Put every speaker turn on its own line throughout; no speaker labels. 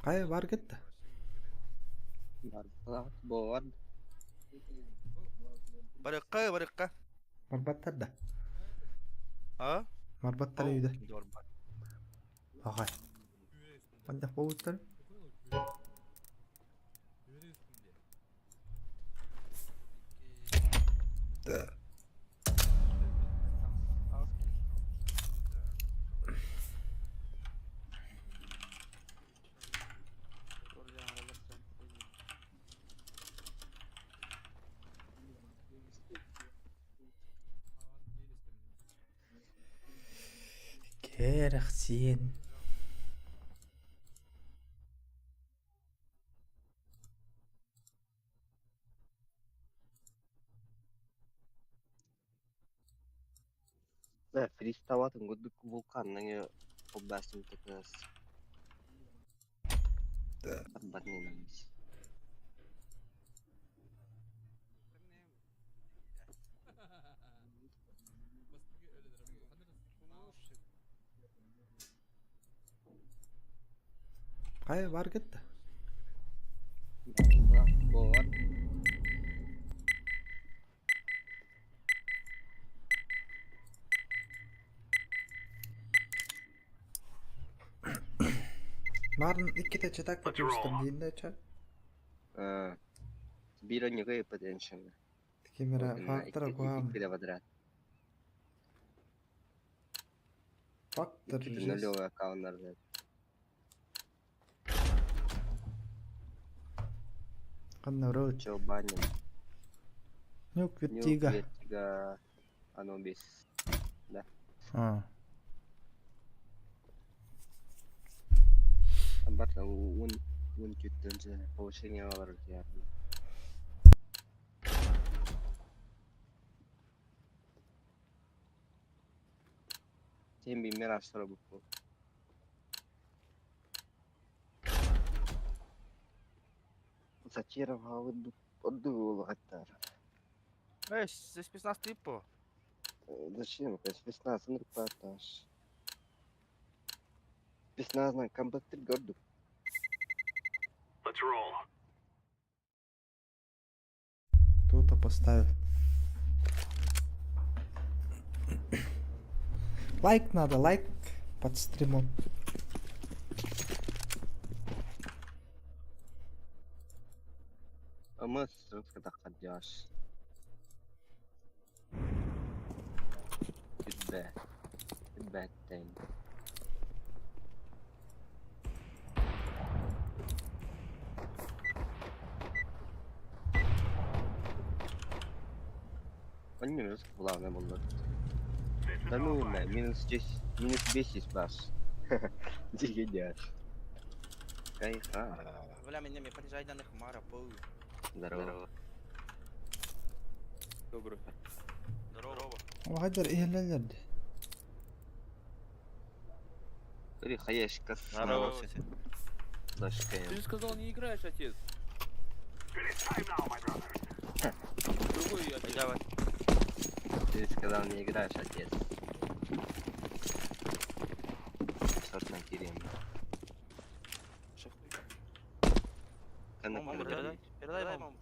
Хайа бар кытта?
Барбалаах буолар.
Барыкка, барыкка.
Барбаттар да.
А?
Барбаттар үйдө. Аҕай. Ханнах буолбуттар? Кэрэхсиэн.
Да, приставатын курдук вулканнаҥы холбоостун такаас барбатынан
Хайа бар кытта?
Буолар.
Марын иккитэ чытак көтүстэр диинде ча.
Биир онньуга потенциал.
Кимера фактора куам.
Квадрат.
Фактор
Икки нулевой аккауннарда.
Ханна вроде.
Чё баним?
Нюк Вертига.
Вертига. Анубис. Да.
А.
Барта он он күттөнчө повышение алар диярды. Сен биммер астра бу. Сатиров орду
Эй, спецназ типа.
Зачем? Спецназ, ну репортаж. Спецназ на комбаттыр горду.
Let's roll.
Кто-то поставил. Лайк надо, лайк под стримом.
А мы когда ходишь. It's bad. It's bad thing. Они главное было. Да ну, бля, минус 10, минус 10 бас. Дигидяш. Кайфа.
Бля, меня мне понижай данных Мара, пол.
Здорово.
Добрый.
Здорово.
وهدر إيه لا
Смотри, хаешка.
Здорово.
Дашка.
Ты же сказал, не играешь, отец. Другой отец.
Давай.
Ты сказал, не играешь, отец. Что на Кирим?
Маму передай. Передай маму.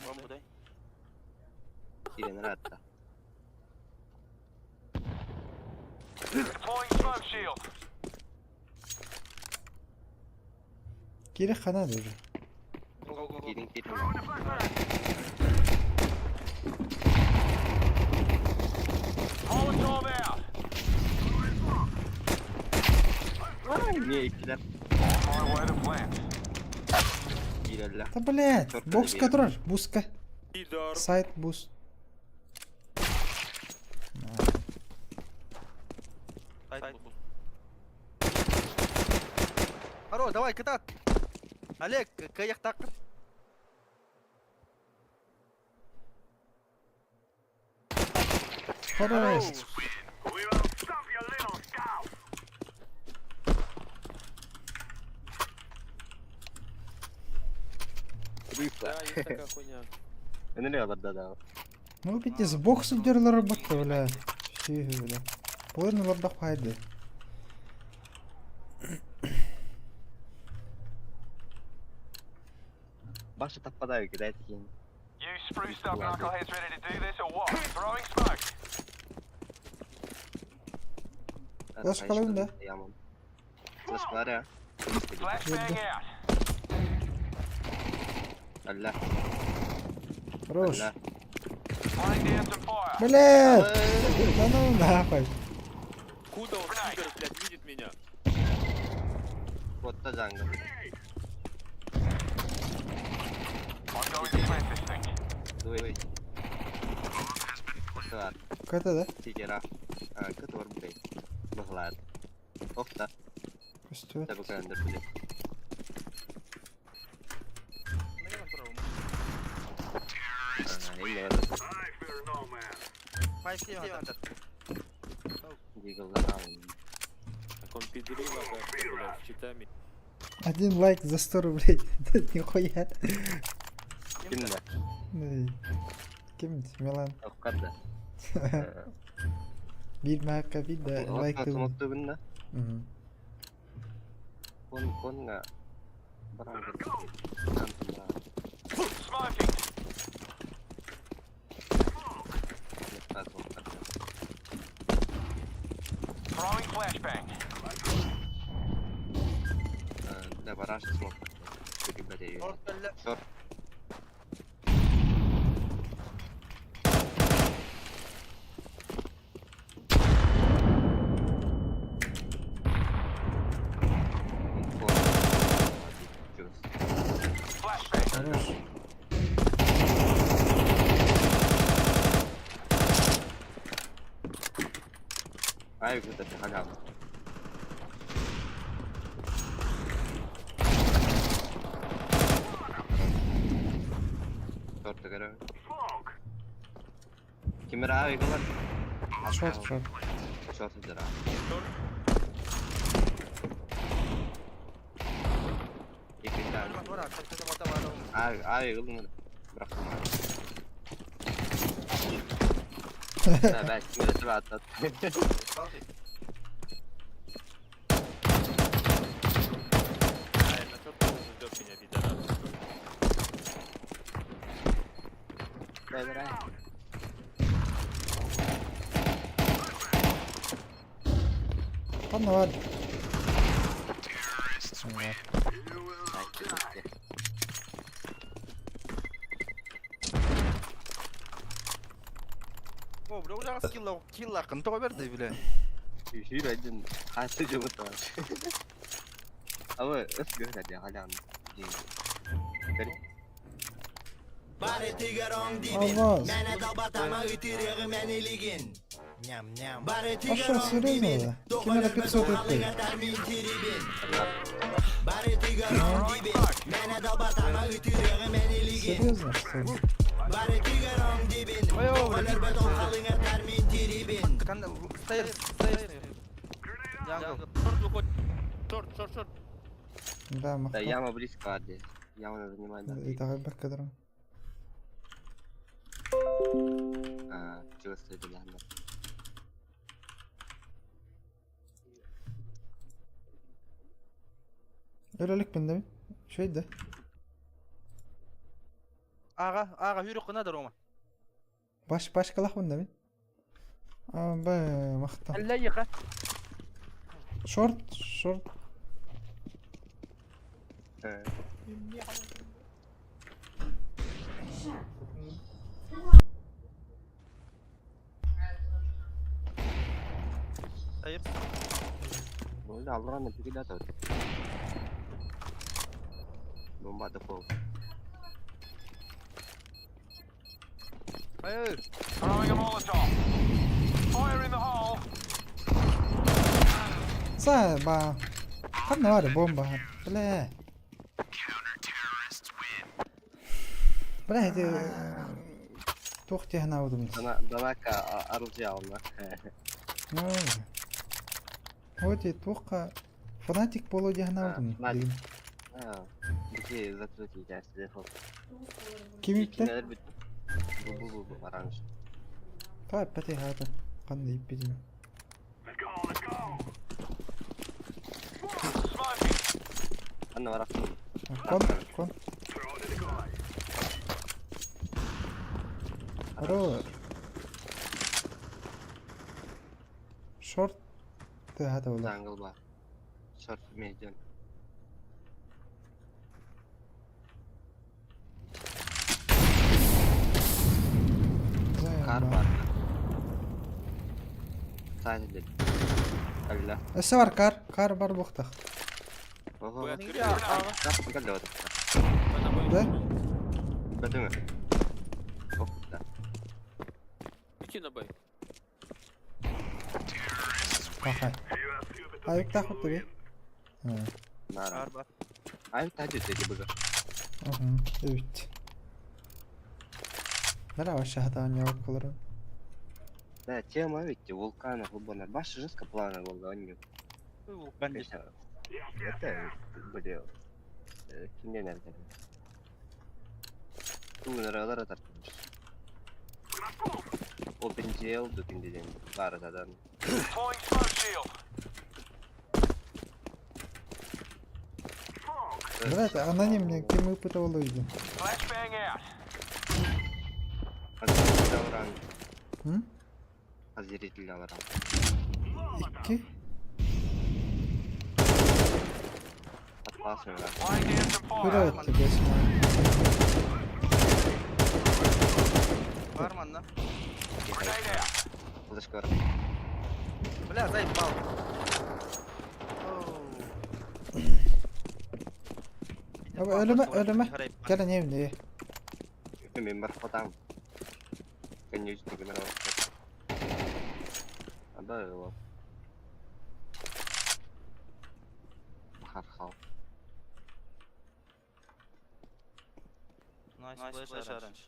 Маму дай.
Кирин рад-то.
Deploying smoke shield.
Кире хана даже.
Кирин, Кирин.
Molotov out.
Ай, не, кидар.
On my way to plant.
Кирилля.
Да блядь,
Чёрт
бокс
побери.
контроль, буска.
Пидор.
Сайт буст.
Хоро, давай, кытат. Олег, каяктак.
Хорош.
We will stomp your little skull.
Крыса.
Да, есть такая хуйня.
Энергия да,
Ну пиздец, бокс дерлер работа, бля. Все, бля. Половину лабдах пайды.
Рубаша совпадаю, кидает кинь.
You spruced up knuckleheads ready to do this or what? Throwing smoke.
Flash kalayım da.
Ямам. Флешкалар ya.
Flashbang out.
Allah.
Хорош.
Allah.
Laying down some fire.
Блядь! Да ну нахуй.
Куда он, пидор, блядь, видит меня?
Botta jungle.
I'm going to plant this thing.
Дуй. Var.
Kata да?
Тигера. А, который, блядь. Бахлад. Охта.
Көстүбэт.
Табакандыр, блядь. А, или это
I fear no man.
Five
Диглдан алын.
Так он пидорил, блядь, с читами.
Один лайк за 100 рублей. Нихуя.
Кимде?
Эй. Ким? Милан.
Охкарда.
Бир маакка бир да лайк
Смокту күннә.
Мгм.
Кон конга баран
Smoking. Throwing flashbang.
Да, бараш смок. Шорт.
Flashbang.
Хорош.
Ай, вот это халява. Шорт көрө.
Smoke.
Кимер ай кылар.
Шорт, шорт.
Шорт жара. Ай, ай кылдың. Бирок. Да, бәс, кимер атат.
Ай, на шорт ждет меня, пидорас.
Дай, дай.
Ханна бар.
О, бля, уже скилла, килла, кынтого берди, бля.
Жүр один. Хаты жобот бар. Абы өс көрөт халян.
Алмаз. А что, серьезно? да? Кимера 500 рублей. Серьезно, что ли?
Ой, ой, бля. Стоит, стоит. Jungle.
Шорт выходит. Шорт, шорт, шорт.
Да,
Да,
махтал.
яма близко, Ади. Яма надо занимать, да.
Итак, баккадром.
А, чего стоит, да, да.
Өлөлүк да Шөй да.
Ага, ага, хүрүк кына да Рома.
Баш башкалах да А, б махтал.
Алла яка.
Шорт, шорт.
Стоит.
Болды, алдырғанда түгел атады. Бомба дефолт.
Ой, ой.
Throwing a Molotov. Fire in the hole.
Са, ба. Ханна бар бомба. Бля. Бля, это Тухти хана удум.
Данака оружие ална.
Вот и туха фанатик боло хана удум.
Фанатик. Бізге закрытый дәрсі дефолт.
Ким ипте?
Кинелер бит. Бу бу бу бу оранж.
Та пәте хата. Кандай иппедим.
Let's go, let's go. Smoking.
Анна барақ.
Кон, кон.
Throw to the guy.
Хорош. Шорт тыаһа буолар.
Ангел бар. Шорт медиан. Кар бар. Сайт дед. Алла.
Өссө бар кар, кар бар буохтах.
Ого.
Б открыт.
Кар кар
Б на Б.
Да?
Бэтүҥэ. Охта.
Иди на Б.
Пахай. Айыктаах бу
Нара.
Кар бар.
Ай тажы деди быга.
Evet. Нара вообще хатаан явап кылырын.
Да, тема ведь вулкана футбольная. Баш жестко планы был, они.
Вулкан дии.
Это, блин, кимден эрден. Туунаралар атартылар. OpenGL дүкіндеден барытадан.
Deploying smoke shield.
Блять, анонимный ким ыпытывал үйді.
Flashbang out.
Азеритель
М?
Азеритель аларан.
Икки.
Атпасың
Laying down some fire.
Күрәт бесмай.
Бар манна.
Grenade out.
Флешка бар.
Бля, заебал. Оу.
Аба өлеме, өлеме. Кэлэн эмне.
Мен бар фотам. Конечно, камера. Ада его. Хархал.
Nice flash orange.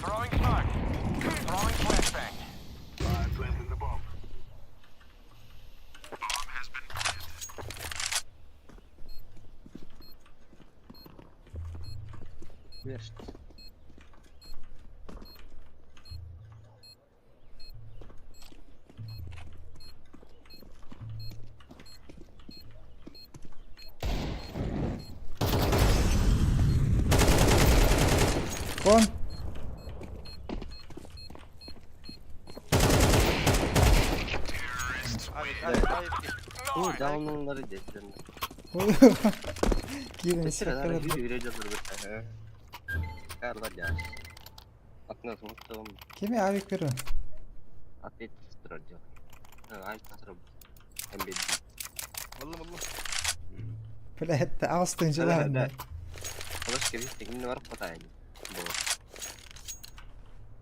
Throwing smoke. Throwing flashbang.
Вершт.
Кон.
Авик, авик, авик.
Бу даунлары дедим.
Киирэн саккалар.
Карлар я. Атна соңтом
Кими авик берен?
ответ строил. Ай катрып. Эмбед.
Буллум, буллум.
Блять, астын жылан.
Флешка бит кимне барып катайын. Бу.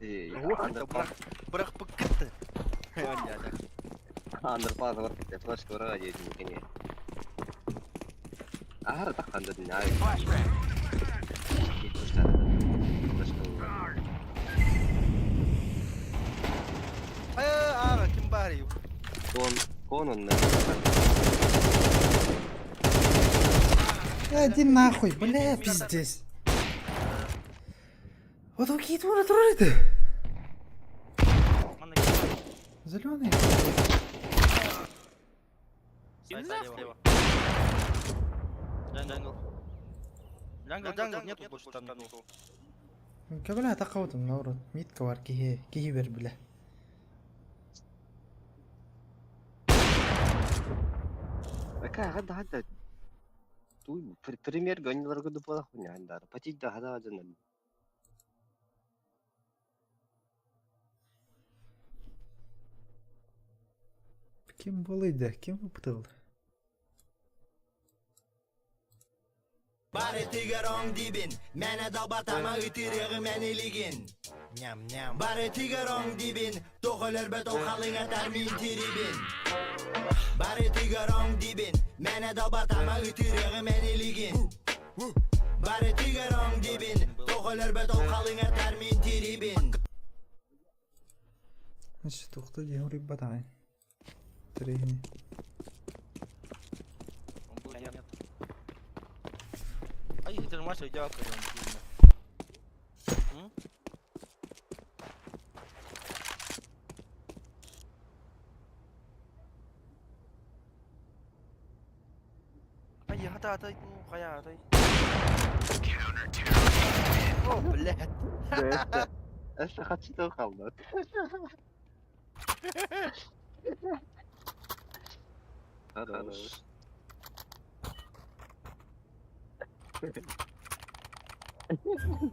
Бырақ, бырақ быккытты.
Андерпас барып кетти. Флешка барга дедим кене. Ар такканда дин ай.
Flashbang.
Флешка.
Ай, ага, ким бар ю.
Кон кон он.
Иди нахуй, бля, пиздец. Вот какие туры туры
Манна ким бар.
Зеленый.
Сайт слева. Jungle. Jungle, jungle, нету больше там никого.
Кабала тақаутым наоборот. Митка бар киһи киһи бер бля.
Ака хада хада. Ту премьер гонилар гуду пола хуня андар. Патид да хада жана.
Ким болыйды? Ким ыпытыл?
Бары тигерон дибин, Мәне далбатама ытырығы мәнелігін. Ням ням. Бары тигерон дибин, Тоғылыр бет оқалыңа тармин тирибин. Бары тигерон дибин, Мәне далбатама ытырығы мәнелігін. Бары тигерон дибин, Тоғылыр бет оқалыңа тармин тирибин.
Значит, тухта дихури батайн. Трехни.
Он был нет. Ай, это же Маша, у тебя. Хатаатай дуу, хайаатай. О, блядь.
Өссө хаччы қалды. Хорош.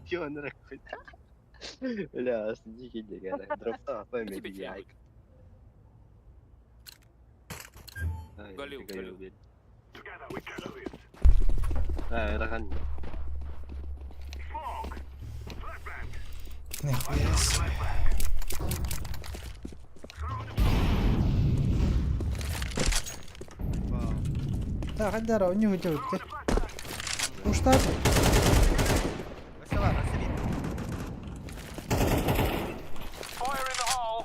Чё он ракует? Бля, дикий деген. Дропта
Тебе
пойми
чем? Галил, Галил.
Рахан.
Нихуя себе. Так, Айдара, у него делают. Ну что?
Василар, Василий.
Fire in the hole!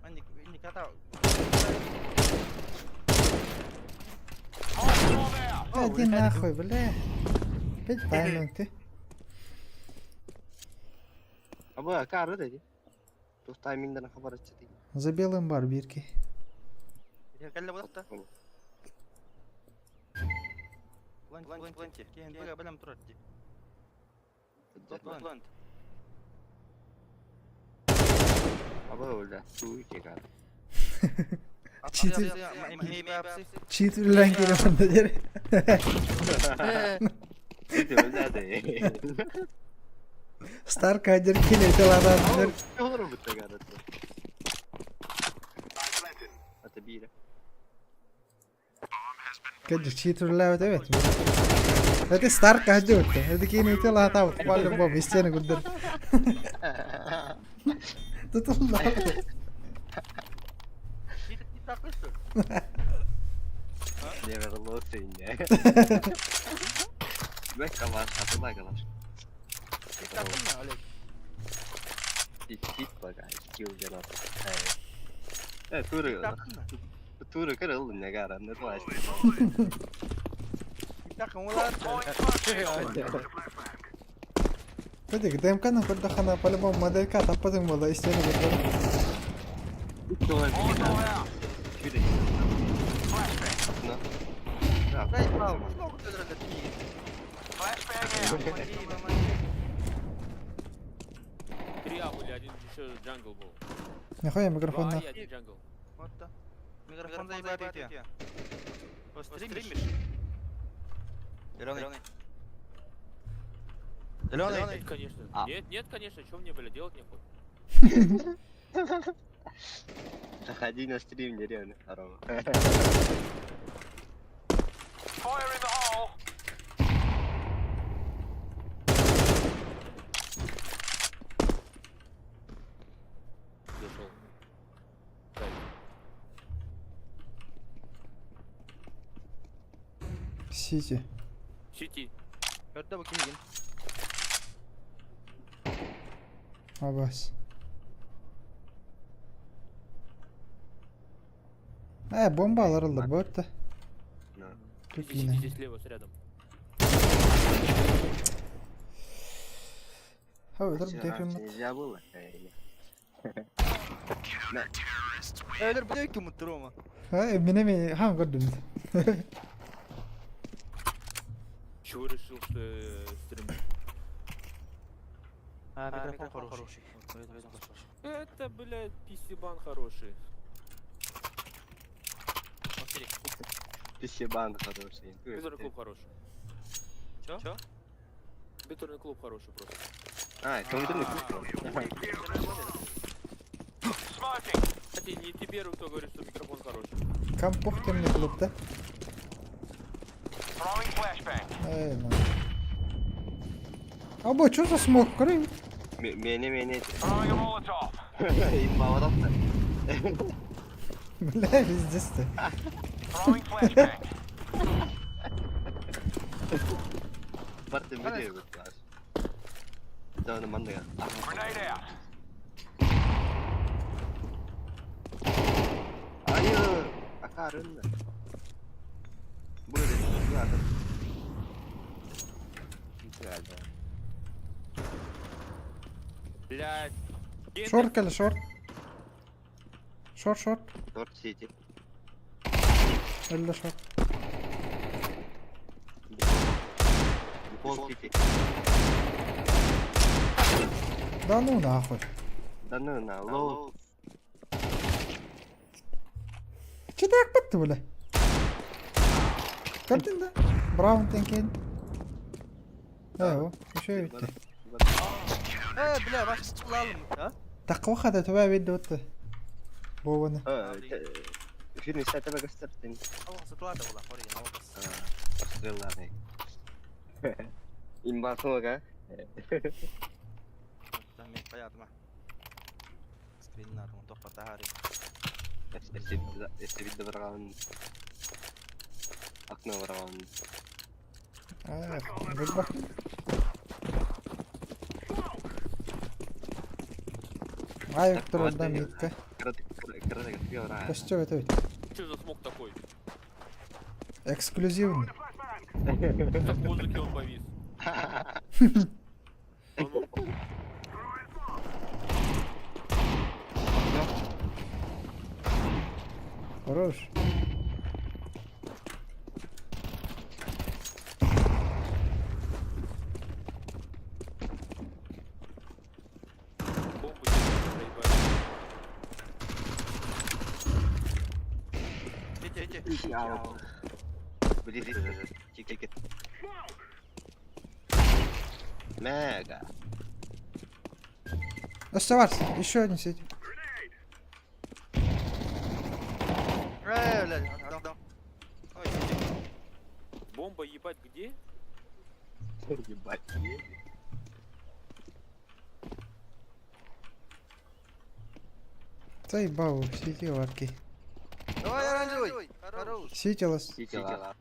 Анник, Никата.
Molotov out!
Иди нахуй, бля. Опять тайминг ты.
Аба, кары dedi. Тух таймингден хабар etdi.
За белым бар бирки.
Кэллэ буолта. Планти, планти. Киһин быга бэлэм турар дии. Плант.
Аба öyle. Su iki kar.
Читер. Читерлен келемін дер.
Öyle de.
Старк адер келеді ладан дер.
Olur mu bu kadar? Ата бире.
Кэджи читерлээбит эбит. Это Старк адер өттө. Это кейін өте лата вот по-любому стены гүлдер. Тутулла.
Never lost in ya. Бек калаш, атыла калаш. Ит бага, килл генат. Э, туры. Туры кырыл не гара, не плачь.
Кэджи ДМК-ны көрдөххана по-любому моделька таппатың болда стены гүлдер.
Molotov out! Flashbang out!
Три А были, один еще jungle был.
Нихуя микрофон
Два А
на.
и один jungle.
Микрофон заебатый тебе. Стримишь? Зеленый. Зеленый.
Нет, конечно.
А.
Нет, нет, конечно, что мне, бля, делать нехуй.
Заходи на стрим, нереально, Рома.
Fire in the hole!
Зашел. Так,
Сити.
Сити.
Көрдө бу кимигин?
Абас. Бомба аларылар бөтті.
Сити
Тупина.
здесь слева, с рядом.
Ха, өтір дефим.
Нельзя было?
Өлөр бу ким муттур.
Ха, мене мен хан көрдүм.
Чего решил, что стрим?
А, микрофон хороший.
Это, блядь, писибан хороший.
Писибан хороший.
Компьютерный клуб хороший.
Чё? Чё?
Компьютерный клуб хороший просто.
А, компьютерный клуб.
Smoking!
Кстати, не ты первый, кто говорит, что микрофон хороший.
Компьютерный клуб, да?
Throwing flashbang!
Эй, ну. Аба, что за смог? Крым.
Мене, мене.
Throwing a Molotov!
Имба
Бля, пиздец ты.
Throwing flashbang!
Барды видео класс. Да, на мандага.
Grenade out!
Айы, акарын. Будет, ладно.
Блядь.
Шорт кэлэ, шорт. Short, short.
Short CT.
Өллө short.
Пол CT.
Да ну нахуй.
Да ну на, low.
Читак батты бля. Көрдүн да? Браун тенкен. Э, еще битти.
Э, бля, баш алым, а?
Таква да түбә битти отты. Бобаны.
Фильм сәтәбә gösterdim.
Алға сатылады ола, қореген, алға.
Стреллары. Имбасыга.
Мен қаядыма. Скриннар, тоқпа тахари.
Эсебидде барган. Окно барган.
Эх, бак. Ай, турардан митка. Көстө өтө.
Что за смог такой?
Эксклюзивный.
Так в воздухе он повис. Он-
Хорош.
Бомбу тебе проебали.
Эти, эти.
Блин, тикет. Мега.
Оставаться. Еще один сидит.
Э, бля, дам, Ой,
Бомба ебать где?
Ебать.
Заебал, сиди лапки.
Давай, оранжевый. Хорош.
Ситилас.
Ситила.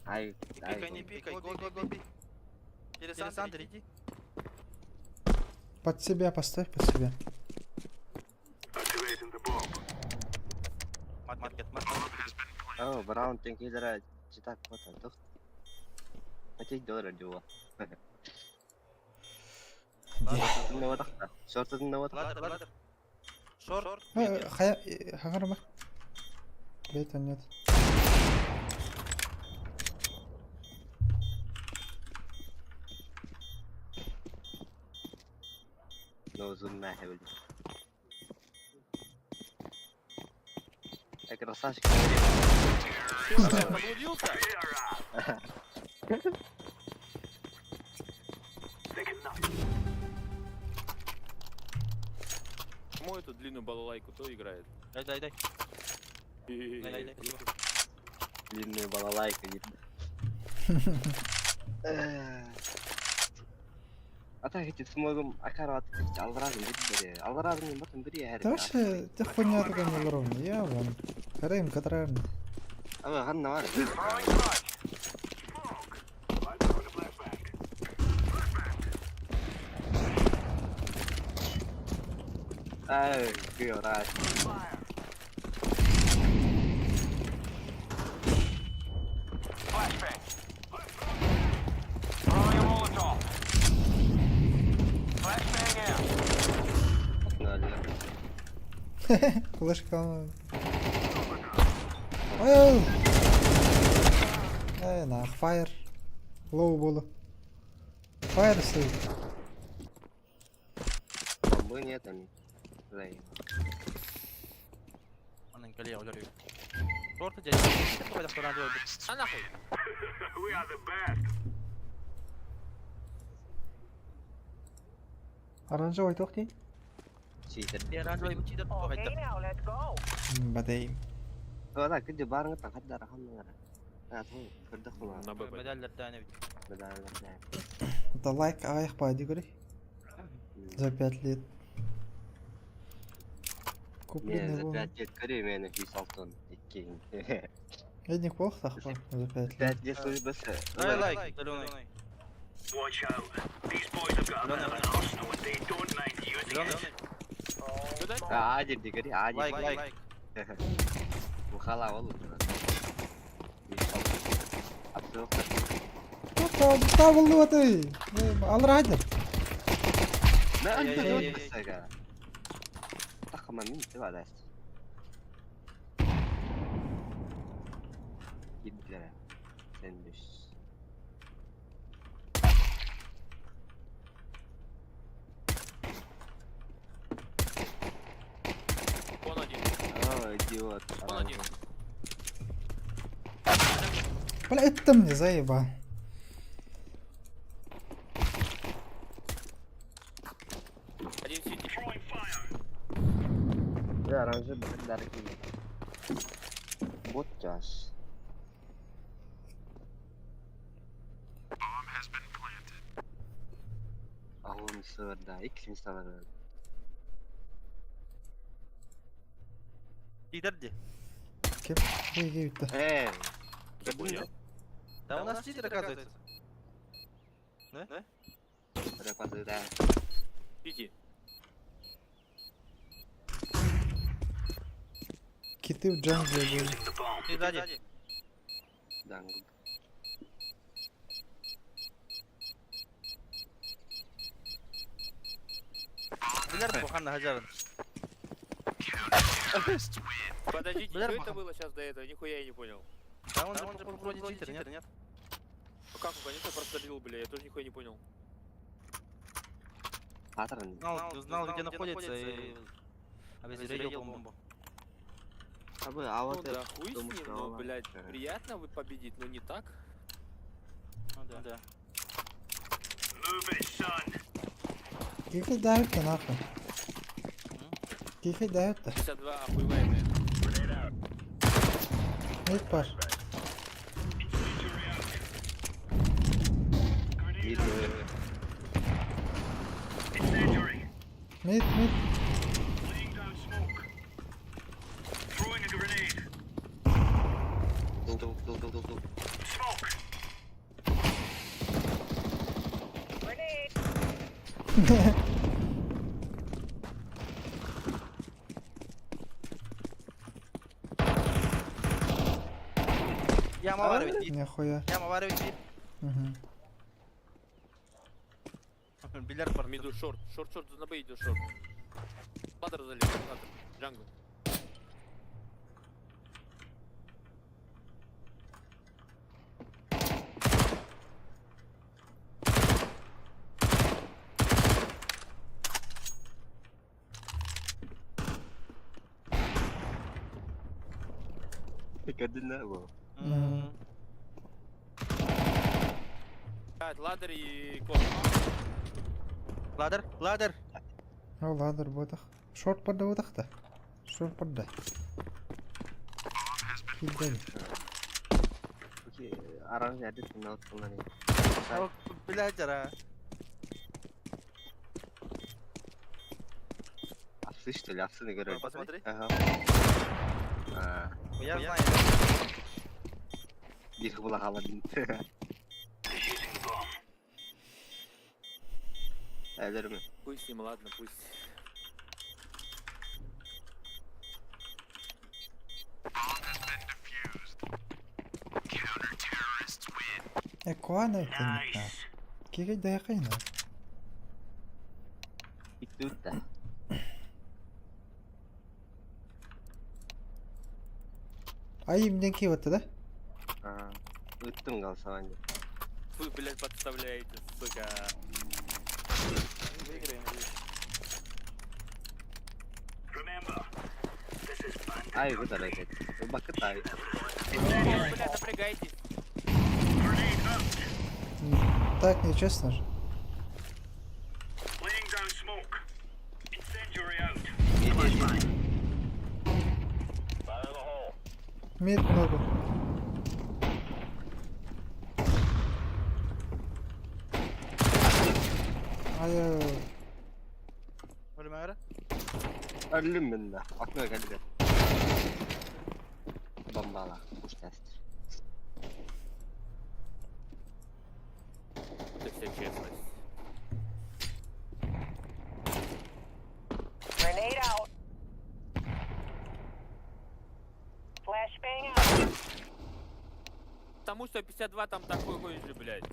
Ай,
Пикай, не пикай, го, го, го, би. Александр, иди.
Под себя поставь, под себя.
Маркет, маркет.
О, браун тенкилера читак вот тух. Хотеть доллар дела. Шортын
Ладер, ладер. Шорт.
Хая, хагарма. Это нет.
No zoom ما حول. Красавчик.
Заблудился? Кому эту длинную балалайку то играет?
Дай, дай, дай. Дай, дай, дай.
Длинную балалайку видно. А так эти смогом акарат алразым бери. Алразым батым бери
Да вообще, ты хуйня такая не ровно. Я вон. Караем, катраем.
Ама ханна бар. Ай, күйөрай.
Flashbang. Throwing a Molotov. Flashbang out.
Флешка. Ой! Эй, нах, фаер. Лоу было. Фаер стоит.
Бомбы нет они. Зай.
Анан кэлиэ олору. Шорты дядя.
А нахуй?
Оранжевый тохти.
Читер.
Оранжевый читер.
Okay, now let's go.
Бадейм.
Ала күдө барыңы тахаддар ханнара. А, ту, көрдө хула.
На ББ.
Медальдер
Это лайк аяқ па говори. За 5 лет.
Не,
Купленный
за
был.
5 лет көрө мени 106 икки.
Я неплохо так за 5 лет.
5 лет службасы.
Дай лайк, зеленый.
Watch out. These boys have got a bit of an arsenal and they don't mind using it.
Зеленый.
А, дирди көрө, а
Лайк, лайк.
Бухала болу.
Табыллыбатый. Алра хадыр.
Да,
Эй, эй, эй, эй.
эй. Тахма мин ты вадаст. Гитлера. Сендүс.
Вон один.
О, идиот.
Вон один.
Бля, это мне заеба.
Один сити.
Throwing fire.
Я раньше дарки. Вот час. Ahun sırda ikisi sana.
Читер где?
Кеп, кеп
Эй,
Забыл.
Да у нас читер, оказывается. Да? Да?
да.
Сити.
Киты в джангле были.
Using the bomb.
Ты сзади.
Дангл.
Билер буханна хажарын.
Подождите,
Бля,
что это
маха.
было сейчас до этого? Нихуя я не понял.
Да он же вроде читер, нет? Нет.
Ну как он, конечно, прострелил, бля, я тоже нихуя не понял.
Патрон.
Знал, знал, где находится и обезвредил бомбу.
А вы, а
Ну
вот
да
это.
хуй с
думаю,
ним,
что
но,
она-
блядь,
Ага.
приятно вы победить, но не так.
Ну да. Да.
Move it, son.
Кихи дают нахуй. Кихи дают.
52 охуеваемые.
Нет, паш.
Incendiary out. Grenade out. Incendiary.
Мид, мид.
Laying down smoke. Throwing a grenade.
Дул, дул, дул, дул, дул.
Smoke.
Яма варит.
Нихуя.
Яма варит.
Угу.
Бильярд пар.
Миду шорт, шорт, шорт, на Б идет шорт. Ладер залез, ладер. Джангл.
Кардинал был.
Мгм.
Блядь, ладер и кот.
Ладер, ладер.
О, ладер ботах. Шорт подда ботах-то. Шорт подда. Кидали.
Окей, оранжевый один на вот
Блядь, ара.
Овцы, что ли? Овцы на горе.
Посмотри.
Ага. А,
Я знаю.
их было холодно.
Defusing the bomb.
Өлөрмө.
Хуй с ним, ладно, пусть.
Экуана это не
Nice.
Кихи дайкайна.
Идут да.
Ай, имден кип да?
А, ыттың голосование.
Вы, блядь, подставляете, сука.
Выиграем.
Remember, this is bandit.
Ай, вы опять. Бакытай.
Incendiary.
Блядь, напрягайтесь.
Grenade out.
Так нечестно же.
Laying down smoke. Incendiary out.
Иди, иди.
Fire in the hole.
Мид много. Ай,
Өлмәгәрә.
Өлүм мен да. Акна келди. Бомбала. Пусть.
Это вся честность.
Grenade out. Flashbang out.
Потому что 52 там такой же, блядь.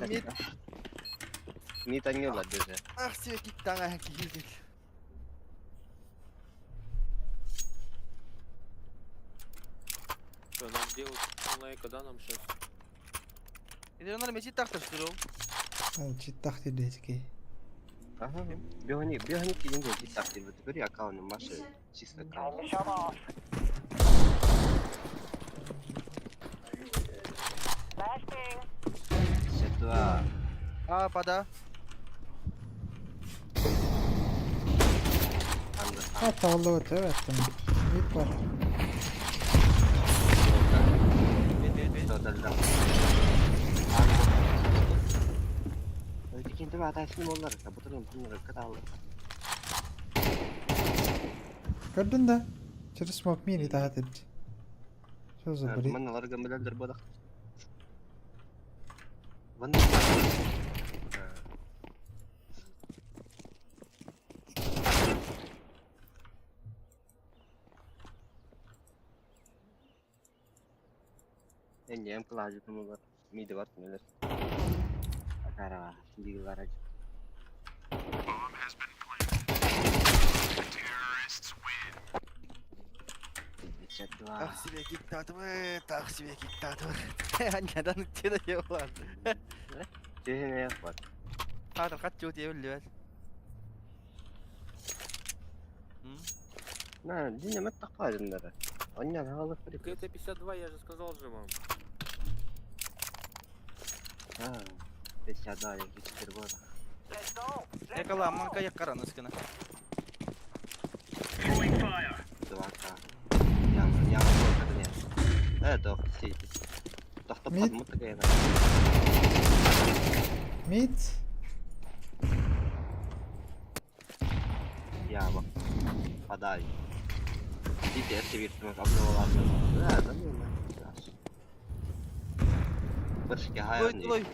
Мид.
Мид аньыла даже.
Ах, себе киттаҥа киһи.
Что нам делать? Лайка, да, нам сейчас?
Иденнер мечи тахтар суру.
Читтах дедики.
Ага. Бегани, бегани кидинге читтах дебет. Бери аккаунт Маши чисто аккаунт. Сетуа.
А, пода.
Hatta vallahi evet. Mid var. Gördün de. Через smoke mini daha dedi. Sözü biri.
Ах себе киттатымы, так себе киттатымы. Аннядан үттеді еулар. Хатыр хат жөт ебілі бәл.
КТ-52, я же сказал же вам.
Экала, манка яккаран үскіні.
Throwing fire.
Mid.
Лой, лой.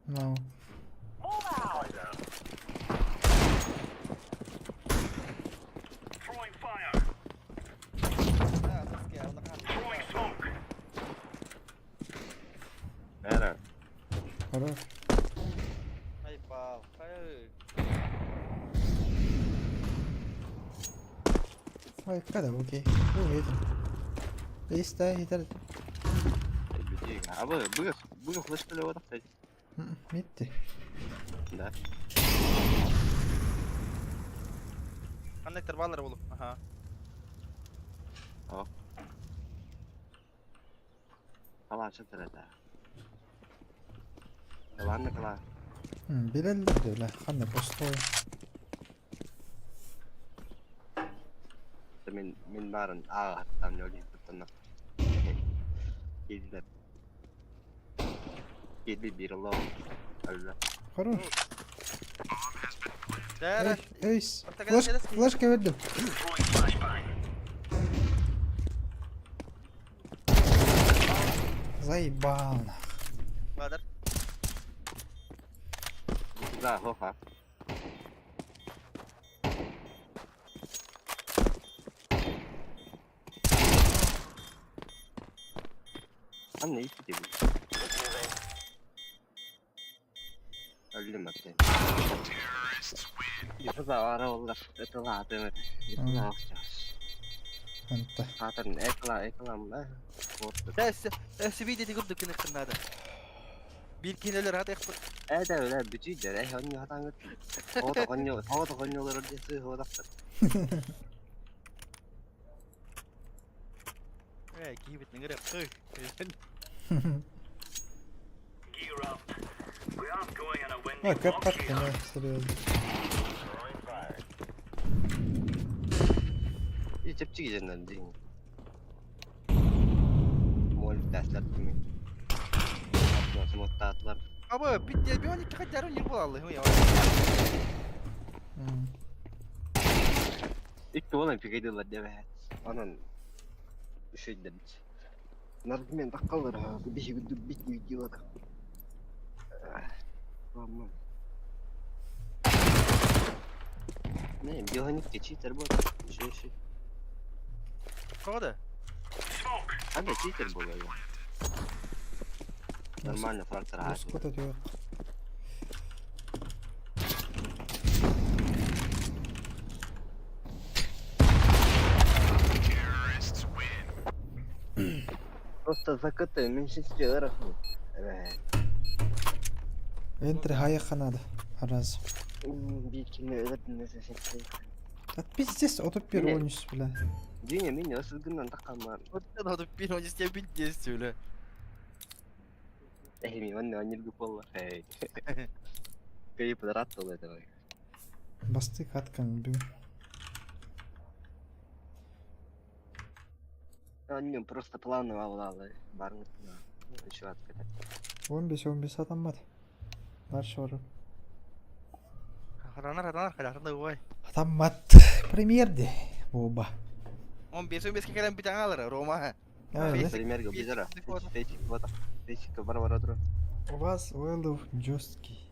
No.
Throwing fire. Throwing smoke.
Хорош.
Ай, пал.
Ой, когда окей. Увидим. Есть, да, Мидти.
Коннектор баллар болу. Ага.
Билеллер да, ханна пустой. Хорош.
Дәрі.
Эйс. Флеш, флешка вердим.
Throwing flashbang.
Заебал нах.
Бадар. Антта. Сәс, сибиде көрдік коннектор надо. Биир киинэлэр хатыахпыт.
Ээ да өлө бүтүй дэр э онньу хатаҥыт. Тоҕо тоҕонньу тоҕо тоҕонньу олорор диэн сыыһа
Ээ киһибит ныгырап.
Gear up. We aren't going on a windy
А,
walk
как
here.
так серьезно.
И чэпчэки дьэннэр диин. Мол тәсләр түмэн. Смоттаатылар.
Аба бит bir 12 хатяры не буолаллы.
Икки буолан пикейдилэр диэбэһэт. Онон үчүгэйдэрбит. Наргымен таққалар биһиги бит видеода. Амма. Не, биоханик читер был. Еще еще.
Кого
Smoke.
Анда читер был. Нормально фрактор аһар.
Скота диyor.
Просто закаты в меньшинстве ыраху. Evet.
Энтри хайаха надо. Раз.
Бикини өлөрдүн
Да пиздец, 31
Не.
онус, бля.
Дүйне мен осылгынан таққанман.
Вот это надо перевести опять действие, бля.
Эми онно онниргу болла. Хей. Кей подараттыл это.
Басты каткан бүгүн.
Онню просто планы алалы. Барың. Еще откат.
15-15 атаммат. Дальше барып.
Харанар, харанар, харанар, ой.
Атаммат. Премьерде. Боба.
15 15 кэлэн бүтэн алар, Рома.
А,
Фейс.
да?
Пример губизера. Фейчик вот. Фейчик бар бар отур.
У вас Уэллов жесткий.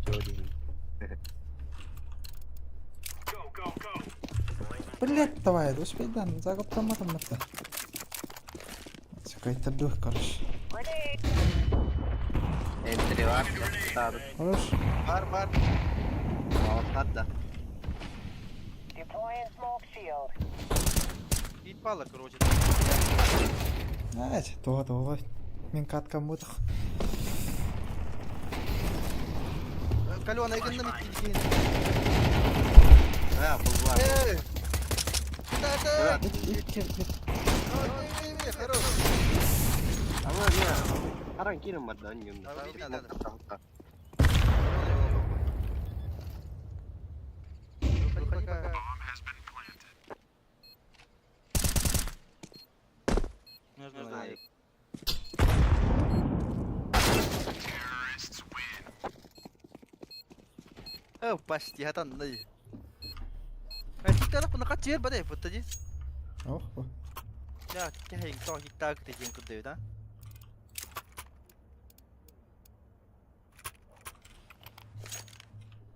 Жодин.
Go, go, go.
Блять, давай, успей дан, загоптаматам мата. Кайтарды, короче.
Энтри бар. Тар.
Хорош.
Бар, бар.
Алаттар да.
Deploying smoke shield.
Ит балар, короче.
Знаете, това това. Мен каткам бутах.
Калена, игнами киин.
А, был бар.
Эй! Да, да. Хорош.
Ама не. Харан кирим бар да онню.
Да, да, да. Выходи пока. Между нами. Э, почти хатанный. Киттарах бунака чер бадай буттади.
Ох, о.
Я кехин то хиттак деген кудды да.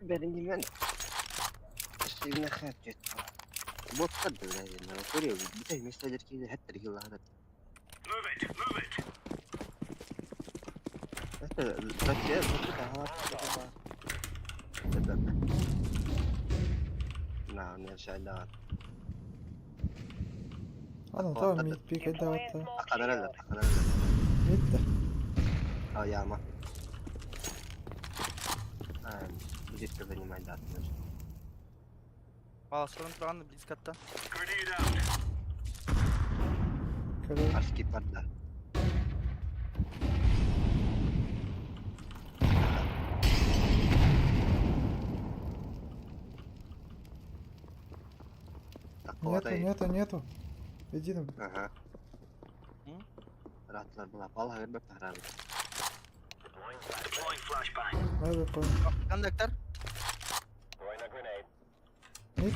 Берин мен. Сигна хат жет. Бот қадды бля, көрө, бүтэй местелер кейде хаттер килла хат.
Move it. Move it.
Это зачем? Это На, не шайда.
Ана, това мид пик
Deploying
давата.
smoke
Акадаралар,
shield.
акадаралар.
Мид да.
А яма. А, близко занимать да.
Баласырын турган близкатта.
Grenade out.
Көрө.
Арски парда.
Нету, нету, нету. Иди там.
Ага.
М?
Ратлар была пала гырбак тарабы.
Deploying flashbang.
Надо по.
Кондуктор.
Мид.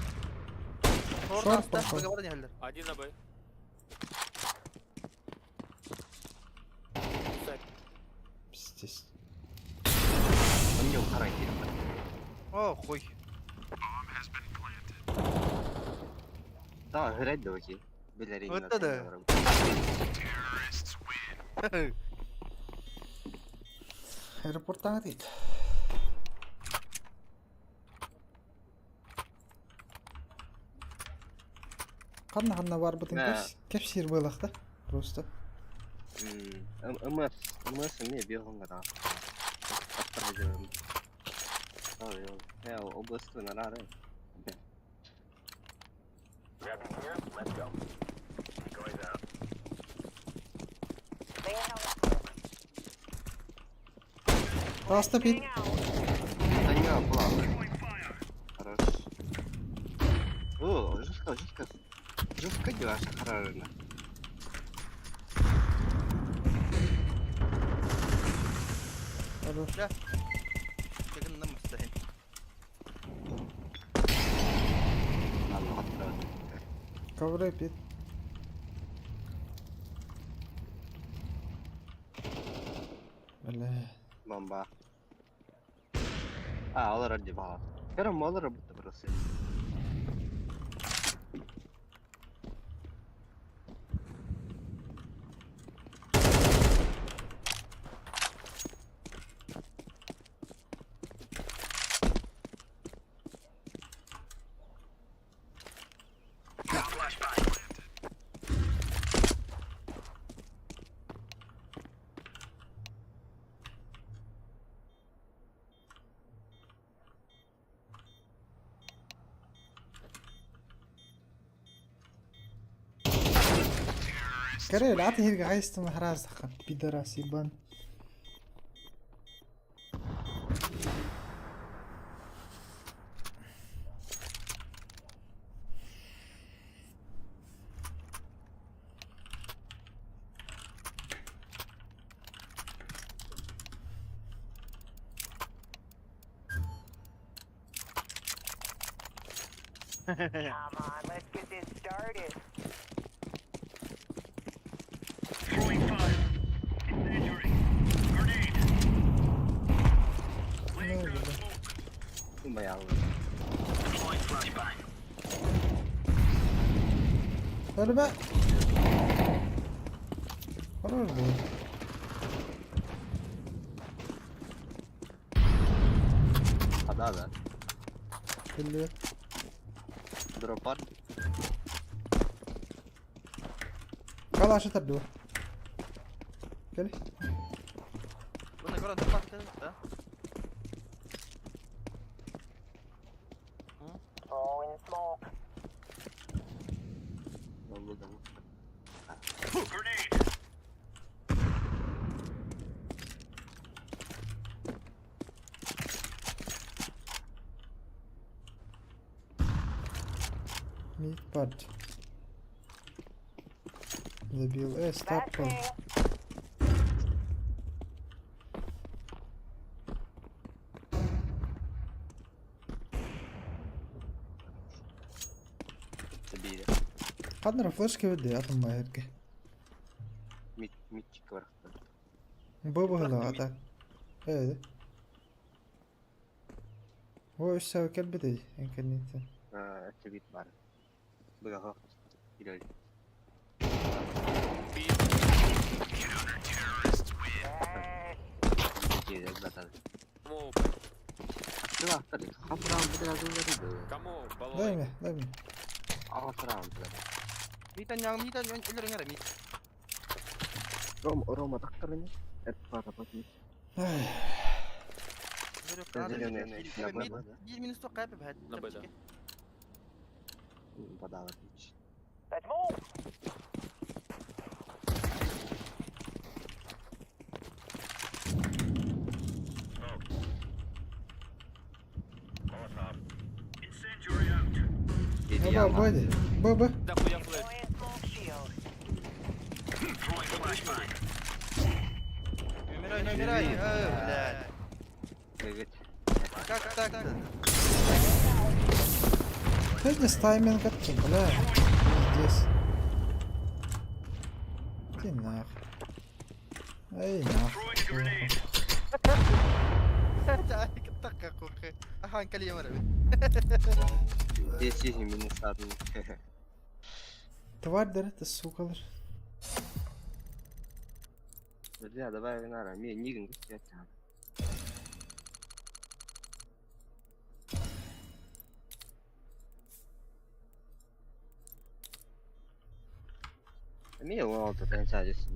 Шорт
Шорт
аста,
пошел.
договор не хәлләр.
Один на Б.
Пиздец.
Онньо харан кирим.
О, хуй.
Да, хрен доки. Билерин.
Вот это да.
Аэропорттан дейт. Ханна ханна бар бытын
Да.
кепсир было да? Просто.
МС, МС эмиэ биэс уон Областын араары.
Таста пит.
Саня, плавно. Хорош. О, жестко, жестко. Жестко делаешь, правильно.
Хорош.
Кэгин мустахин.
Ладно, вот
Ковры пит. Бля.
Бомба. А, ол ради бала. Pero мол работа просто.
Flashbang.
Карель, аты хэрэг хайстан хараас таххан. Пидорас ебан.
Come on, let's get this started.
Throwing fire. Incendiary. Grenade. Laying down smoke.
Баяғы.
Deploying flashbang.
Ölme. Хорош был.
Да, да.
Бля.
Дропар.
Калаш это было. Кели.
Уна көрөн таппат да.
Throwing smoke.
Grenade.
Мид парт. Забил. Стап.
Flashbang.
Табири.
Хаднар флешки веди, атом магерки.
Мит, митчик бар.
Бобо гала ата. Э. Ой, все, кэлбит интернет.
А, это вид бар. Быга. Или
Би. Кому? Кому?
Дай
Балалайка.
мне, дай мне.
Митан өлөр мит.
Рома, Рома, так не? Это пара потом.
Ай,
Зеленый, на Б, да?
Бир минус тоқ кайып бәт.
На Б, да.
Подал отлично.
Let's move.
Incendiary out.
Ну, Б, Б, Б, Б.
Да хуя флеш.
Deploying smoke shield.
Throwing flashbang.
Умирай, не умирай. Блядь.
Привет.
Как так-то?
Это с тайминга, бля. Пиздец. Иди нах. Эй, нах.
Throwing a grenade.
Ахан калия
Здесь есть минус одну.
Тварь, да, это сука.
Бля, давай, Нара, мне нигн я Мне он тут конца здесь.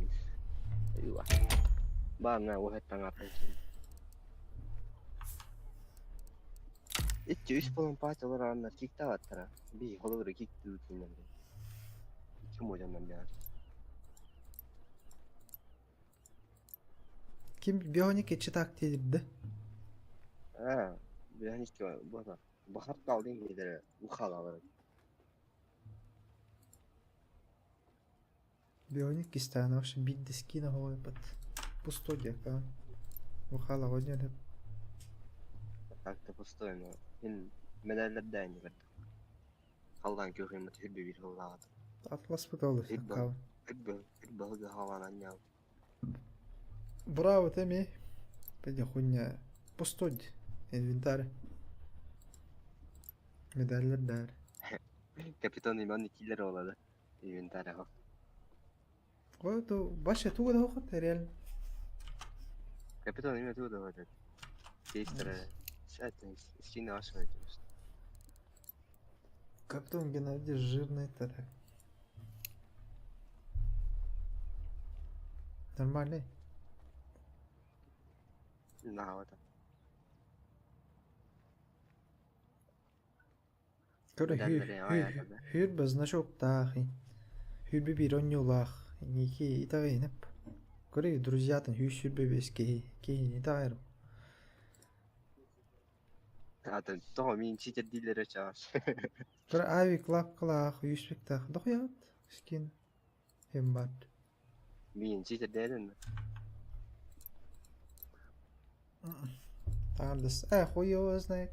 Баана уһаттан атын. Икки үс болон паачалар ааннар киктаабаттара. Би холобура киктүү кинилэр. Икки модьаннан баар.
Ким бионик ичи так диирдэ?
Аа, бионик буола. Бахар талдын киһилэрэ ухалалар.
Бионик кистээн вообще биирдэ скин оһоҕойбут. Пустой диэххэ. Ухала оҕонньор
Так-то пустой, но мин медаллардаан көрдüm. Халлаан күөх үрбэ биир сыллааҕыта.
Атласпыт ол
Үрбэ үрбэ үрбэ халаан анньаабыт.
Браво тэми. Пэдэ хуйня. Пустой инвентарь. Медаллар баар.
Капитан Иван иккилэр олады. Инвентарь аҕа.
Ой, то вообще туга да хохот реально.
Капитан имя туга да хохот. Тестер. Сәтен скин ашмай просто.
Капитан Геннадий жирный тарак. Нормальный.
Наавата.
Көрө
Медаллары аҕа
хүүрбэ значоктаах хүүрбэ биир онньуулаах ники итэҕэйинэп көрө друзьятын хүү сүүрбэ биэс киһи киһини итэҕэйэрим
Атын тоҕо мин читер дииллэрэ чаас.
Көрө ави клапкалаах үүспүктээх дохуйаат скин хембат
Мин читер дээдин.
Таардыс э хуй его знает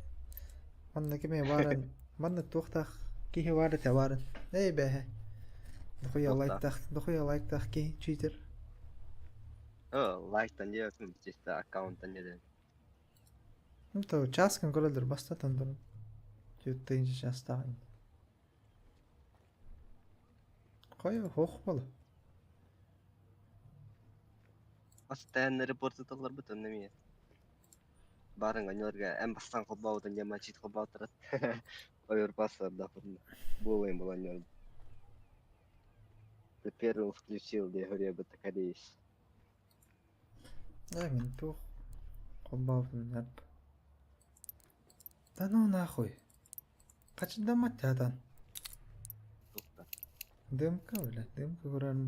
манна кими баарын манна туохтаах киһи баар этэ баарын эй бэһэ дохуя лайктаах дохуя лайктаах киһи читер
О, лайктан диэбэппин чисто аккаунтан диэн.
Ну то чааскын көрөлдөр бастатан туран түөрт чаастаах Хойо хоох буола
Постоянно репортаталларбыт онно эмиэ. Баарыҥ онньолорго эн бастаан холбообутун диэн мачит холбоотторот. Ойор пассвордаахпытына буолуом булан Ты первым включил, я говорю, я бы такались.
Ээ мин туох холбообутун эп Да ну нахуй Хачырдаммат театан Дымка бля дымка көрөрүм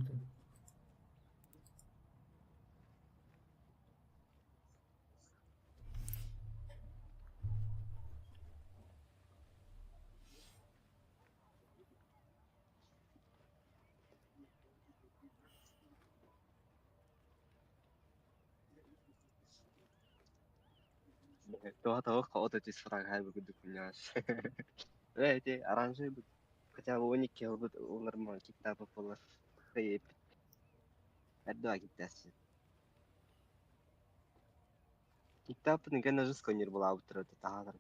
Туох отут фраг курдук понимаешь. Э, эти оранжевый хотя бы уникки ылбыт ылларма киттаапыт буоллар кыайыппыт. Эрдэ киттээсчи. Киттааппытын кэннэ жестко нервылаабыттар этэ таһаатар.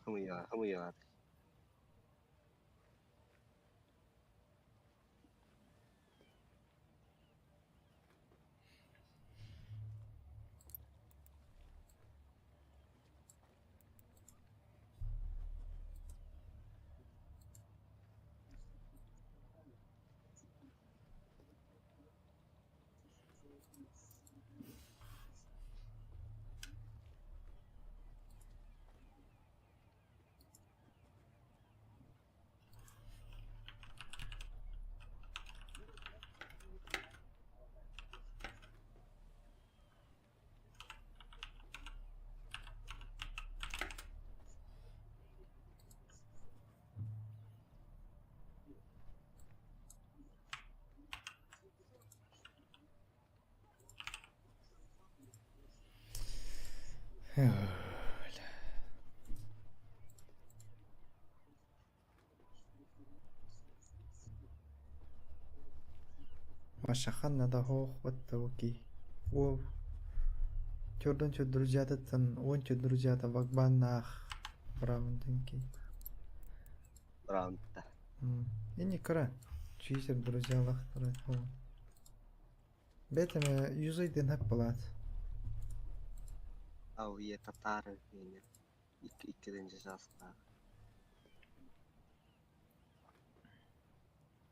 Хымыйа хымыйа.
Маша ханна да хоох баттабыки. Уол Төрдүнчө друзьятыттан уонча друзьята багбаннаах бравынтынки.
Раундта.
Ини кыра. Чиисер друзьялахтара. Бэтэмэ юзайдын хап балаат.
Ау, е татары мени. Икки иккиденче жастағы.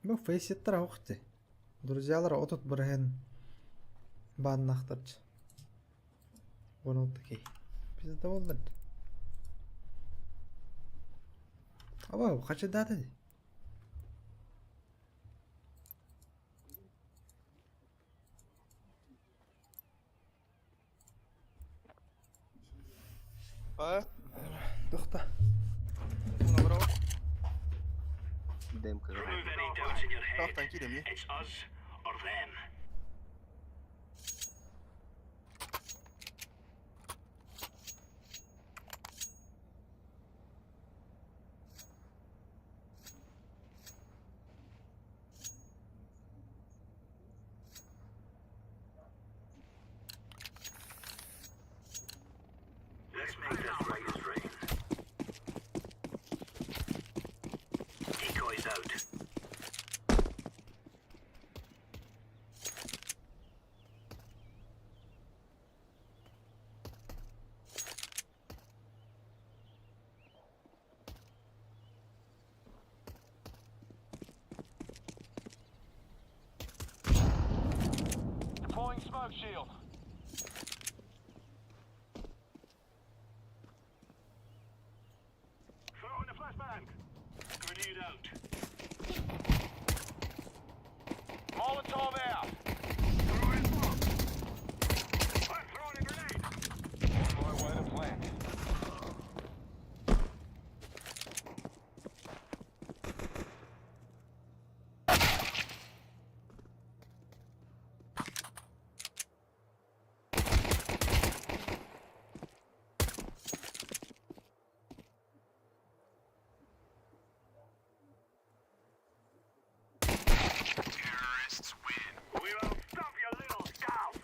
Бу фейситтер аухты. Друзьялар отут бырыһын. Бааннаахтар дьэ. 16 киһи. Пизда буоллар дии. Аба, хачыдаата дии.
А?
Тохта.
Демка.
Remove any doubts in your head.
Тахтан киирем
It's us or them. Let's make this right as rain. Decoys out.
Deploying smoke shield.
Throwing the flashbang. Grenade out.
Molotov out.
Throwing smoke. I'm throwing a grenade.
On my way to plant.
Terrorists win. We will stop your little scalp.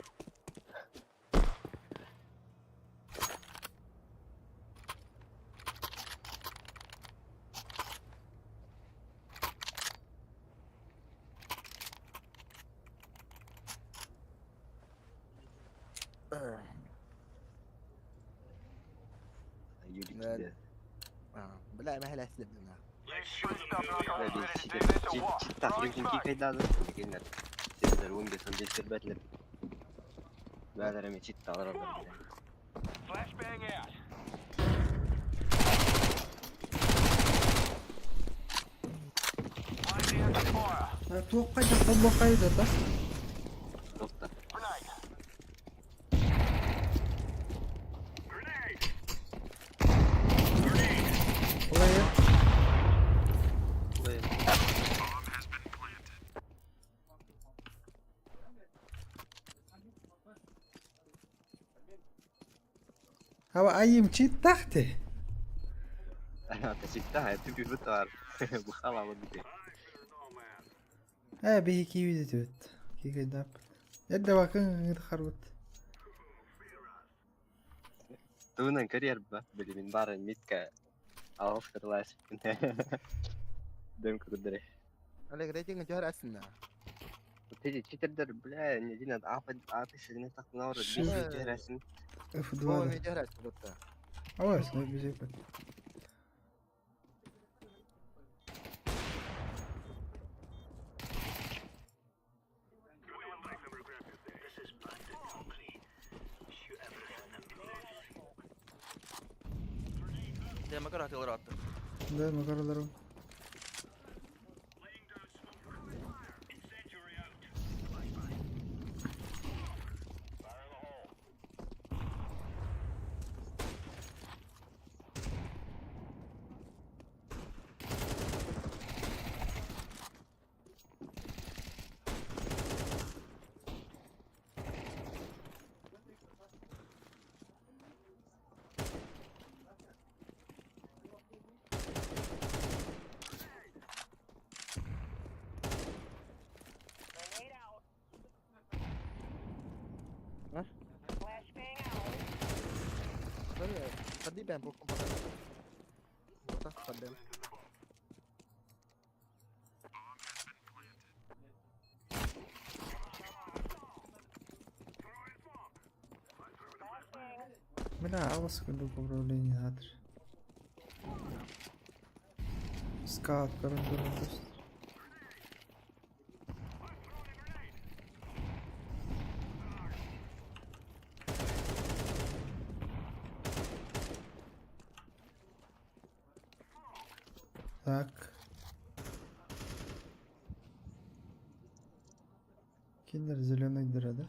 Юрий
Да.
киирэ.
Бля, мэһэлэ силэбдина.
Let's show them who we are.
Бля, чит читтах юркин кикайдады. Дегеннер. Сендер 15 15 көрбәтлер. Бәлер эме чит алар алар.
Flashbang out. Laying down the fire.
Туохха дьахталлуоххай да та.
Тохта.
Grenade.
Grenade. Grenade.
Олайа.
Ой.
Аба айым чит тахте.
Ата читтах түпү бутар. Бухала вот бите.
Ээ биһи киибит этибит. Кикайдааппыт. Эрдэ бакын харбыт.
Туунан карьер ба. Били мин бары митка. Алыс кырлас. Демка кудре.
Олег рейтинг жор асына.
Ты читердер, бля, не дин апа апа сидин так навры.
Ши.
Бис жересин.
F2
О,
да.
мен жор асына бутта.
Ава, сны бизеппит.
We will make them regret this day. This is bandit concrete. Shoot everything that moves.
Дема каратыл ратты.
Да, макараларым.
Laying down smoke. Fire. Incendiary out. Flashbang.
Fire in the hole.
Grenade out.
Huh?
Flashbang out.
Сади бен бу компания. Бута садем.
Бля, алыс курдук управление хатыр. Скат көрөн көрөн көстөр. Так. Киндер зеленый да?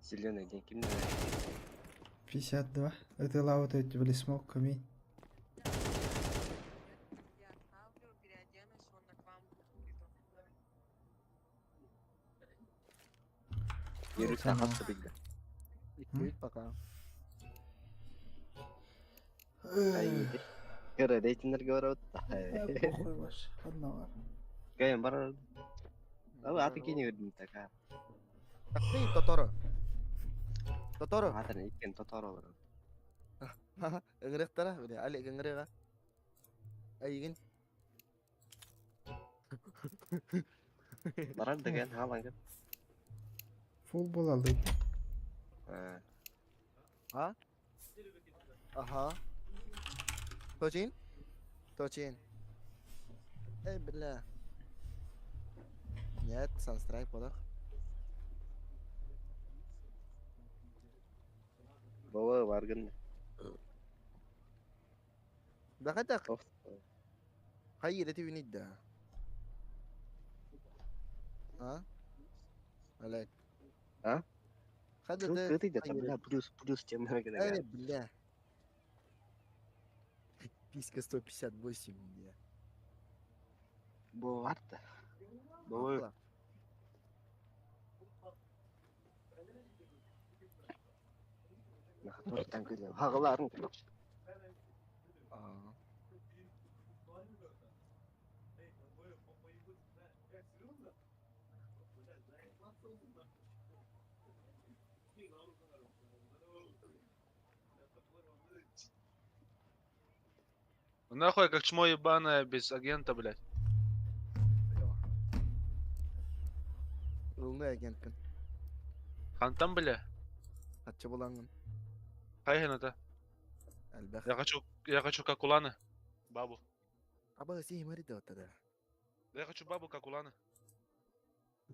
Зеленый день ким да?
52. Это лава то эти были смог камин.
Я отправлю, переоденусь, вон к вам приду.
Yürü
Tamam.
хас бигде.
Икки пока.
Кыра рейтиннерге барабыт.
Похуй ваш. Одна бар.
Кайын бар. Aba аты кини көрдүм така.
Ты Тоторо. Тоторо.
Атын иккен тоторо бар.
Ыҥырыктара, бile, Олег ыҥырыга. Айгын.
Барар деген халан
Фул буолаллар.
А? Ага. Точин? Точин. Эй, бля. Нет, Санстрайк бодох.
Баба баргын.
Да хотя хайыр эти винить да. А? Олег.
А?
Хада ты.
Кыты да бля плюс плюс тем
Эй, бля. Писька 158, бля.
Бу барда. Бу Хагаларын.
А.
Ну Нахуй, как чмо ебаное без агента, блядь.
Ылны агенткин.
Хантан, бля.
Хатчы булаңын.
Хайхен это.
Әлбәх.
Я хочу как Уланы. Бабу.
Аба сей мари да тогда.
Да я хочу бабу как Уланы.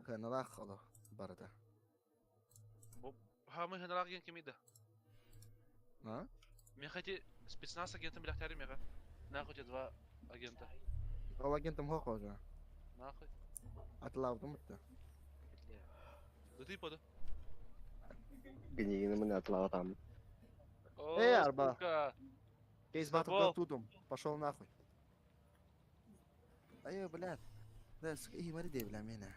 Ханалах хало барда.
Ха, мы генерал агент кимида.
А?
Мне хотите спецназ агентом, бля, хтяри мега. Нахуй тебе два агента.
Ол агентом хохожа.
Нахуй.
Атлавдым бітті.
Да ты пода.
Гнигин мы атлаватам.
О,
Эй, арба.
сука.
Кейс батл
Забол.
тутум. Пошел нахуй. Ай, блядь. Да, сука, и мари бля, меня.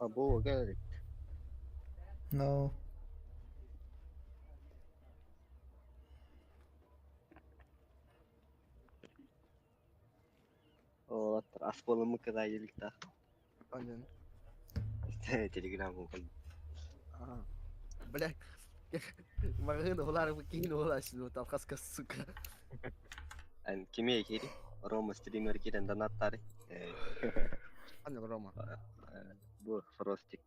А бу гel.
No.
Олаттар ас болымы кыда еликта.
Понятно.
Телеграм кыл.
А. Блядь. Магын улар выкинула, талхаска, сука.
Ан киме кири? Рома стример кирен донаттары.
Понял, Рома.
Бу Фростик.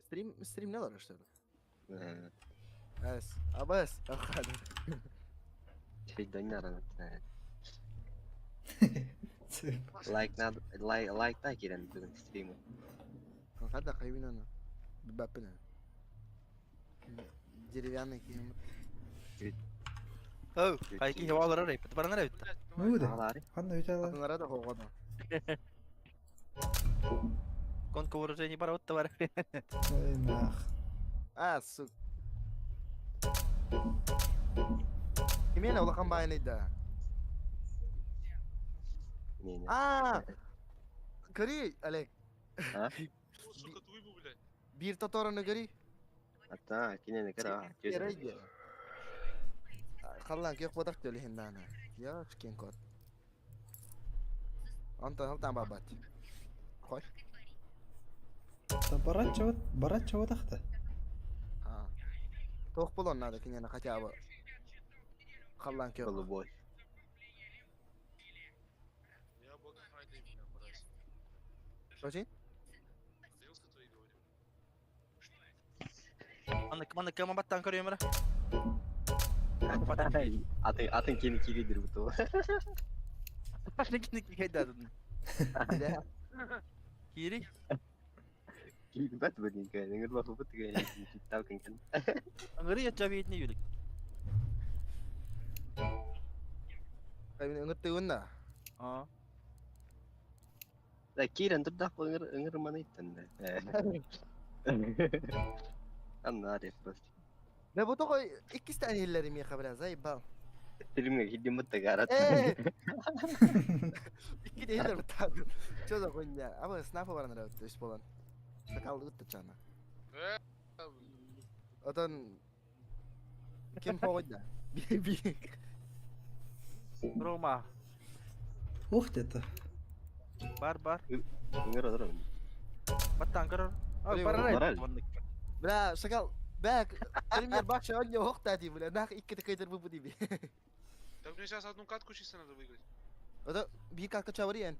Стрим, стрим не что ли? Эс, абас, ахада.
Доннар Лайк надо, лайк лайк та кирен бүгүн стримы.
Хада кайбинана. Бапына. Деревянный кем.
Оу, хайки хевалар арай, баранар битте.
Нуде.
Алары.
Ханна үтәләр.
Нарада хогода.
Гонка вооружений бар вот бар.
Ой, нах.
А, сук. Кимена улахан байны да.
Меня.
А! Гори, Олег.
А?
Сука, твою, блядь.
Бир татораны гори.
Ата, кинени кара.
Кереге. Халлан кек бодак төлөһүн дана. Я шкен кот. Антон халтан бабат. Хой.
Та барача барача ватахта.
А. Тох болон надо кинена хотя бы. Халлаан күөх.
Голубой.
Я Black Friday, бля, мразь.
Очень?
Рилсы твои говорю.
Маннык маннык кама баттаан көрүөм эрэ.
Атын атын кини киирдир буту.
Кини киһи
Да.
Киири.
Киирбэт бадинка. Нингер бахупут тигэн киттал кэнкен.
Аңыры яча бейтне юлик.
Мен ыңыртыгын да.
Аа.
Да киирэн турдах бу ыңыр ыңыр маныйттан да. Анна ариф просто.
Да бу тоҕо иккистээн иһиллэр миэхэ, бля, заебал.
Фильмге киирдим бутта гарат.
Э! Икки иһиллэр бутаан. Чё за хуйня? Аба снафа баран эрэ үс болан. Сакал ыттычана.
Э,
Отон ким хоҕойда? Би би.
Рома.
Ух ты.
Бар бар.
Ыңыр олорор.
Баттаан көрөр. А
Ой,
барар.
барар.
Маннык.
Бля, шакал, бэк, пример бакша он не охтати, бля, нах икки такой бу диби.
Так мне сейчас одну катку чисто надо выиграть.
Ото би как чавариен.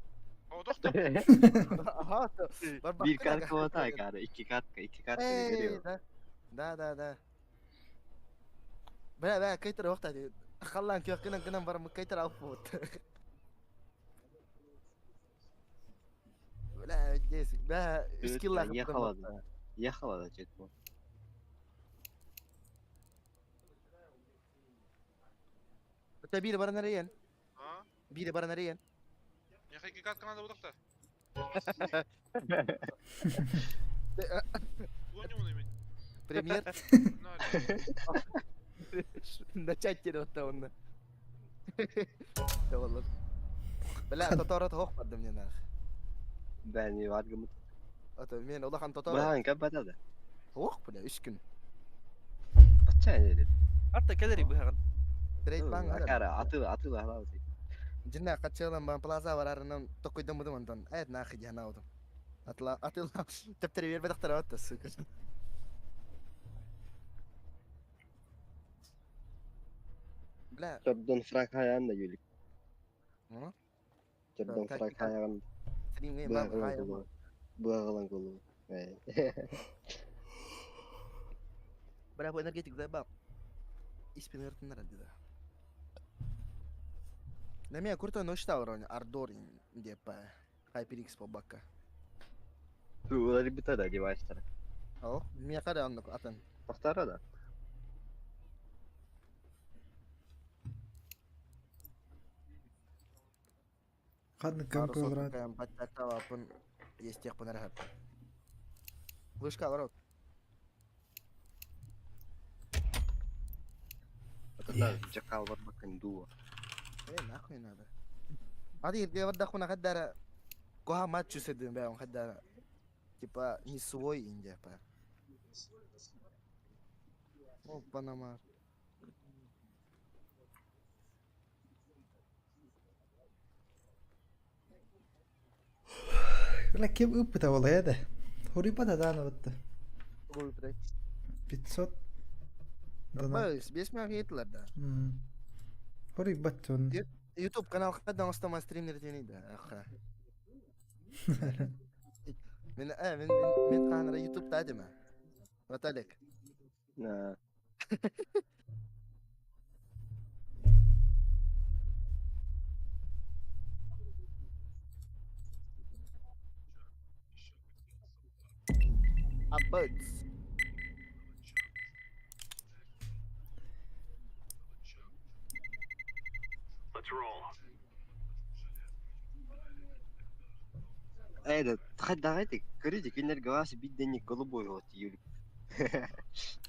А вот охта.
Ага, то.
Бир катка болта кара, икки катка, икки катка
Эй,
veriyor.
да. Да, да, да. Бля, бля, кайтар охтати. Халлан кё кынан кынан бар кайтар алып вот. Бля, здесь, бля, скилла.
Ехала да. Ехала да чет бу.
Та бири баран арыйан.
А?
Бири баран арыйан.
Мне икки катка надо вот охта. Понял на меня.
Премьер.
На,
Начать вот он. Да والله. Бля, татарат хох бардым мне нах.
Бәни варгым.
Ото мен улахан татарат
Бахан капата да.
хох бля үч күн.
Ача не.
Арта келери быһагын.
Трейд банк ара.
Акара аты аты лахла.
Жинна качылан бан плаза барарынан токуйдum будум онтон. Эт нахи жана удум. Атла атыла тептери бербе дактар атты сука. Бля,
Чордон фрак хаян да юлик.
М?
Чордон
Так,
фрак
так.
хаян.
Стримге бан
Быагалан
хай.
кулу. Быагалан кулу.
Бля, бу энергетик заебал. Испин ыртыннар дида. Неме курта ношта уровень Ардор деп HyperX по бакка.
Улар бита да девайстар.
О, мен кара аннык атын.
Тохтара да.
Хадны кем кылрат.
Кайм баттакта апын естек пынар хап. Вышка ларот.
Ата жакал бар бакын дуо.
Э, нахуй надо. Ади ирге варда хуна хаддара. Коха матчу седин бе он хаддара. Типа не свой инде па. О, Панамар.
Бля, кем ыппыта ол эде. Хорипата дааны бытты.
Ой, блядь.
500. Дана.
Бай, бес миң етлер да.
Хорипат он.
YouTube канал хаддан остама стримнер тени да. Аха. Мен э мен мен мен канара YouTube та деме. Ваталик.
На.
Абыц.
Let's roll.
Э, хаддагайтик. Көрүдү кинер гавасы бидденник голубой вот юлик.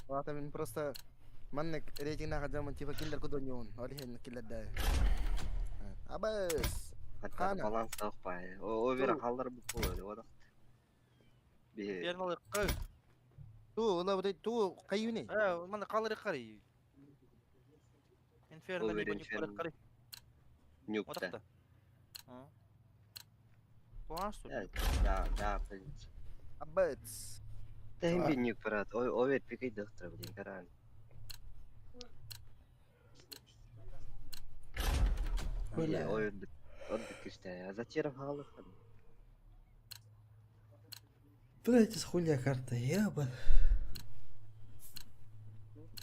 Вата мен просто маннык рейтинг хадамын типа киллер кудоньон. Олихен киллер да. Абыс.
Хатта
Хана.
баланс таппай. О, бер
Ту.
халдар бу болду. Ода. Би
Берналы кы.
Ту, ола вот ту кайюни.
Э, мана калыры кары. Инферно
Овер
либо не
Инферно.
кары.
нюкта.
Отакта. А. Куашту.
Да, да, да, блин.
Абыц.
Тем би нюк брат. Ой, овер пикай доктор, блин, каран.
Бля.
Ой, ордук күүстээх. Зачем хаалыхан?
Блять, хуйня карта, ебан.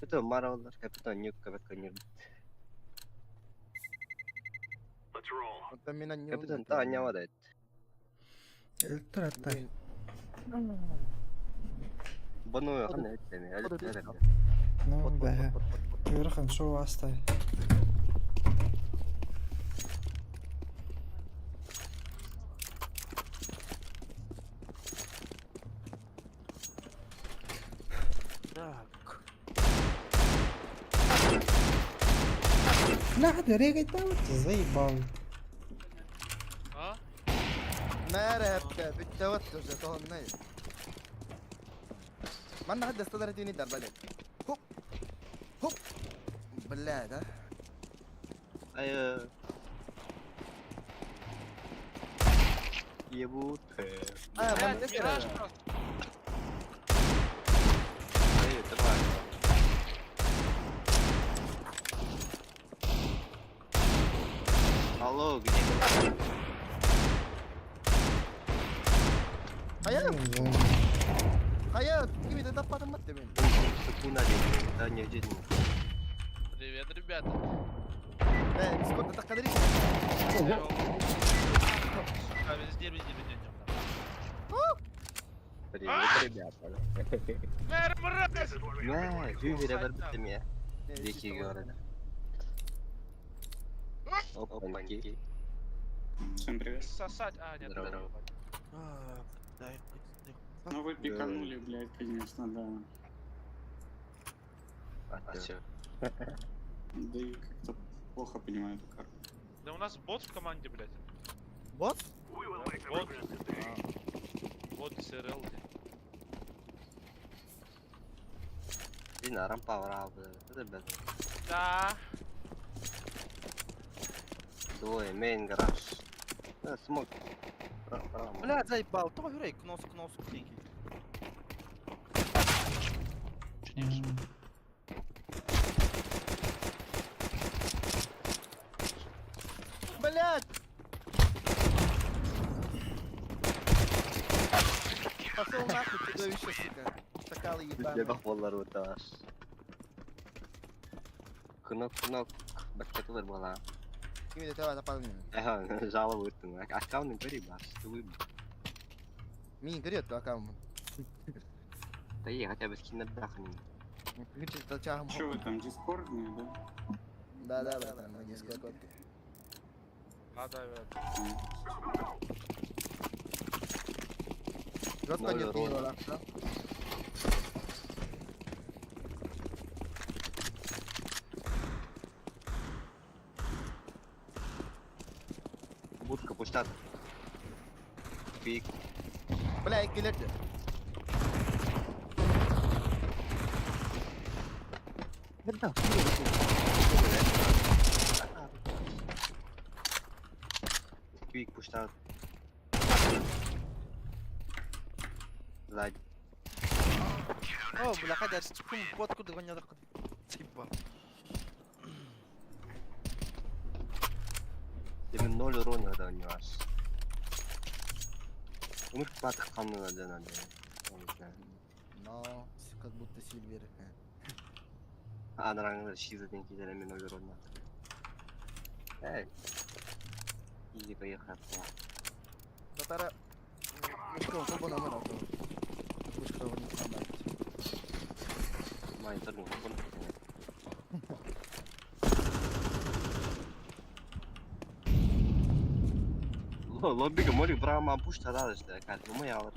Это Марвел, капитан Нюк, капитан Нюк.
Let's roll.
Оттон мин анньыыбын
Капитан
да
Таня вадает.
Өлтөр аттай.
Бону ханна эттэми, өлтөр.
Ну, бэһэ. Ыарахан шоу астай.
Так.
Надо регать там, заебал.
А?
Мээрэ بالتوتر جاتهم نايم. ما عندنا حد يستدري تيني دربلك. هوب هوب بالله ده
Айы. Ебут.
اه ما
Блядь, мираж просто.
Айы, давай. Алло, где ты?
خيال خيال كيف تدفع تمت من
Сукуна дедим, да не дедим.
Привет, ребята.
لا ديسكورد تقدريش
А, везде, везде, везде.
Привет, ребята.
Мэр, мразь!
Мә, жүгіре бір бітті ме? Екеге қарады. Опаньки.
Всем привет.
Сосать. А, нет,
Здорово.
здорово.
А, дай, дай.
Ну вы пиканули, блядь, конечно, да.
А, всё.
Да и как-то плохо понимаю эту карту.
Да у нас бот в команде, блядь.
بوت
We will make them
Бот.
regret this day.
Бот СРЛ.
Дина, рампа врал, Это без.
Да.
Двое, мейн гараж. Э, Смок. Ра- рам.
Бля, заебал. То юрей, кнос, кнос, клики.
بلاد Пошел нахуй, чудовище, сука. Шакалы
Бізге
ебаные.
бақ болар өташ. Кынок, кынок. Бәккәті бар бала.
Ким это давай запал меня.
Аха, жалоб өттің. Аккаунтын көри бар. Туй.
Мин көрет аккаунт.
Да е, хотя бы скин отдохни.
Включи толчахом.
Че вы там, дискордные, да?
Да, да, братан, на дискорд.
А, да, да.
Жестко
Ноль
нет
урона.
да?
Будка пуштат. Пик.
Бля, келерді.
Пик пуштат. Сзади.
О, бля, хотя кум бот куда гонял. Заебал.
Тебе ноль урона да у него аж. Умер патх хамнула да надо. Я не знаю.
Но, как будто сильвер.
А, нормально, шиза деньги дали мне ноль урона. Эй. Иди поехал.
Татара... Мышка, колбу на мына. Мышка, не сломать.
Май, торгу, Лоббига молик брама пушта радости, кат, ну моя вот.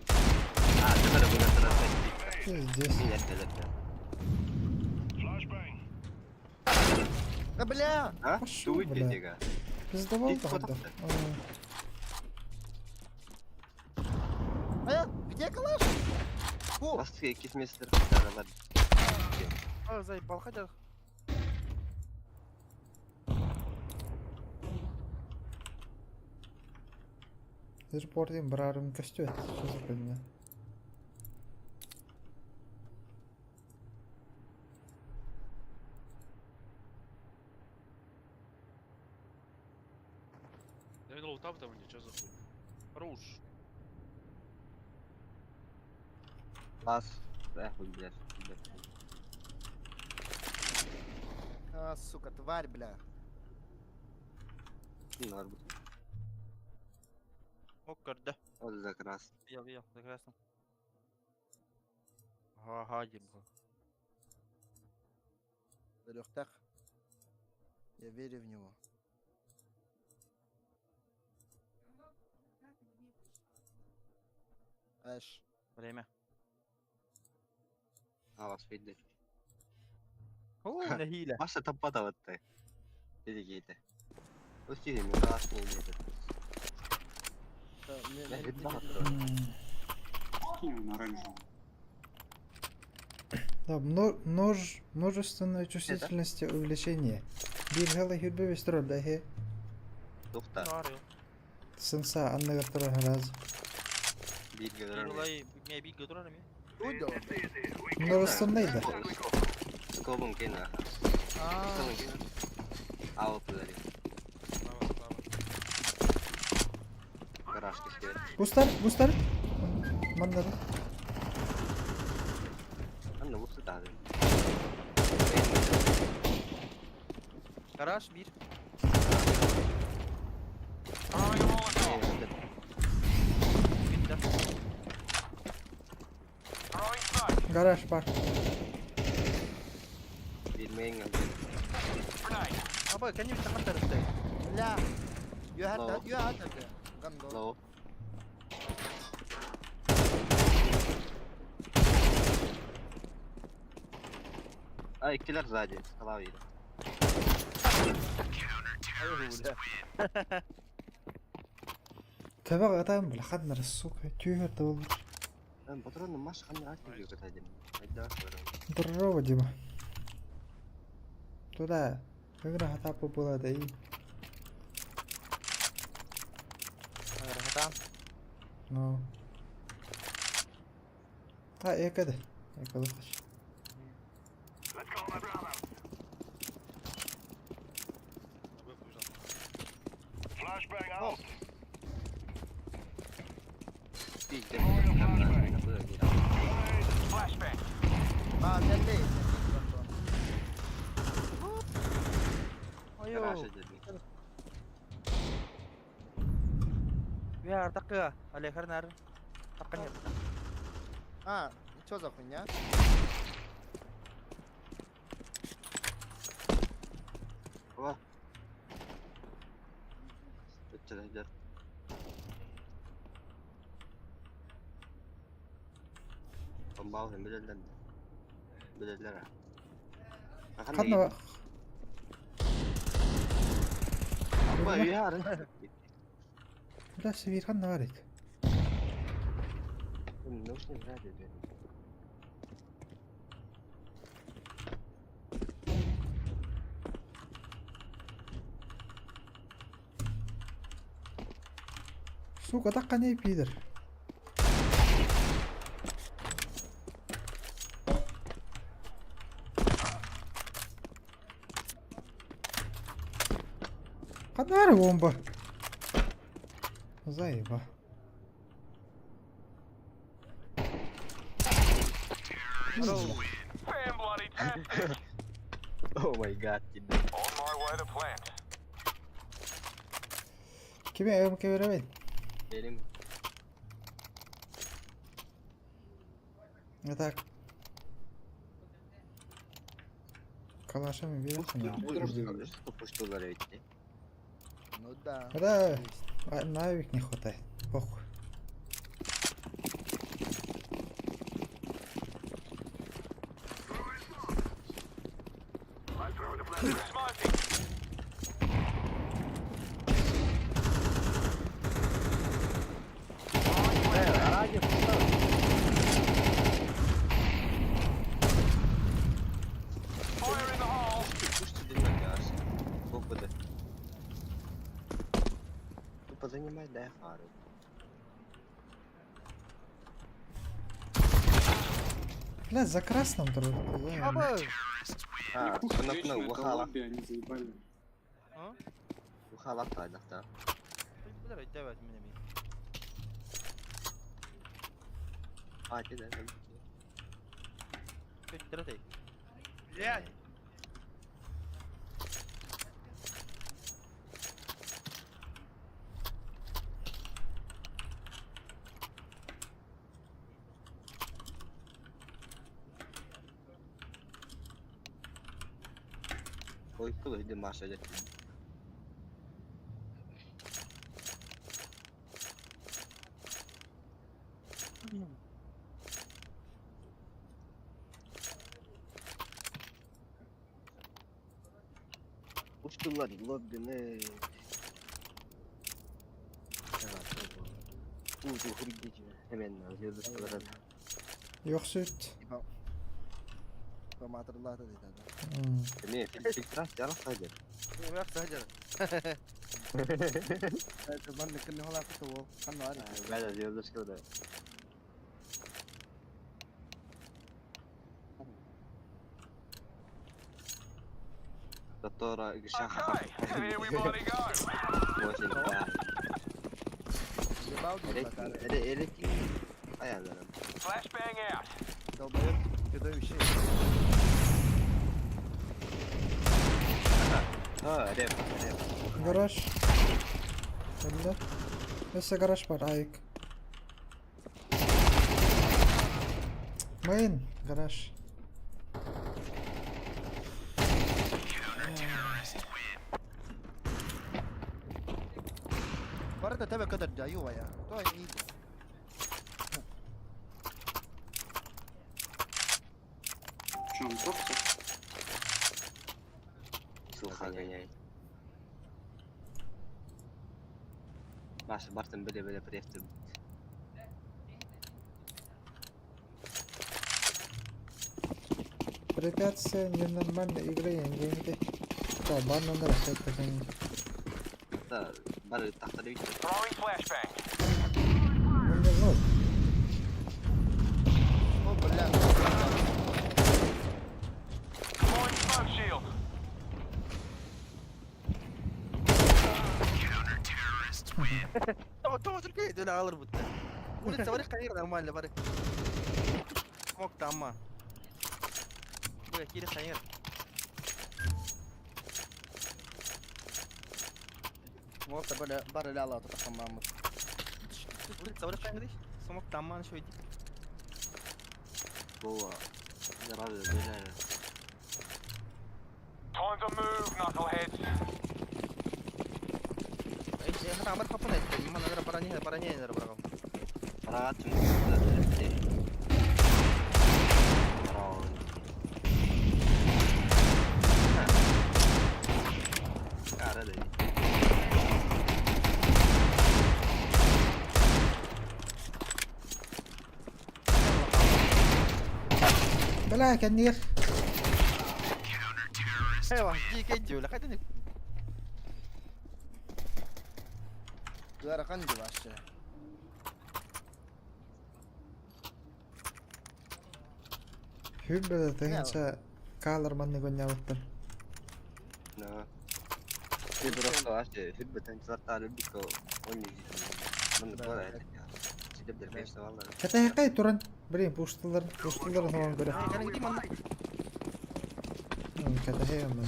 А, ты даже был на
Пиздец.
Меня это
Flashbang.
Да бля!
А?
Пошел,
Туй
бля.
тебе.
Пиздовал
Иди
тогда.
куда
А, где калаш? Фу!
Басты якийсь містер.
А, заебал, хотя.
Репортинг барарым костюм. Что за хуйня?
Залутав там или что за хуй? Хорош.
Бас. Эх, блядь. Блядь.
А, сука, тварь, бля.
Норм.
О, көрдө.
Вот за крас.
Видел, видел, прекрасно. Ага, ебал.
Лёхтах. Я верю в него. Эш.
Время.
А, вас видно.
О, нахиля.
Маша таппатаваттай. Или Усилий, мне красный едет. Я видна,
Скинь на оранжевый.
Да, множественной чувствительности увеличение. Биир хела хүрбе бестер да хе.
Тухта.
Сымса анныгар турар раз.
Билай, меня биг турар ми.
Множественный да.
Скобом кена. Скобом кена. А, вот Гараж кестер.
Густар, густар. Маннары.
Анна бу сытады.
Гараж bir. Bitti.
Гараж бар.
Bilmeyin
Аба, конечно, хантар
Бля. You had that, you had that. Гандон.
Low. А, и киллер сзади, скала видно.
Табак атам бля хаднар сука. Түйөр табыл.
Патроны маш ханна артик жүгөт один. Айда
Здорово, Дима. Туда. Игра хатапа была да и.
Там.
Ну. А, экады. Экады хоч.
Flashbang out. Flashbang.
А, geldi.
Айо. Я такка, Алехар нар. Такка нет.
А, чё за хуйня?
О. Өттелер. Бомбау hem bilirler. Bilirler ha.
Хадна.
Апа, яры.
Бля, севир хадна бар ит.
Нужно вряд ли.
Сука, так не пидор. Хадна бомба. Заеба.
Fan-bloody-tastic.
Oh my god, тебе.
On my way to plant.
Кime МК беребин?
Benim
Так. Калашами берем.
Что пуштулар эти?
Ну да.
Да, а, навик не хватает. Похуй.
Smoking. Fire in the hole.
Пушти дымок, Опыта. Тупо занимай, дай фару.
Бля, за красным друг.
Аба.
А,
Пусть
она
вечно это
ухала.
лобби, они заебали.
А?
Ухала та, да, да.
Билэр өйдөөбөтүм мин эмиэ.
А, ти да.
Көттөрө тэй.
Блядь!
Ой, куда иди, Маша, дядь. Устулар лоббины.
Йохсут.
Типа маатырлаата дейт ада.
Не, фильтрация садер.
Садер.
Маннык кынны холаакы ол ханна бар.
Бәле звездочка да. Doctora
Okay, here we bloody go. Flashbang out.
Долбоёб чудовище.
А, реп, реп.
Гараж. Önde. Neyse garaj var ayık. Mayın garaj.
Барыта тебе кадар жаюва я. То и
В чем просто?
Слуха гоняет. Маша, Бартон были были префты.
Препятствие ненормальной игры деньги. Да, банан растет такой.
Да, бары тахтары
Throwing flashbang.
Ну не знаю.
О, бля.
Deploying smoke shield.
То только иди алыр бутта. Улица бар кайыр нормально бар. Смок тамма. Бля, кири хайыр.
Смок бара бара ла тахаммамыт.
Улица бар кайыр. Смок тамма шойди.
Була. Зараза, бля.
Time to move, knuckleheads.
Эй, амар хапын айтты. Мана бара не бара не бара.
Бара түн. Cara dei.
Бля, кэннир.
Эва, ди кенди ула кайдан
Ыарахан ди вообще.
Хүббэ тыгынча калар манны гонялыктар.
Да. Ты просто вообще хүббэ тынчылар бикко он не Мын бара. Сидеп конечно валла.
Катайкай туран. Блин, пуштылар, пуштылар хаван көрө.
Кайдан ди манна.
Катайкай ман.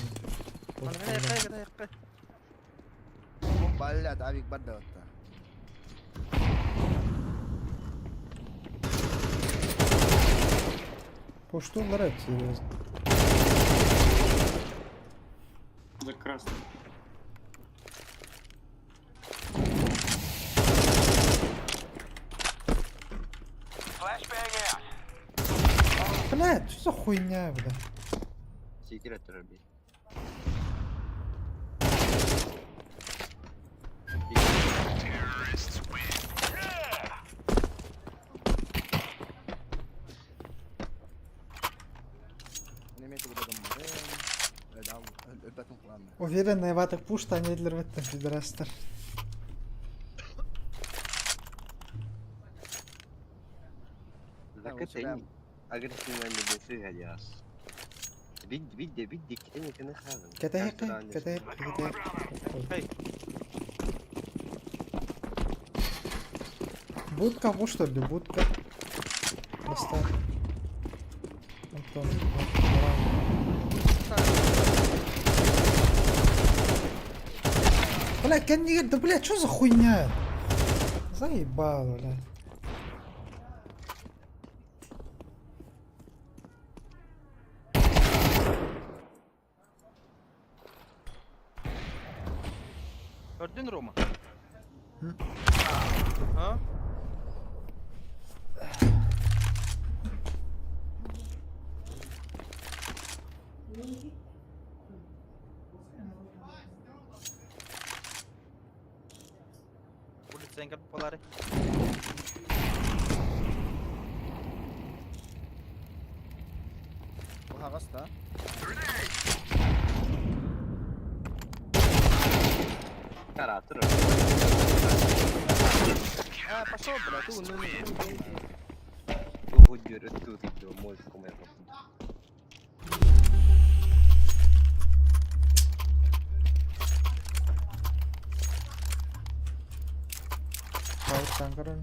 Манна кай кай кай.
Блядь, авик барда отта.
Пуштулар это серьезно.
За красный.
Flashbang out.
Бля, что за хуйня, бля?
Секрет роби.
Уверен, ватык пушта недлер в этом пидорастар.
Закрытый агрессивно не гадяс. Бид бид бид китени кene хазан.
Катайкай, катайкай, катайкай. Будка куштар дии, будка. Бастаан. Онтон Бля, кэннигэр да, бля, что за хуйня? Заебал, бля.
Көрдүн Рома?
М?
А? Улица эҥэр буолаары.
Уһаҕас да?
Каратыр.
А, пошел, блядь, ты, ну, ну, ну,
Тугу дьөрөттүү тиийдэ мой кумай.
Пауыртан көрөн.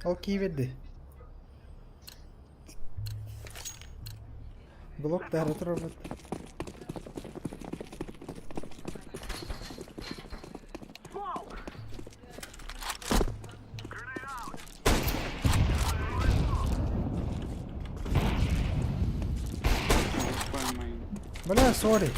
Ол киибэрди. Блок таһара турарбыт. Бля, sorry.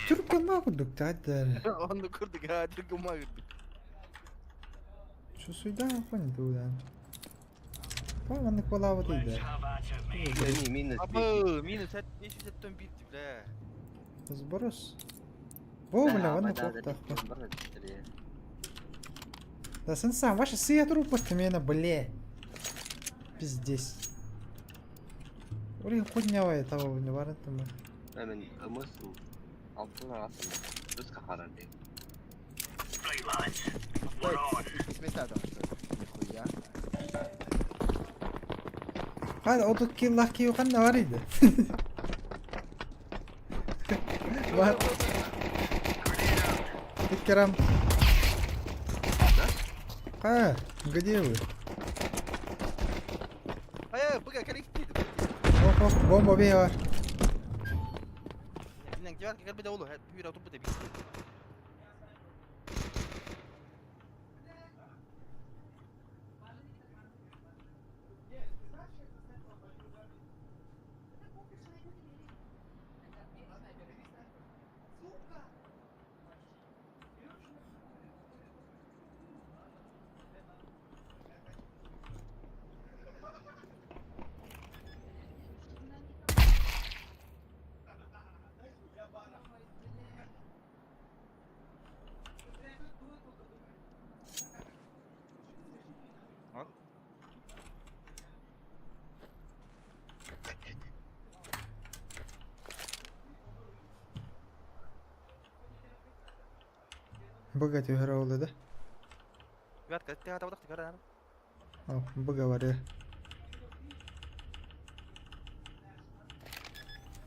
Түркема курдук тааттар.
Онно курдук, а, түркема курдук.
Чусуйда хуйня туда. По маннык буолаабыт ыйда.
Минус
Абы, минус 571 бля.
Сброс. Бо, бля, маннык буолуохтаахпын. Да сенсам, ваша сия трупа мена, бля. Пиздец. Блин, хуйня того не барантым.
Мен ымысыл алтын ағасын. Біз қақарар дейм.
Иккис там, что ли? Нихуя.
Hadi o da kill ki yukan var idi. Var. Иккерам. А, где вы?
Ай, быга, коллектив.
Оп, оп, бомба бей бар.
Инен кивар кэлбит оолу, бүүрэ турбут эбит.
Быга түһэр ол да.
Вятка, ты атабытах ты
О, быга бар я.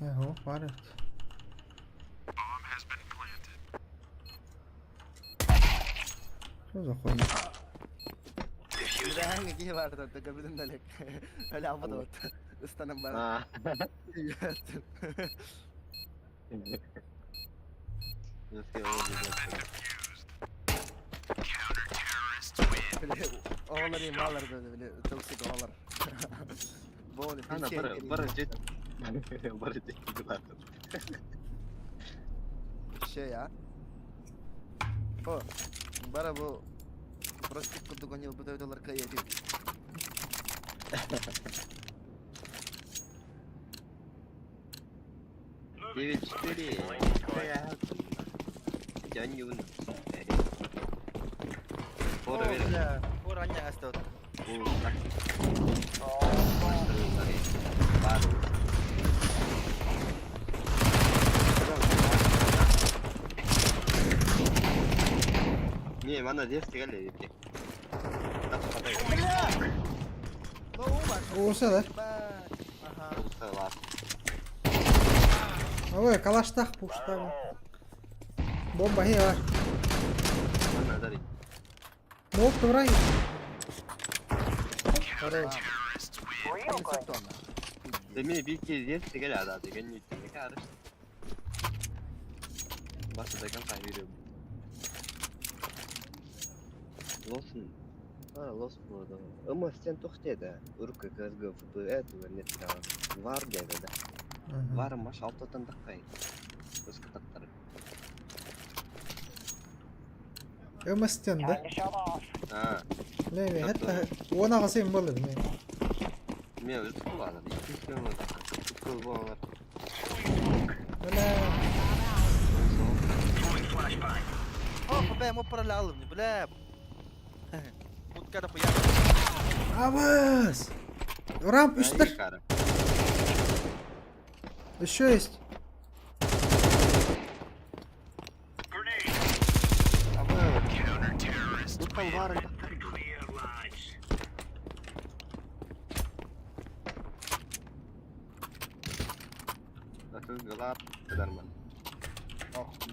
Ого, бар. Что за хуйня?
Бля, киһи баар да, көрбүтүм да элек. Өлө албат вот. Ыстанан баран. Оҕолор ималар били тылсык оҕолор. Боли.
Ана бара бара жет. Бара жет.
Şey ya. О, бара бу просто курдук онил бу дойдулар кайы дип.
9-4. Дянюн. Фора
О,
верен.
бля, фора анньа астаут.
Не, манна 200 галерейки.
Ууса да? Ой, калаштах пуштаба. Бомба хе бар. Мол турай.
Демей бики 200 галя деген не карыш. Басы до конца верю. Лосын. А, лос болды. Ыма сен тоқтеді. Урка КСГ ФП нет Вар деді да. Вар маш алтатан даққай. Өскі тақтары.
Ымастен да?
А.
Не, не, хәтта она касайым болды мен.
Мен өз болады.
Бля.
О, бля, мо пролял мне, бля. Вот когда хуя.
Абас! Рамп үстер. Еще есть.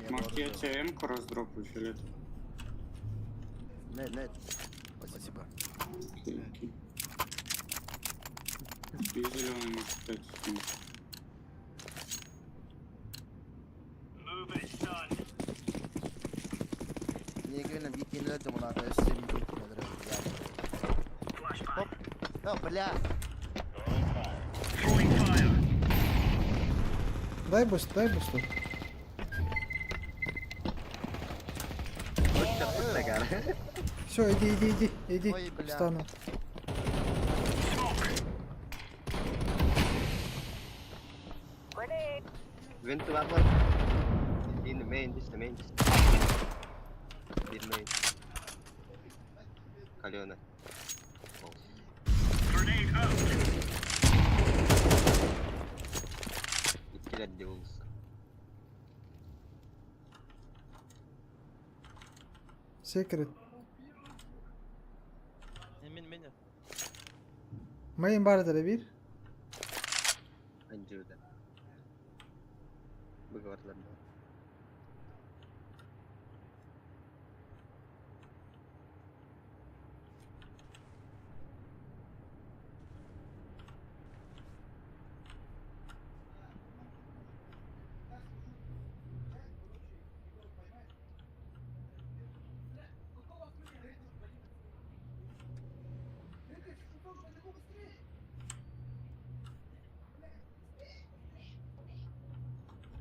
Может, я тебе М-ку раздроплю, Филет?
Нет, нет. Спасибо.
Окей, окей. И зеленый может пять скинуть.
Не говори, мына Оп. О, бля.
Дай буст, дай буст. Все, иди, иди, иди, иди.
Ой, бля.
Встану.
Винты var var. In the main, this the main. Bir main. Калена. Иккилер де болса.
Секрет.
Мен мен.
Мейн бар да bir.
Анжуда. Выговорлар.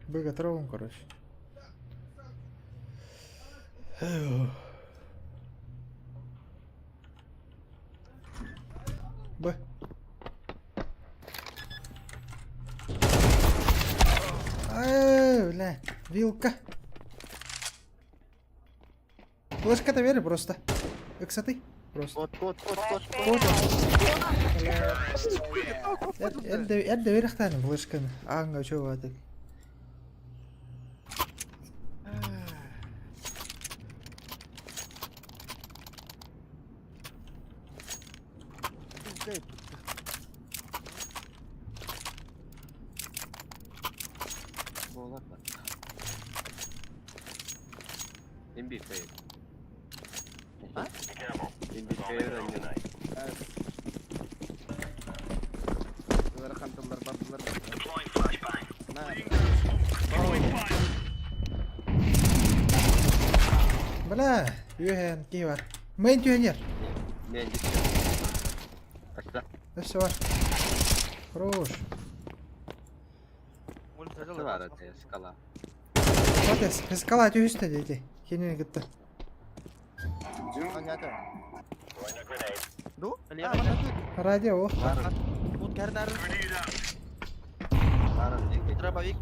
Быга травом, короче. Б. Эй, бля, вилка. Флешка-то верь просто. Иксаты. Просто.
Кот, кот, кот, кот,
кот. Эрде верихтан флешканы. Аңга чё атык.
Болар бар. Имби фейр.
А?
Имби фейр ойнонай.
Ыарахан тыллар бардылар. На.
Бля, юхэн ки бар. Мейн тюнер.
Мен Ашта.
Все бар. Хорош.
Бар это скала.
Вот скала түстө деди. Кенен кетти.
Понятно. Ду?
Радио.
Ут кәрнәр. Дробовик.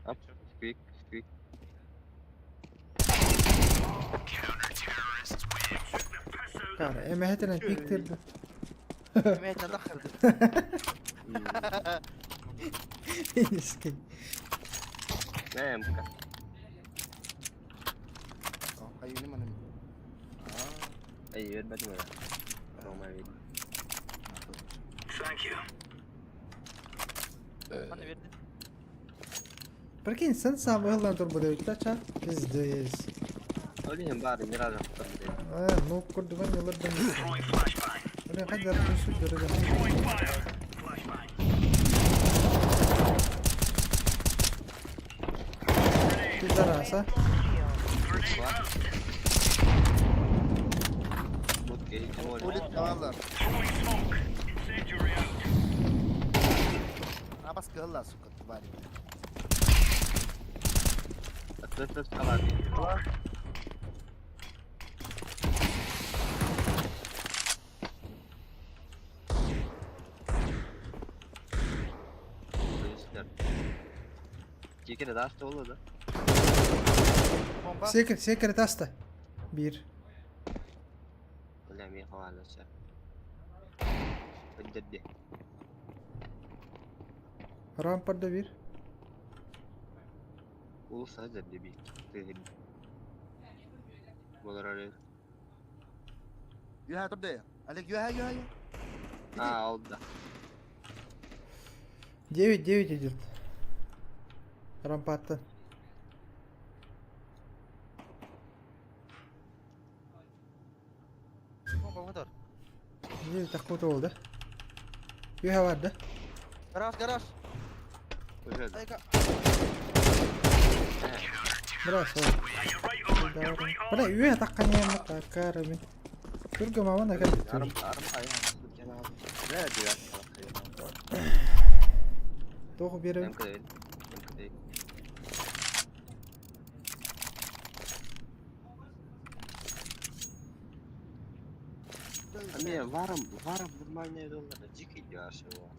Ап, сквик, сквик.
Кара, эмэһэтинэн пиктирdi.
Эмэһэтинэн таххырды.
Иски.
МК.
Айыыны манын.
Ай, бербетим öyle. Normal bir.
Thank you.
Ханна берди.
Прикинь, sen сам ыллан турбут эбит да, ча? Пиздец.
Ол иһин баары мираж аттар диэн.
А, ну курдуган йылырдым.
Throwing flashbang.
Блин, хайдар күсүк дөрөгөн.
Throwing fire. Flashbang.
Пидораса.
Grenade out.
Бут киһи ол.
Улица
Throwing smoke. Incendiary out.
Абас кыһылла, сука, тварь.
Аттас қалады. Кекере даста болады.
Бомба.
Секрет, секрет аста. Бир.
Бля, мен қалады. Өддерде.
Рампарда бир.
Улуса өддерде би. Болар әлі.
Юха турды. Олег, юха, юха, юха.
А, алды.
9-9 идет. Рампатта.
Бомба мотор.
9 такой ол да? Юха бар да?
Гараж, гараж.
Уже.
Айка.
Брас, ол. Бля, юха таккан ем таккара мен. Түргө маман акар.
Арым арым аяқ. Бля, дүйәк.
Тоғы берем.
МК МК. А мне варом, варом нормальные доллары, дикий дешево.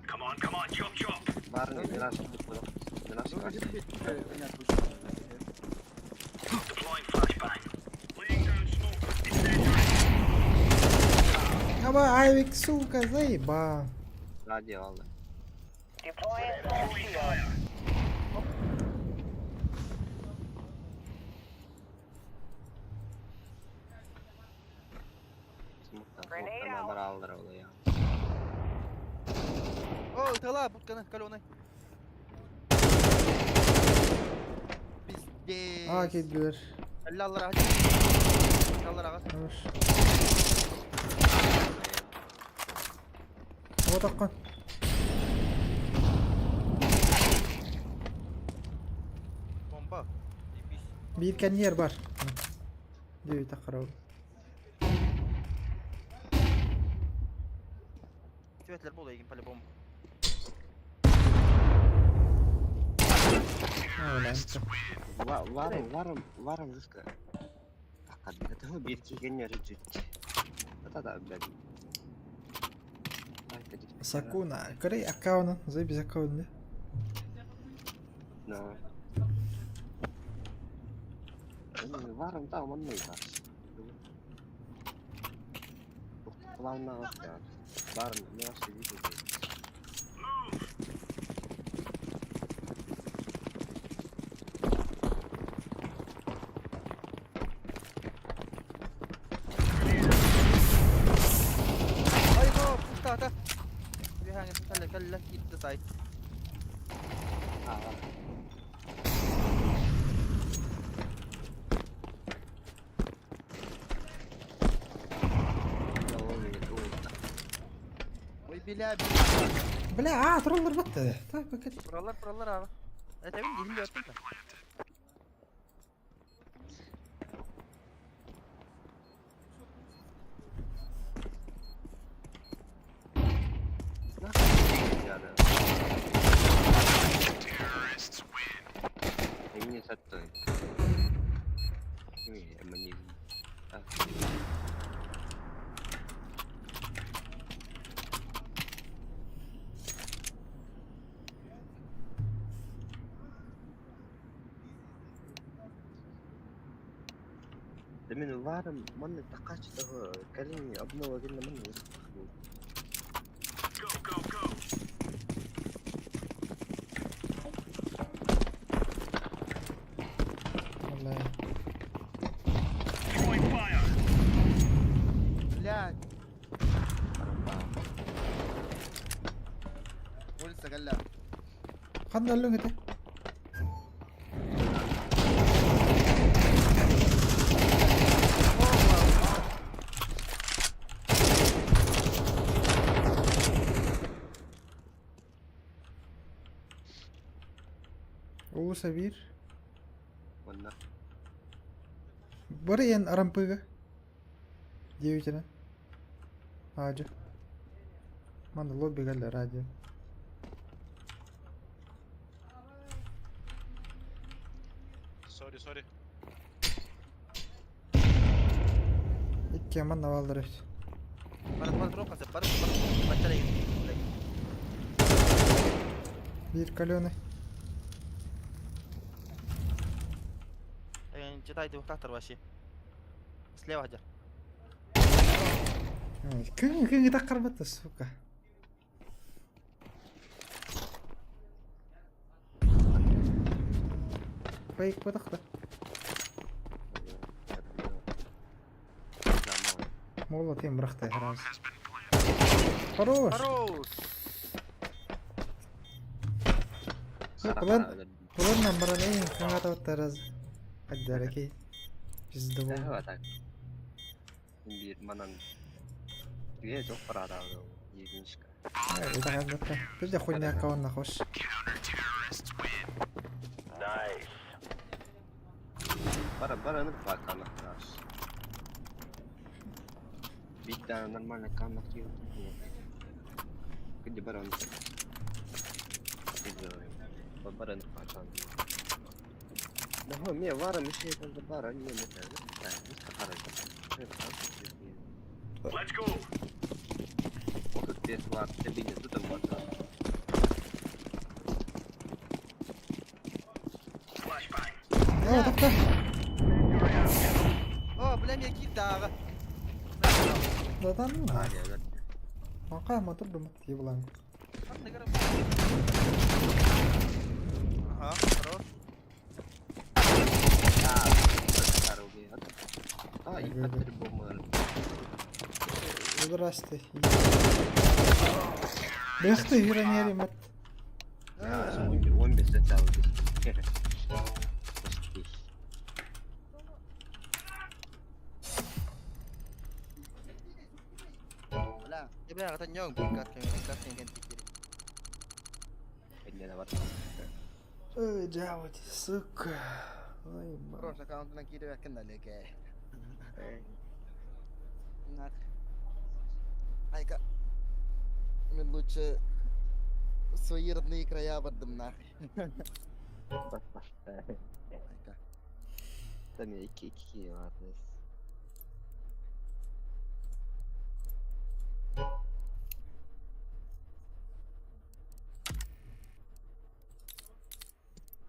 Come on, come on, chop chop.
Варный мираж, мираж.
Deploying flashbang. Laying down smoke. Incendiary.
Аба, Айвик, сука, заеба.
Да, делал.
Throwing fire.
Смута, брал, брал, я.
О, тала, будканы, каленый. Пиздец.
А, келдилер.
Аллалар ага. Аллалар ага.
Хорош. Вот аккан.
Бомба. Ебись.
Бир каньер бар. 9 таккара.
Светлер болды егин по-любому.
Варом, варом, варом жестко. Так, это бир киген чуть. Да, да, блядь.
Сакуна. Көрей аккаунт. Заебись аккаунт, да?
Да. Варом там он не Плавно Барн, мясо видите.
Айго, пустата. Бихаңы калла калла китти сайт.
А,
Ой, бля,
Бля, а, троллер бітті. Так, пока.
Буралар, буралар ага. Это мен дилим деп да.
Эмне сатты? Эми эмне? А. Мин варым манна такач того кэлин обнова гэннэ манна
Go, go, go.
والله
Throwing fire.
Блядь. Улица Галя.
Ханна өллүҥ этэ? Улуса биир.
Манна
Бары эн арампыга. Диэбитинэ. Аадьа. Манна лобби галля радио.
Сори, сори.
Икки манна бааллар эбит.
Бары бары турук хасып, бары бары баччара
Биир каленый.
Читай ты вообще. Слева хадьар.
Күн күн таккарбатта, сука. Фейк бытахта. Мола тем бырахта раз. Хорош.
Хорош!
Кулан кулан баран эйин кыңата раз. Аддараки. Пиздобол.
Эһэ так. Биир манан үйэ жоқ бараада единичка.
Это Ты хуйня кого нахуй.
Nice.
Бара бараны баканахташ. Биттә нормально канах Где баран? Баран бакан. Да, мне вара мешает он бара, не не
Let's go.
Вот тут вар, тебе не тут там
Flashbang.
О, тоқта.
О, бля, мне кидаға.
Да ну. Мақа мотор думат еблан.
Ага, хорош.
А, и по-любому.
Здрасте. Бехты юранери мат.
Он без этого.
Бля.
Бля, это не он, катка, катка,
Ой, джавать, сука. Ой, ма.
Хорош аккаунт на кире кенналеке. Нах. Айка. Мен лучше в свои родные края бардым нах. Айка.
Там я iki iki vardı.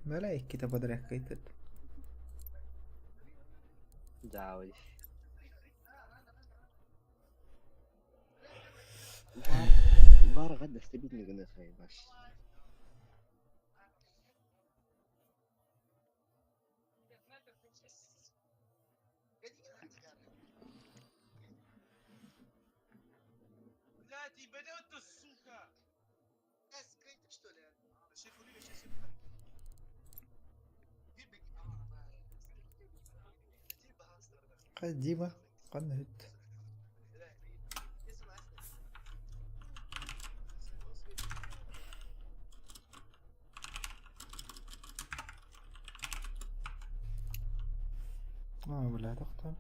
Бля, икките подряд кайтыр.
Да, ой. Var غدا استبيدني قلنا خي باش.
Блядь, ебанет ты, сука!
Что ли?
Қай Дима? Қандай үт? А, бля, тоқта.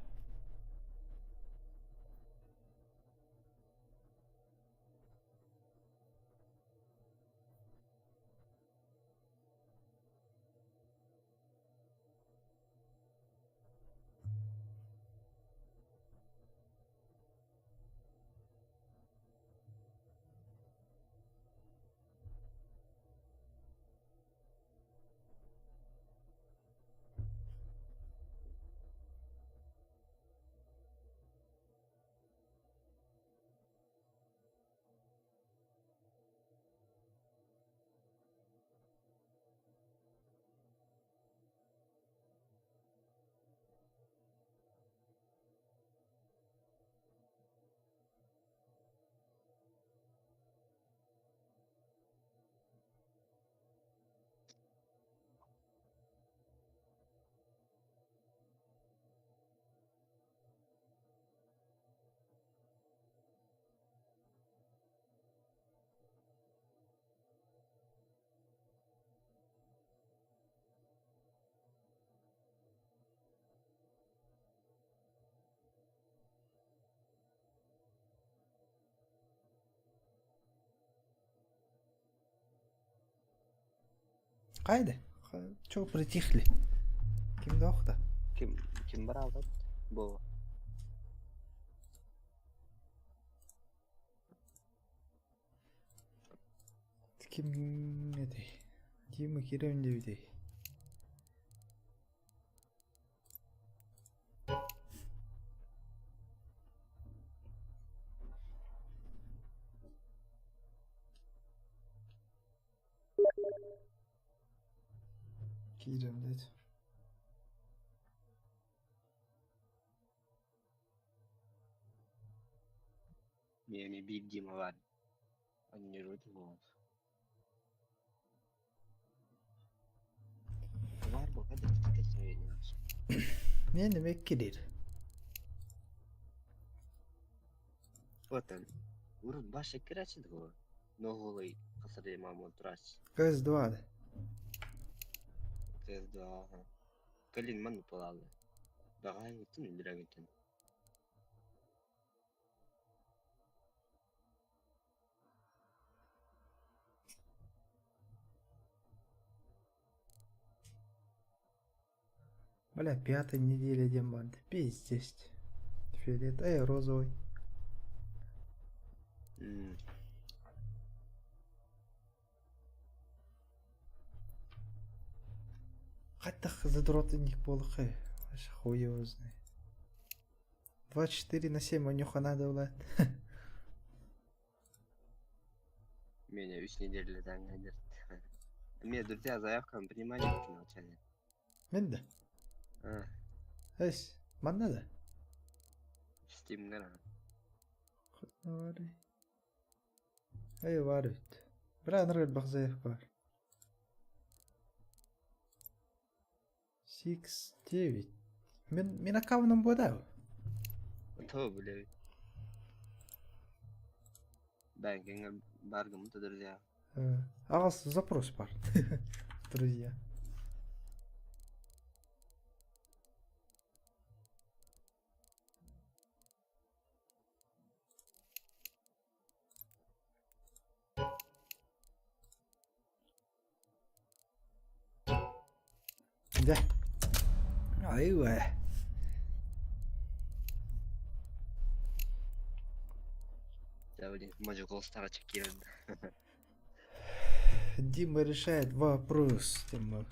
Хайда? Чего притихли? Ким да
Ким ким бараабат? Бу.
Ким этэй? Дима киирэн диэбитэй. Киирэн диэт.
Миэми биир Дима баар. Анньыырбыт буолан. Баар буолла да
Мен эмэ кирир.
Отон. Урут баша кирачы дуо? Ноголой хасары мамон турач.
КС2 да.
КС2 ага. Кэлин манна буолаалы. Баҕаһыҥҥыттан өлөрөҥүтүн.
Бля, пятая неделя диэн Пиздец. Фиолет, эй, розовый.
М.
Хайдах задротынник буолуоххай? Вообще хуй его знает. 24/7 оньуха надо было.
Меня үс неделяден кэлэр. Эмиэ друзья заявкам принимали начали.
Мен да.
А,
Эс, манна да.
Steam'гар
Эй, баар эбит. Бра анарга элбэх заявка бар. Six, девять. Мин, мин аккаунум буода.
То билэбит. Бэнкиҥҥэ баргыммыт друзья.
Аҕас запрос бар. Друзья. Дьэ. Айва. Дима решает вопрос. Дима.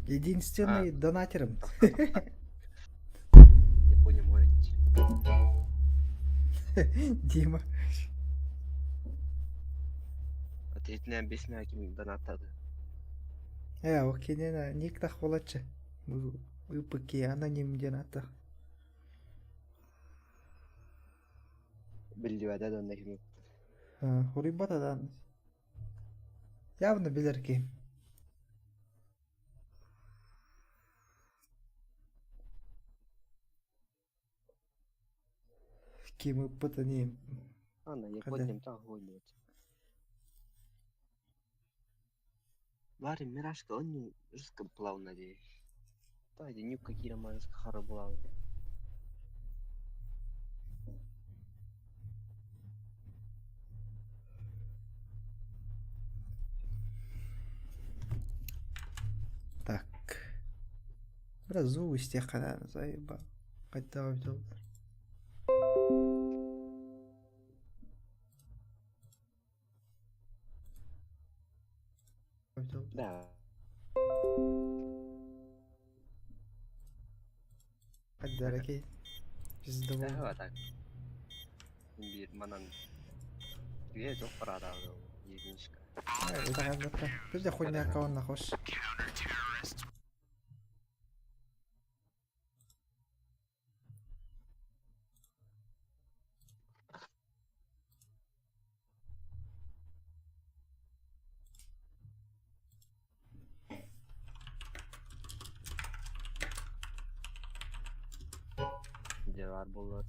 Единственный а. донатером.
Я понимаю.
Дима.
Ответная объясняю, ким донаттады.
Э, ол кинена ник буолаччы. Ыпыки аноним диэн ата.
Биллибэтэ да онно ким
Хоруйбата даҕаны. Явно билэр киһим. Ким ыппыт ини
Ана, Япония там хуйнет. Варя Мирашка, он не жестко плавно надеюсь. Да, ни в какие романы хара была.
Так. Бля, истиэххэ заебал. Хайдах эбитэ
Да.
Хайдаракей. Пиздовол.
Да, так. Биир манан үе жоқ барады единичка.
Бізде хуйня аккаунт хош.
Дьэ баар буоллар.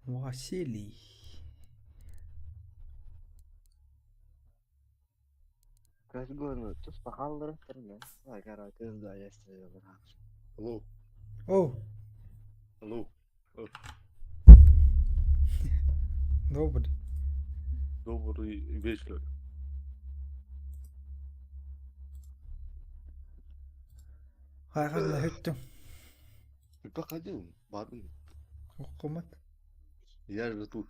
Василий.
КСГО-ну туспа хаалларыахтарын ээ. Короче, CS:GO
Алло.
Оу.
Алло.
Добрый.
Добрый вечер.
Хайҕанна бүттүм.
Проходил, бардым.
Уккумат.
Я же тут.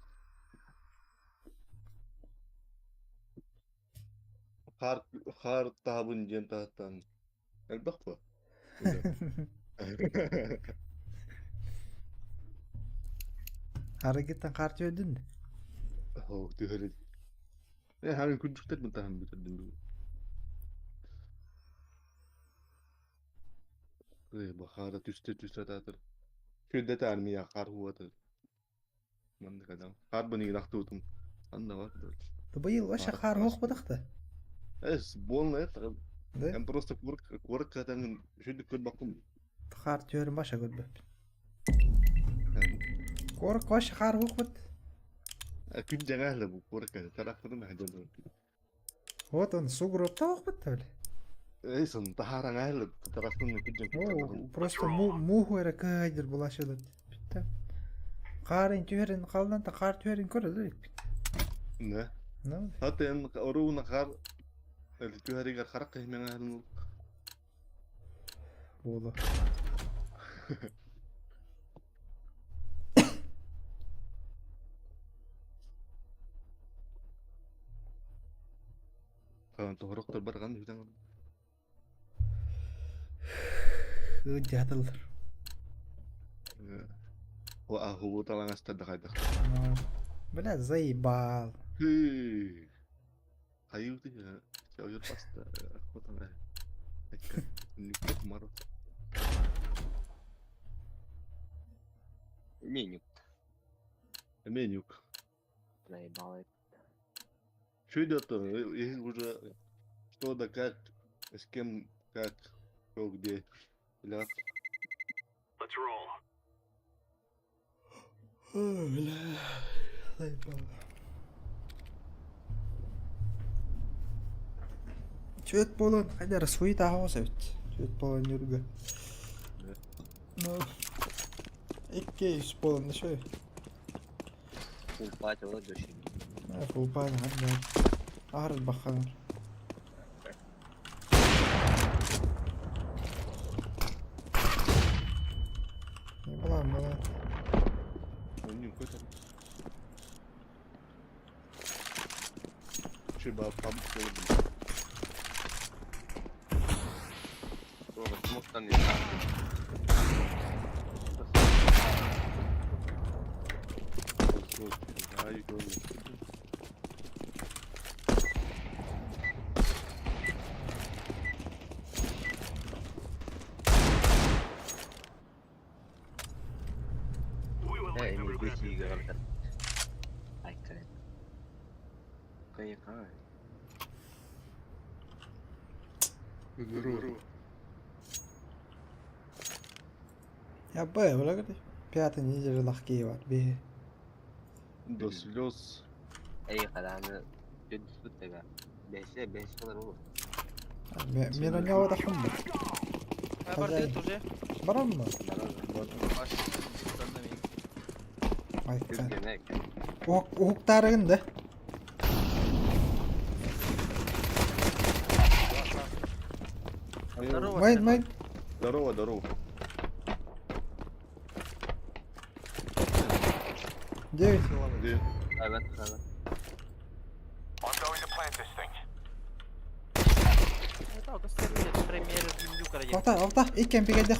Хаар хаар таһабын диэн таһыттан элбэх буо.
Арыгыттан хаар түһэрдин да?
Оо, түһэрин. Э, хаһан күрдьүктэрбин таһан бүтэрдим бүгүн. Э, бахаара түстэ түстэ атаатар. Күндэтэ армия хаар уотар. Маннык адам. Хаар быныгын ахтыбытым. Анна бар да.
Быйыл вообще хаар суох да.
Эс, больно это.
Да?
Эн просто курка катанын шүдүк көрбөккүн.
Хаар түһэрин баша көрбөппүн. Куорак вообще хаар суохпут.
Күн дьаҥаһла бу курка тарахпытым хадьан.
Вот он сугробта суохпут да били.
Эй, сон таһаараҥаһла тарахпын күн
Оо, просто мууһу эрэ кыайдыр булашылар. Бүттэ. Хаарын түһэрин халлан та хаар түһэрин көрөлөр иппит.
Не.
Ну,
Хата эн оруuna хаар түһэригэр харах киһимэҥэһин
буолу.
Тоһорохтор барган үтэн.
Ыдьатылар.
Ахуу талаҥастар да хайдах.
Бля, заебал.
Хайыы ойор баста хотана. Нүкке маро.
Меню.
Менюк.
Наебал.
Что идет уже что да как, с кем, как, что где. Бля.
Let's roll.
Бля, заебал. Чөт болон, хайда расуит ахос эбит. Чөт болон юрга. Ну, икки үс болон да шөй.
Фулл пати вот дощи.
Фулпайн хадда. Ахар баханар. Не была, была.
Нюк это. Чеба пам
Смог там не
Ай,
We will
Э,
make them
эми
regret this
бесиге
day.
баратар. Айкка. Кайка.
Здорово.
Я б, бля, пятый неделя лахки бар. Би.
До слез.
Эй, каданы жүз буттага. Беше, беш кылар болот.
Мен онява да хым.
Барды тоже.
Барам mı?
Баш.
Айка.
Демек.
Уктарыгын да.
Здорово.
Майн, майн.
Здорово, здорово.
Девять.
Где?
Evet, evet.
I'm going to plant this thing.
Охта, охта, иккен пигайдах.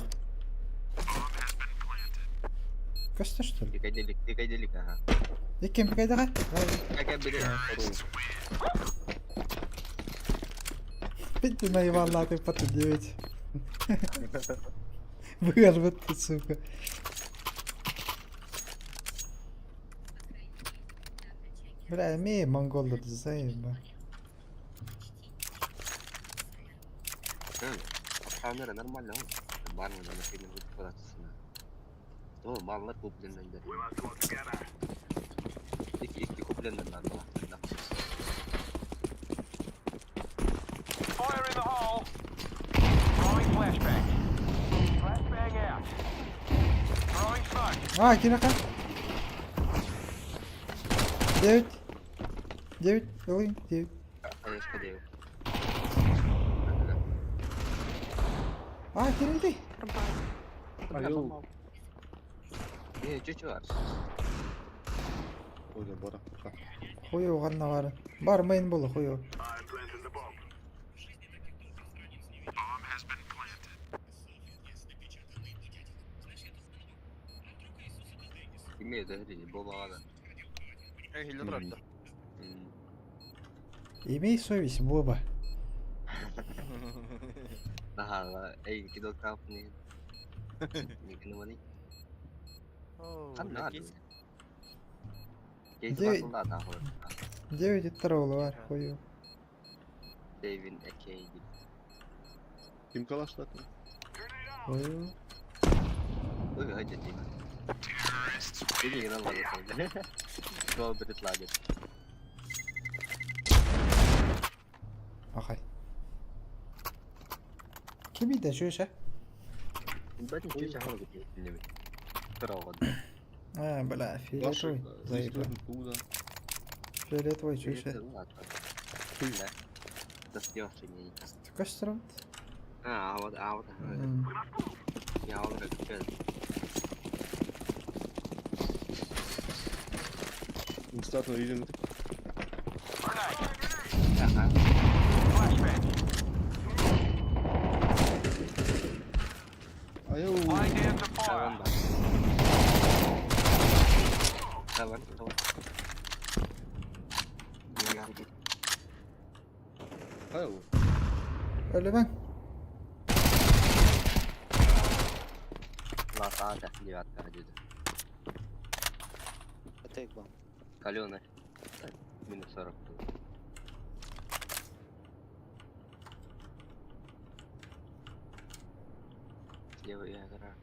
Көстөр что ли?
Тикайделик, тикайделик, ага.
Иккен пигайдах.
Какая бери?
Ты наебал, ты по девять. Вырвет ты, сука. Бля, ми монголдар заеба.
Камера нормально, бармын, ана сенин кутуп О, маллар купленнен
We must work together.
Ики ики купленнен надо.
А, кирэхэ. Девять. Девять. Ылый, девять.
Конечно, девять.
А, кирилди.
Айыл.
Не, чё чё?
Ой, бара.
Хуй ханна баар. Бар мейн болу хуй.
Имею доверие, Боба
Эй, хилли
Имей совесть, Боба.
Ага, эй, кидок капни. Не гнуни.
Девять. Девять второго бар, хуй.
Дэвин Экей.
Ким калаштатын?
Хуй.
Ой, хадя ти. Ты не играл в это. Что предлагает?
Ахай. Кими да чүөшэ?
Бәтин чүчә хавы бит.
А, бля, фиолетовый. Заебал. Фиолетовый чүөшэ. Көстөрөмт.
А, вот, а, вот. Я вот как
Статно видим.
Ага.
Айыл.
Давай, давай.
Айыл.
Өлүмэҥ.
Латата, девятка одежда.
Это их бомб.
Каленый. Минус 40. Левая игра.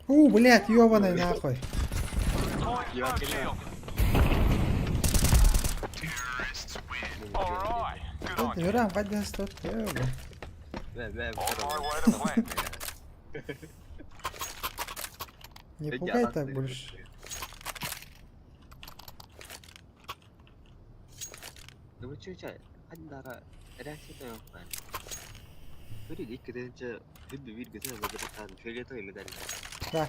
У, блядь, ёбаный нахуй. Юрам, қайда тут, ёба. Не пугай так больше.
Да вы чё, чё, хандара реакция yok ben. Böyle ilk gidince bir bir güzel bir tane şöyle toy medal.
Да.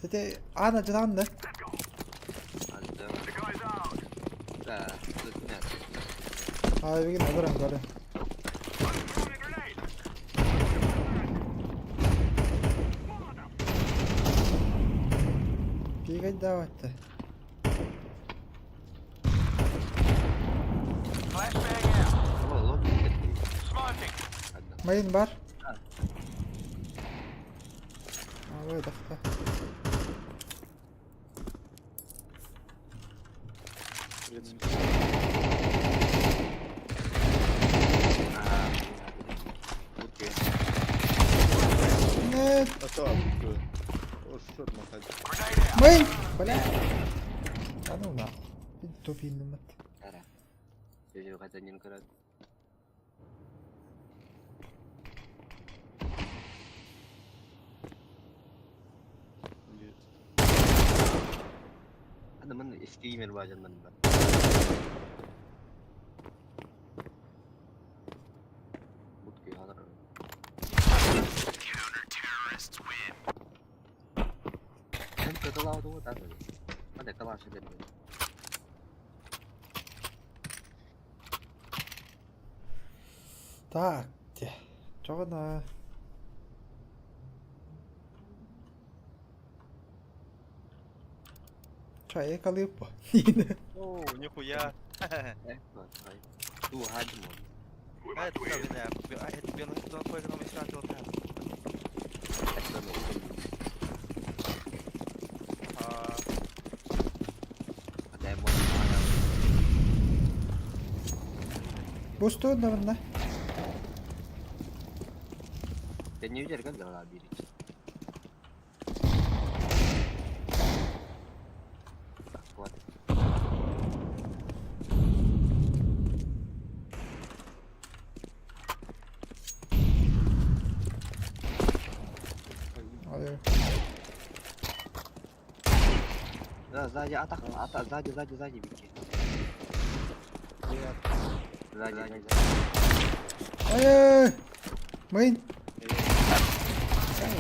Это Анна да?
Да, тут нет.
А, бигин алырам көрө. Бегать давать-то. Мейн бар. А, выдохта. Нет.
А то, о, шот махать.
Мейн! Бля. А ну нахуй. Тупинный мат.
Adamın eski e-mail bacından ben. Mutlu hazır. Hem каталау да да. Hadi kalaş edelim.
Так, Чогона. Чай, калипа.
О, нихуя.
Ту гадимо.
Бусту да ванна.
Не видел, как дала бери. Вот. Сзади атах, ата, сзади, сзади, сзади, беги. Сзади, сзади.
Ай-ай! Мейн!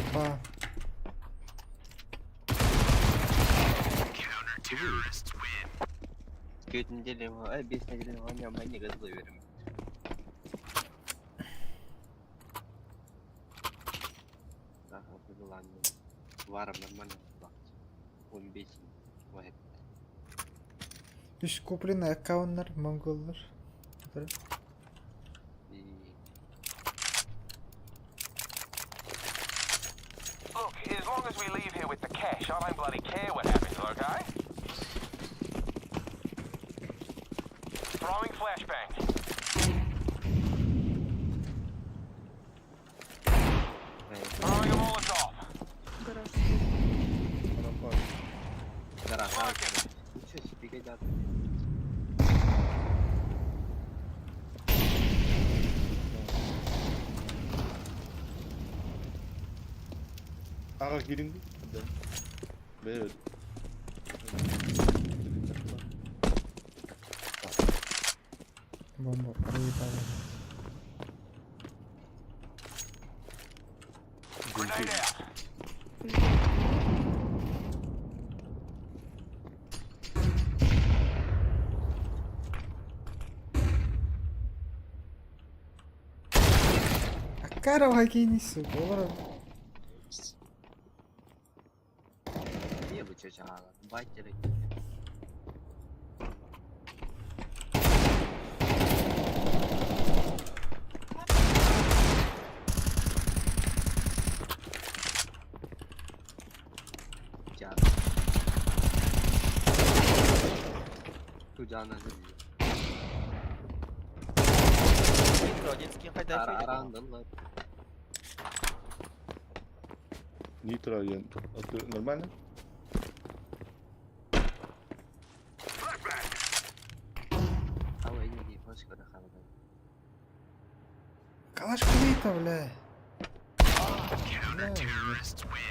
Опа.
Két недели, а без недели, а не готовы. Варом нормально. Он бесит.
Үс купленный аккауннар, монголлар.
Look, as long as we leave here with the cash, I don't bloody care what happens, okay? Throwing flashbang. Throwing a Molotov.
Гараж.
Гараж. Ничего себе пригодят.
Аға киирин дии. Бээ.
Бомба проебала.
Grenade out.
Акарова кини, сука, олорон.
Не бы чачала. Байтери. Ту жана
Нитро, детский хайда
Арандын
Нитро диэн. Нормально?
Ала иди, флешка да хавада.
Калаш кулита, бля.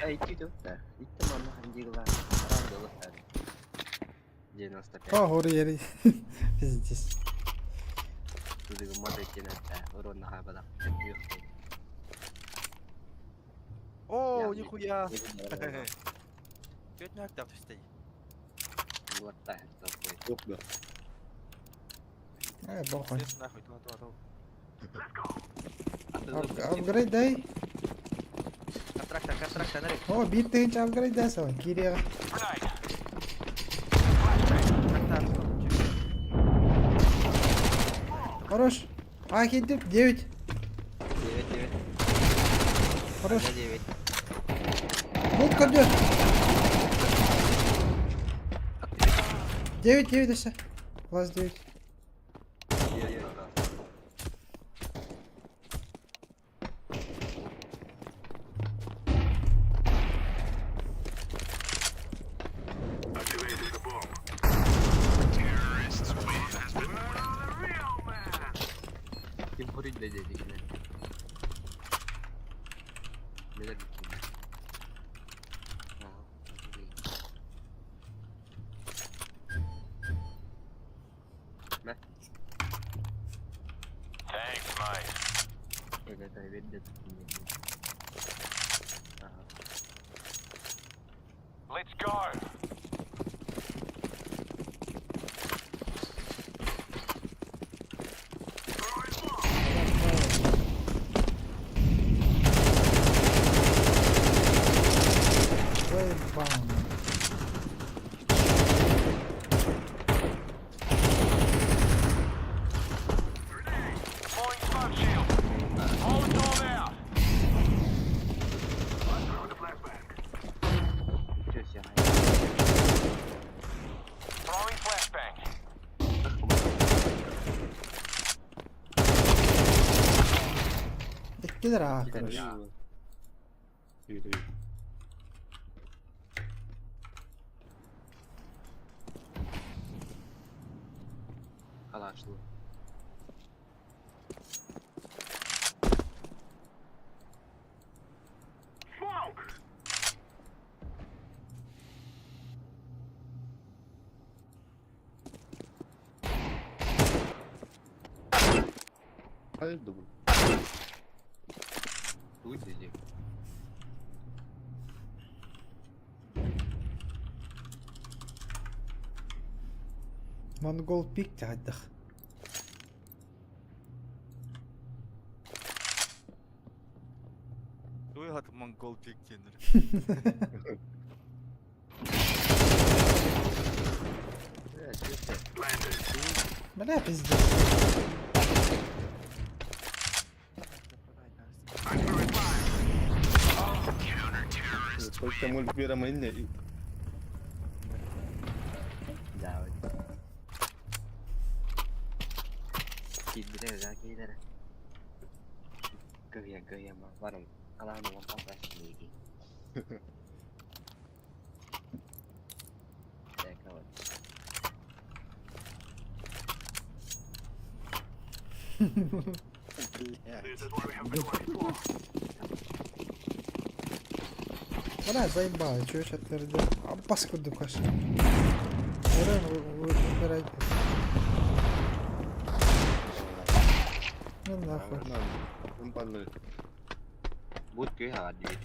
Эй, ты тут да. Итте манна хандигла. Арандын 95.
О, хори ери. Пиздец.
Тудыгы мода тенетте. Урон хабада.
О, нихуя. Чё это не так стоит?
Yok да.
Ай, бохуй.
Нахуй, ту, ту, ту.
Апгрейд дай.
Контракта, контракта, нарек.
О, биир тыһыынча апгрейд дай сал. Кириэҕэ.
Контракта.
Хорош. А, киирдим. 9.
9 9.
Хорош.
9.
Вот көрдө. 9 9 дэсэ. Класс 9.
Activating the bomb. The real man.
Ким хурит дедик. Neler bikini?
Thanks, mate.
Evet, evet, de Aha.
Let's go.
Ой, бам.
Deploying smoke shield. Molotov out.
Throwing the flashbang.
Ничего себе.
Throwing flashbang.
Иккилер аа, короче.
Киирин.
Калашлы.
Smoke.
Хайда бу?
Тугуй дии.
Монгол пик хайдах.
Туй хат монгол пик диэннэр.
Бля, пиздец.
Только мультбера инне.
Да. Киирдэрэ да киирдэрэ. Кыһыйа кыһыйа ма барым. Алаан уон алҕас диги.
Бля, заебало, чё сейчас твердил? А паскуду каш. Выбирай. Ну нахуй.
Умпаннары.
Бут кыһа дии.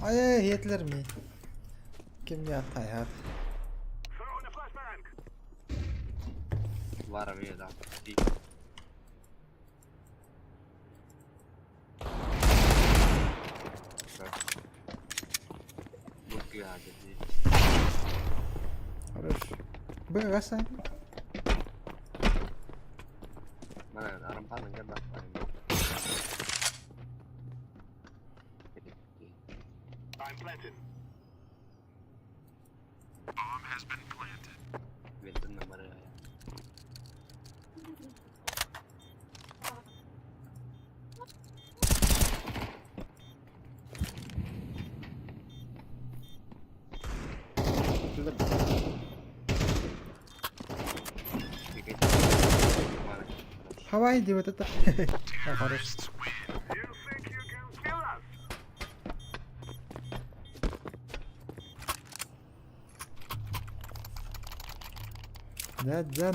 Ай, хетлер ми. Ким не атайат.
Вара да. Бут кыһа дии.
Хорош. Б, гаса.
Mana арампанын гана.
I'm planting.
Вентин номер.
Хавай, иди вот это. А, хорош.
You think you can kill us?
Да, да,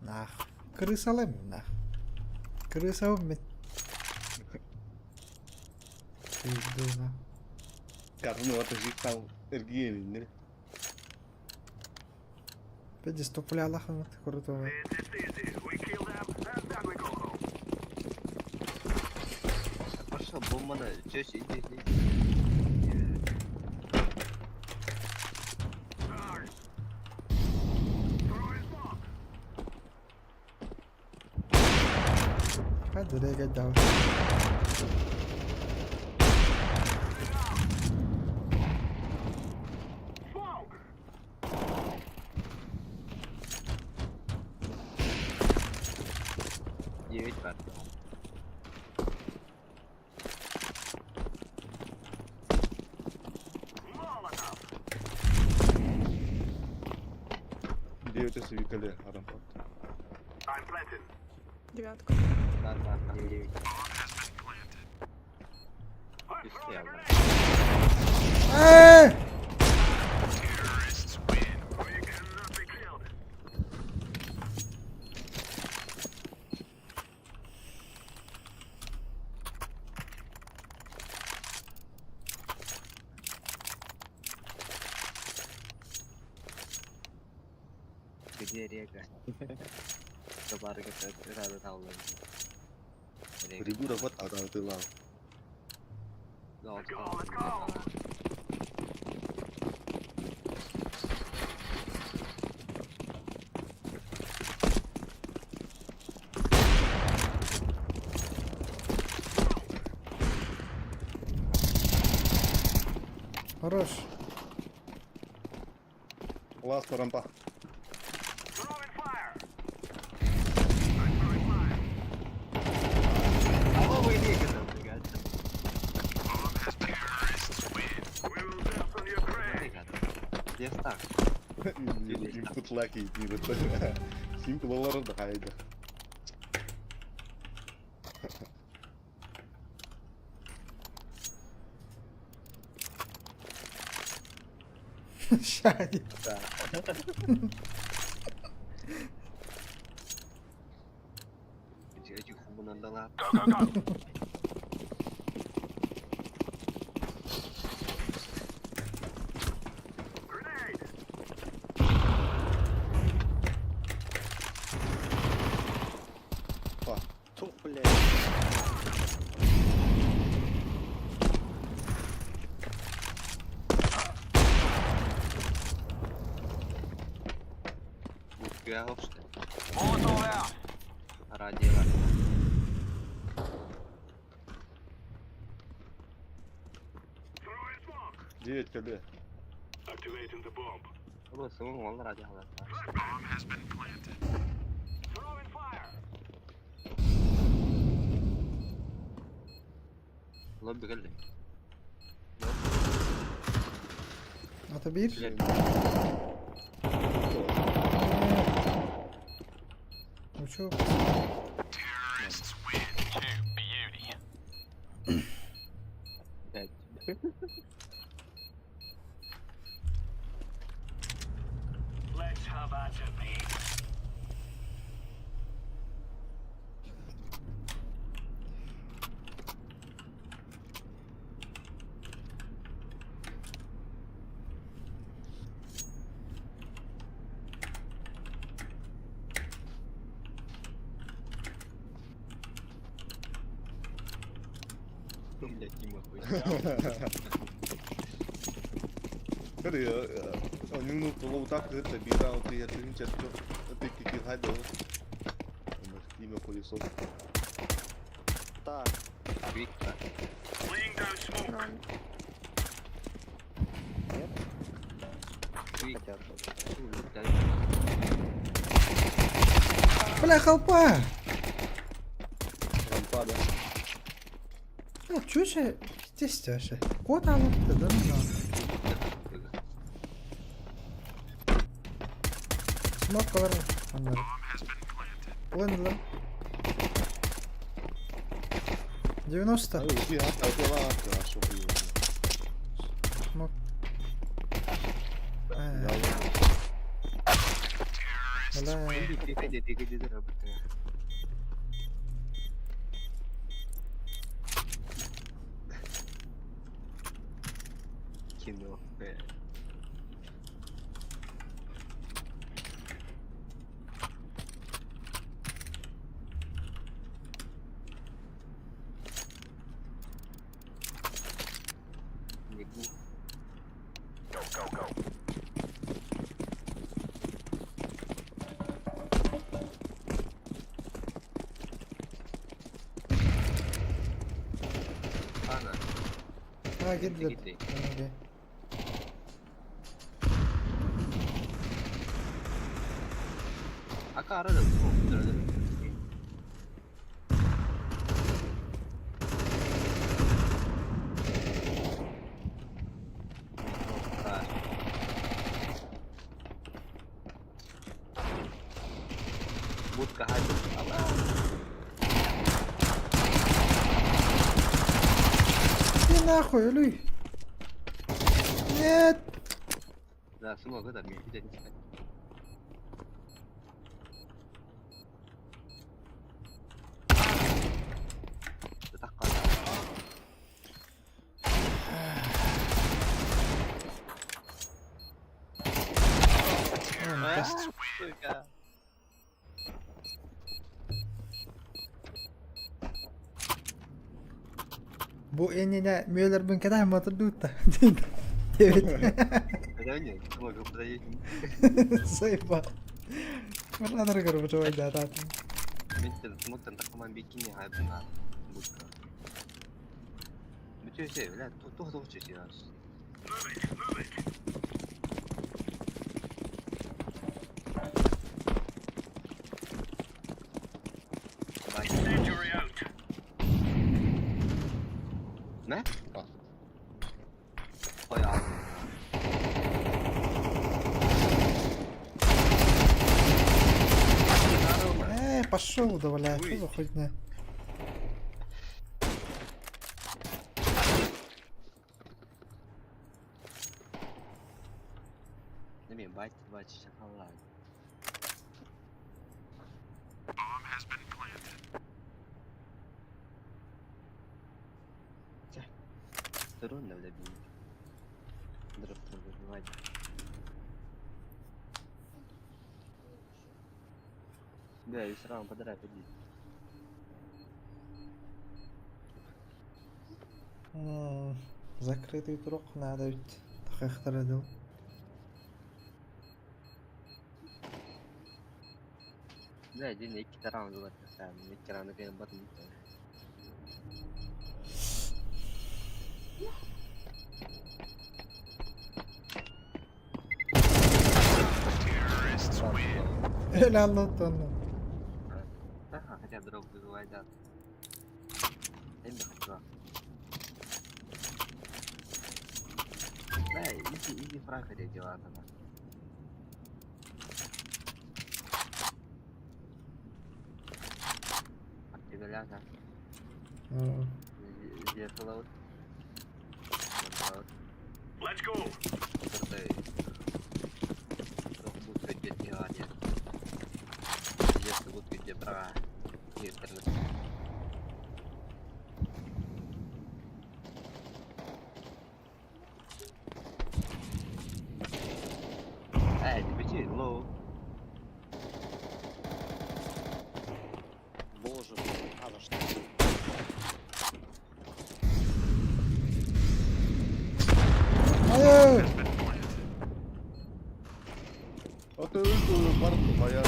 нах. Крысалым, нах. Крысалым. Пизду, нах.
Карны атышыктан эргиениннер.
Пиздец, тупля лахын круто.
It's easy. We kill them and then we go home.
Пошел, бомбана, чё иди, иди.
Charge. Throwing smoke.
Hadi rega дал.
Smoke.
Девять бар.
Molotov.
Девять свикале арампат.
I'm planting.
Девятка.
Бар, бар, девять.
I'm
Үс
throwing a
я
grenade.
Э!
We cannot be killed.
Где река? Табарга рада таулар.
Ригура вот ататылал.
Let's go, let's go.
Хорош.
Ласт рампа.
Throwing fire. I'm throwing fire.
А вы река там, блядь.
We will dance on your grave.
Где так?
Input lucky Simple олар да хайда.
Шаги.
Да.
Тух, блядь.
Molotov out.
Радио.
Throwing smoke.
Девять КД.
Activating the bomb.
Throwing
fire.
Ата bir. Uçuk.
Two beauty.
Let's have at it, mate.
Cái gì nhưng nó так это бира вот я ты сейчас ты какие хайдал. Имя хуесос.
Так.
Laying down smoke.
Хотят.
Бля, халпа!
Рампа, да.
А, чё же? Пиздец вообще. Кот алыпты, да? Смок бар. Андар. Лендла. 90.
А, убей, а, убей, а, а, что хуй.
Смок.
Да,
Бля.
Кино.
Go, go, go.
А, гидли. Окей.
Ака арада Будка
Ты нахуй, Люй. Нет.
Да, сынок, это мне видеть не
Сука. Бу энене мөлөрбүн кэтэһэн матырдуутта. Девять. Заебал. Марланар көрбүт ойдаатаатын.
Move it, move it. Incendiary out.
Ne?
А.
Bayağı.
Э, пошел да, бля, что за хуйня?
Ne bileyim, bayt bayt şakalar. Турун да били. Дроп выбивать. Да, и сразу подряд иди.
Закрытый турук надо ведь. Тахахтара дыл.
Да, один икки раунд было сам, икки раунд кем батым.
Helal olsun.
Ага, хотя дроп выбивать, да. Эмби хочу. Да, изи, изи фраг хотя дела тогда. Артигаляга. Зеркало.
Let's go.
Боже, а за что?
Hayır.
Ата өз барып баяр.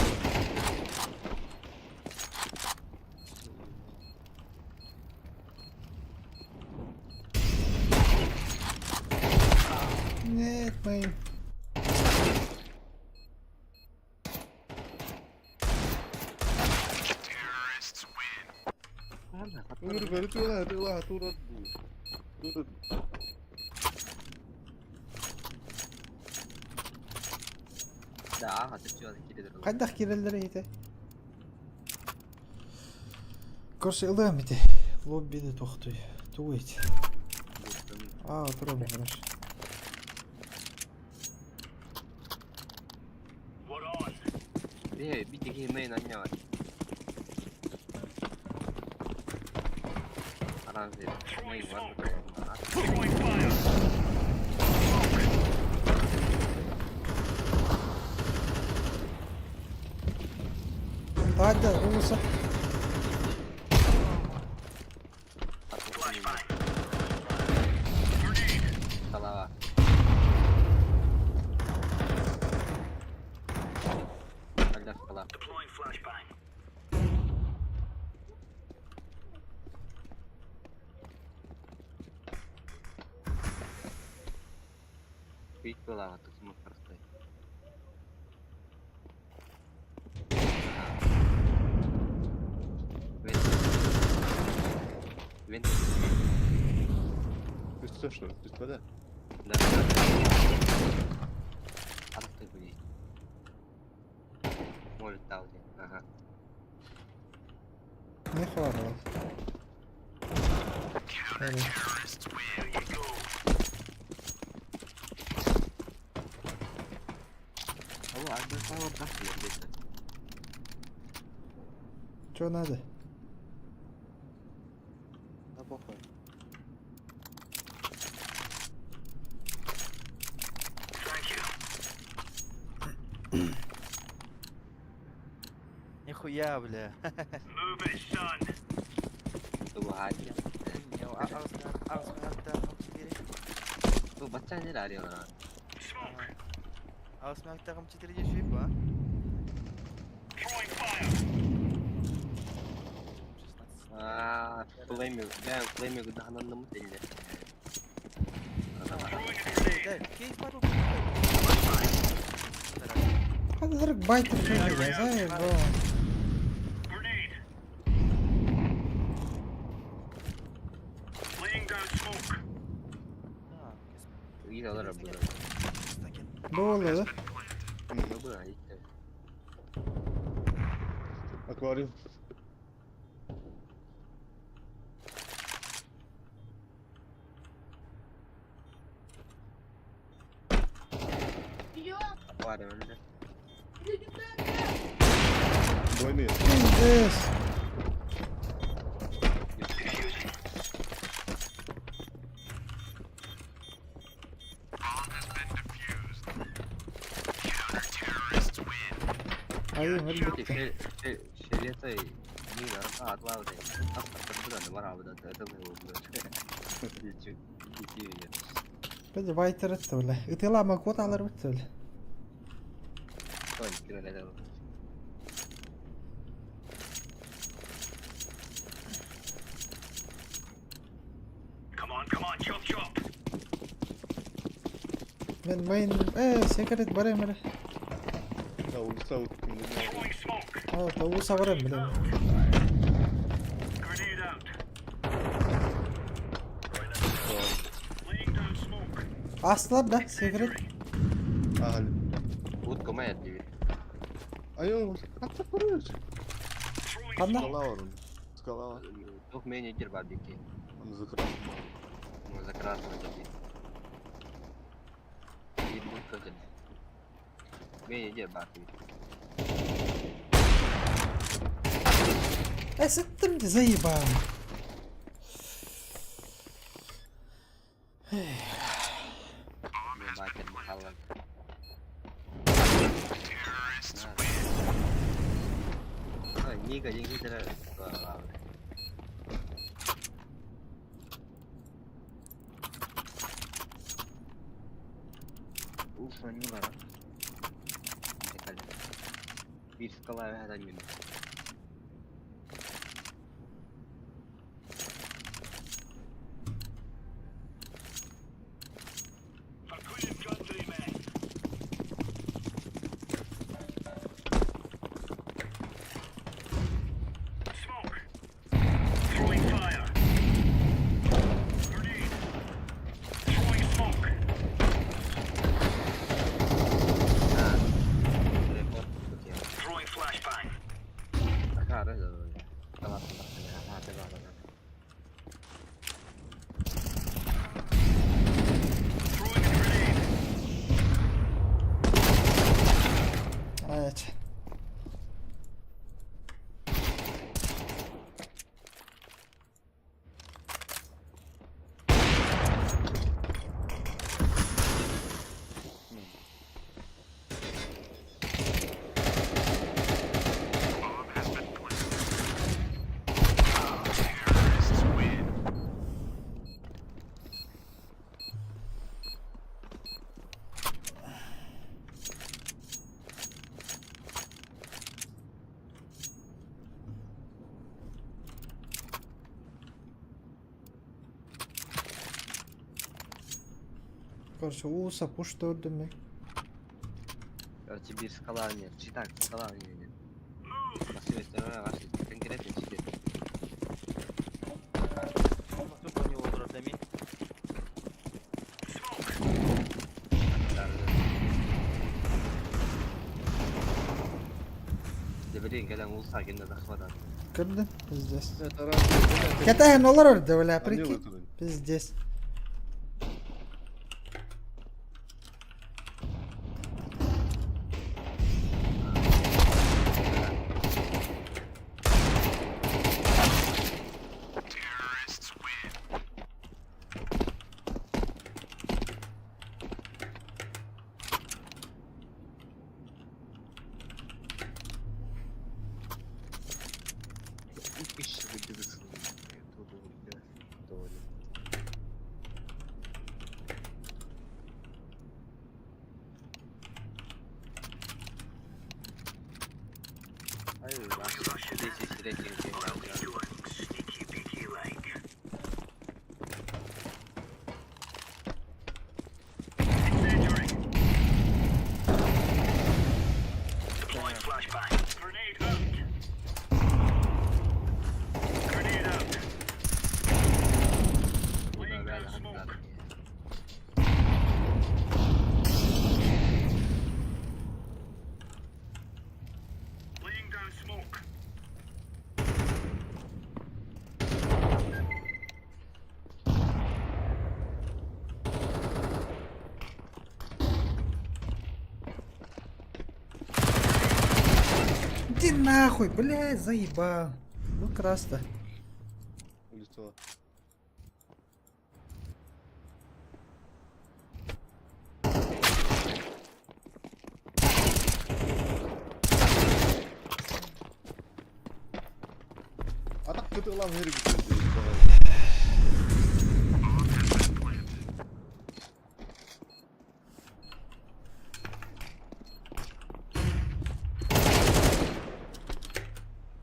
Нет, мы.
Өр бери тула тула тура. Тура.
Да, ага, ты чего, кири
Хайдах киреллер ите. Короче, ылыам ите. Лоббини тохтуй. Тугуйт. А, тура хорошо.
We're on.
Э, бити ки мейн аннявар. Аранжи, мейн бар.
Throwing fire.
Hadi olursa.
Салава. Когда шкала?
Deploying flashbang.
Пить была, тут смог простой. Вент.
Үстө что? Үстө да.
Да. Арты были. Может, там где. Ага.
Не хватало.
Алло, а без слава где-то.
Чё надо?
Да похуй.
Thank you.
Нихуя, бля.
Move it, son.
Bu बच्चा नहीं आ रही हो ना
Smoke.
8 6 4 швейп, а?
Throwing fire.
А, флейми, да, флейми гудаханан теле.
Throwing a grenade.
Кейс батл.
هذا بايت زي bro.
Grenade. Laying down smoke.
Было, да?
Аквариум.
Аквариум, да?
Двойные.
Пиздец. Айым өлбүттэ.
Шелетай
Били байтар этте бile. Ытыалаама куотаалар бүтте бile.
Come on, come on, chop chop.
Мен майн э секрет барайм эрэ.
Да, улица вот.
Throwing smoke.
Аа, та ууса барайм биле.
Grenade out. Laying down smoke.
Астылар да секрет.
Ага.
Утка моя дверь.
Айо, как ты куришь?
Throwing
Ханна?
Скала он. Скала.
Двух менеджер бабики.
Он закрасил.
Мы за красного дадим. И будка дадим. Менеджер бабики.
Э, сыттым де заебал.
Бакер бухалар. Ника, деньги Уф, не бара. Bir skala ve gün.
For Queen and country, men. Smoke. Throwing fire. Grenade. Throwing smoke.
Report
Throwing flashbang. Throwing a grenade.
Evet. Короче, ууса пуш төрдүм мен.
Короче, bir skala нет. Читак, скала нет. Конкретно читать.
Тут у него дами.
Да блин, когда улса кенде захватат.
Кырды. Пиздец.
Это раз.
Кэтаһын олар өрдө бля,
Они
прикинь.
вытурили.
Пиздец.
Sneaky beaky like. Incendiary. Deploying flashbang. Grenade out. Grenade out. Laying down smoke. Laying down smoke.
Иди нахуй, блядь, заебал. Ну краста.
Улицаҕа. Атах кытылан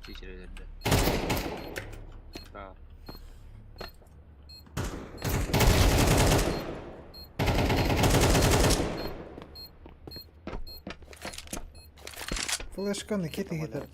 Чичирелерде. Справа.
Флешканы кети кетер.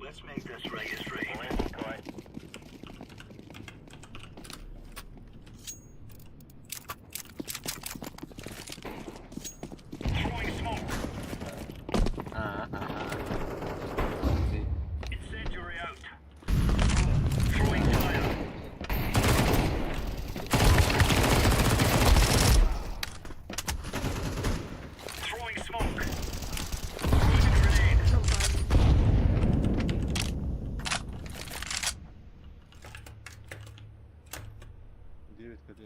Let's make this right straight. Throwing smoke. Incendiary out. Throwing fire. Throwing smoke. Throwing a grenade.
Девять КД.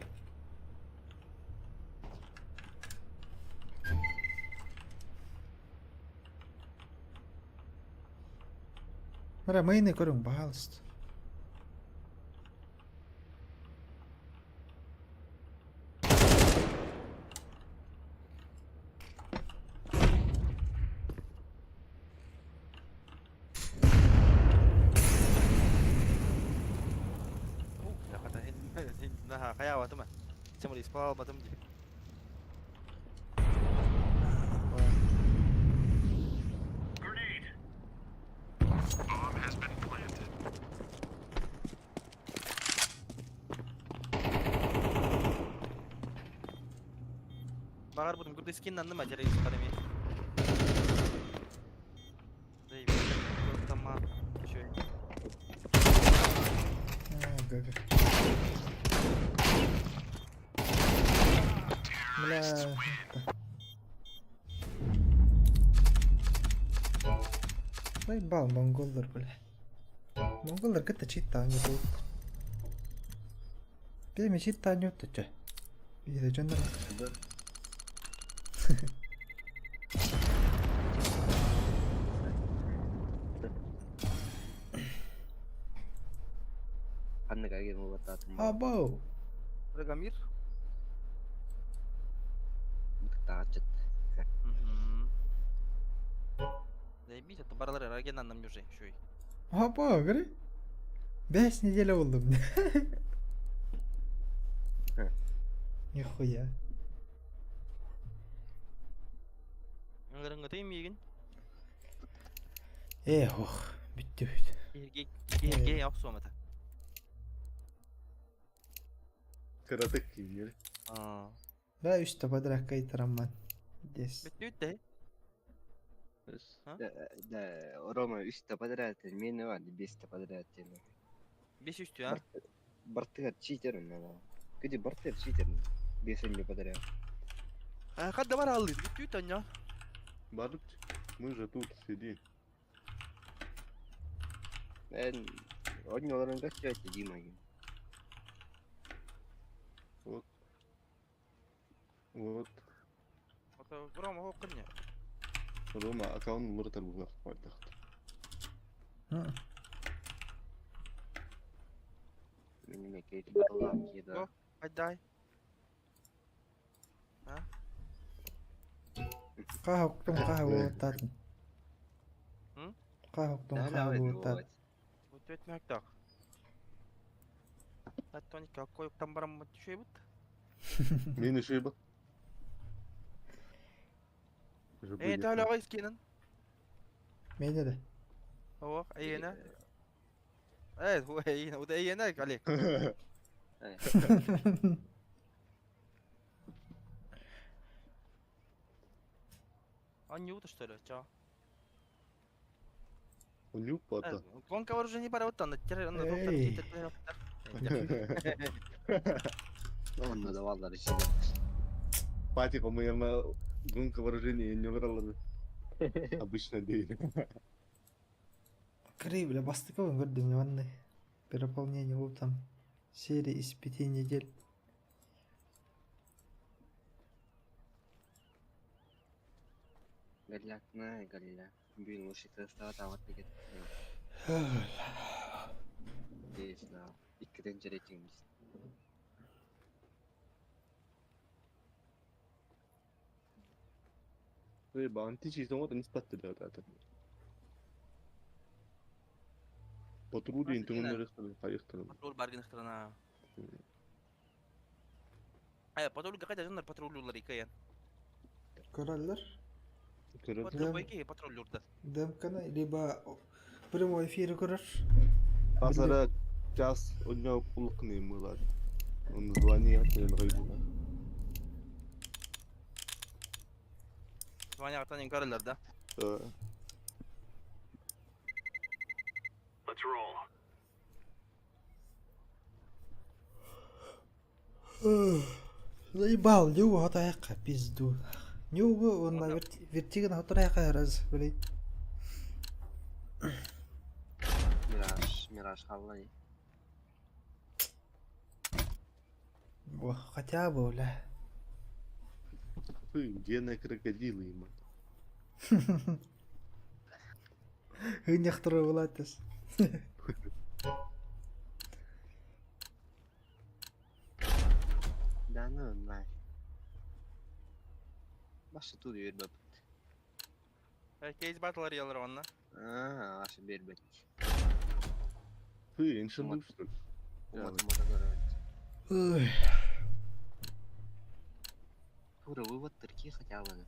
Мара мыйны көрүң, пожалуйста.
Хайаабатым Тимур испалбатым дии.
Grenade.
Баҕар бутум курдук скиннанным а дьэрэй сухарами. Тамма еще.
А, ГГ. Бля. Заебал монголлар, бля. Монголлар кытта читтаан буол. Биэми читтаан юттача. Биир дьоннор.
Да. Ханнык аген улатаатым.
Абау.
Драгомир?
Бытыктаачыт.
Заебись, это баралар агеннанным уже еще.
Абау, говори. Бэс неделя болдум. Нихуя.
Ыңырыңгытый миигин.
Э, ох, бүттү бүт.
Киһирге киһирге охсуом этэ.
Кыратык кииннери.
Аа.
Да, үстэ подряд кайтарамман. Дес.
Бүттү да.
Да, да, Рома үстэ подряд, мен бар, бесте подряд.
Бес үстү, а?
Бартыгар читер надо. Где бартыр читер? Бесенде подряд.
Хадда бар алды. Бүттү таня.
Барып, мы же тут сидим.
Эн, одноларын көстөйт Дима.
Вот. Вот.
Рома хоккын
Рома аккаунт муртар булах бардахт.
Мен кейт балам кида.
Айдай.
Хаһоктун хаһуутатын.
М?
Хаһоктун
Да, давай,
хаһуутат.
Бүттү мөктак. Аттони какой там барам түшөй бут.
Мин еще бат.
Э, тәле скинен.
Мене де.
Ох, айына. Э, эйиэнэ, Олег. Анюта, что ли? Чё?
Унюк бата.
Гонка вооружений бара оттан.
Эй.
Онно да баллар içinde.
Патик, по-моему, гонка вооружений не выбрала. Обычно değil.
Крей, бля, бастыковым көрдүм ванны. Переполнение вот там. Серия из 5 недель.
Галляк на галля. Бүгүн лучше тестава тават деген. Здесь, да. Иккиден рейтингimiz.
Эй, античий вот не спать да, да. Патрули интимный поехали.
Патруль баргин страна. Э, патруль какая жанр патруль иккен.
Көрөллөр.
Патруль байки патруль урда.
Демканы, либо прямой эфир көрөр.
Пазара час у него пулкны мылар. Он звонит, я говорю.
Звоня атан көрөллөр да.
Let's roll.
Заебал, Нюба хотаяққа, пизду. Нюба, он на вертиген хотаяққа раз, блядь.
Мираж, Мираж халлай.
О, хотя бы, бля.
Ты, где на крокодилы, ема?
Хыняқтыры булатыс.
Да ну нафиг. Башы тут бербеп.
Кейс батл ялар онна.
А, башы бербет.
Ты, иншаллах, что ли?
Умат умата көрөт.
Ой.
Тура вывод тырки хотя бы.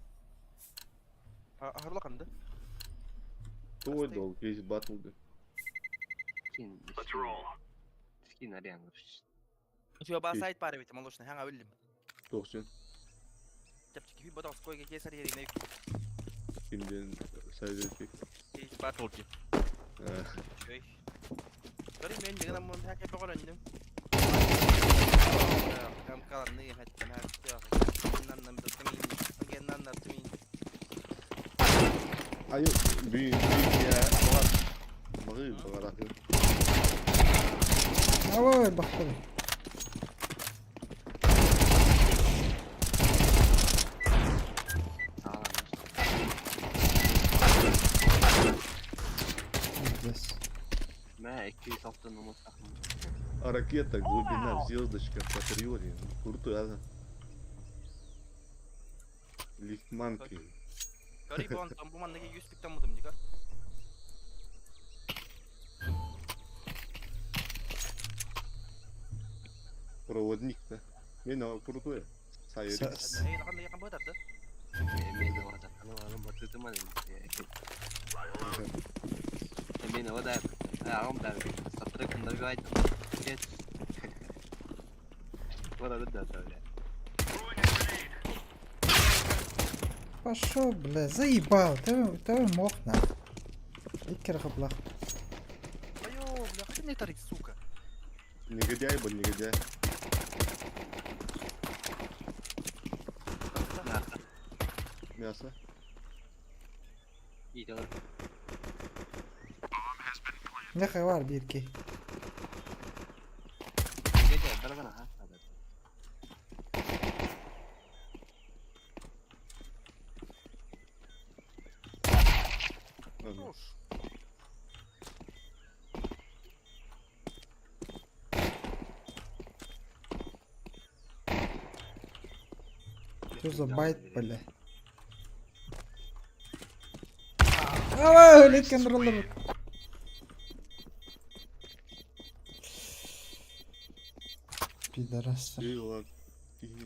Ахырлы канды.
Той дал, весь батл. да.
Скин.
Let's roll.
Скин арен.
Чуя ба сайт бар бит, молочный, хаңа билдим.
Тоқсен.
Чапчики би бодос койге кейс арьерine
Kimden сайдетик.
кейс батл ди. Чөй. Бери мен деген амон хаке богорандым. Кам калан не хаттан хакте. Наннам датмин. Ген наннам тмин.
Айо, би би я багар. Багы багар.
Ой, бақтым. Пиздец.
Мә 206 номер
А ракета, глубина, звездочка, патриоте. Круто, а? Лихманки.
Гори бон там бу манныгы 100 пиктен мудым дика.
Проводник, да? Мен а крутой. Сайрик.
Эй, накан якын бу да.
Мен орда. Аны аны батытым аны. Мен ода. Ағым да. Сатыры күндер айтым. Кет. Ода да да бля.
Пошел, бля, заебал. Ты, ты мог на. Иккер қаплақ.
Айо, бля, хотя не тарик, сука.
Негодяй был, негодяй. Мясо.
İyi
Не бар бирки.
Негодяй, бір ғана ха.
Ладно.
Что за байт, бля? Ой, леккен роллер. Пидорастар.
Эй, ладно. Фигня.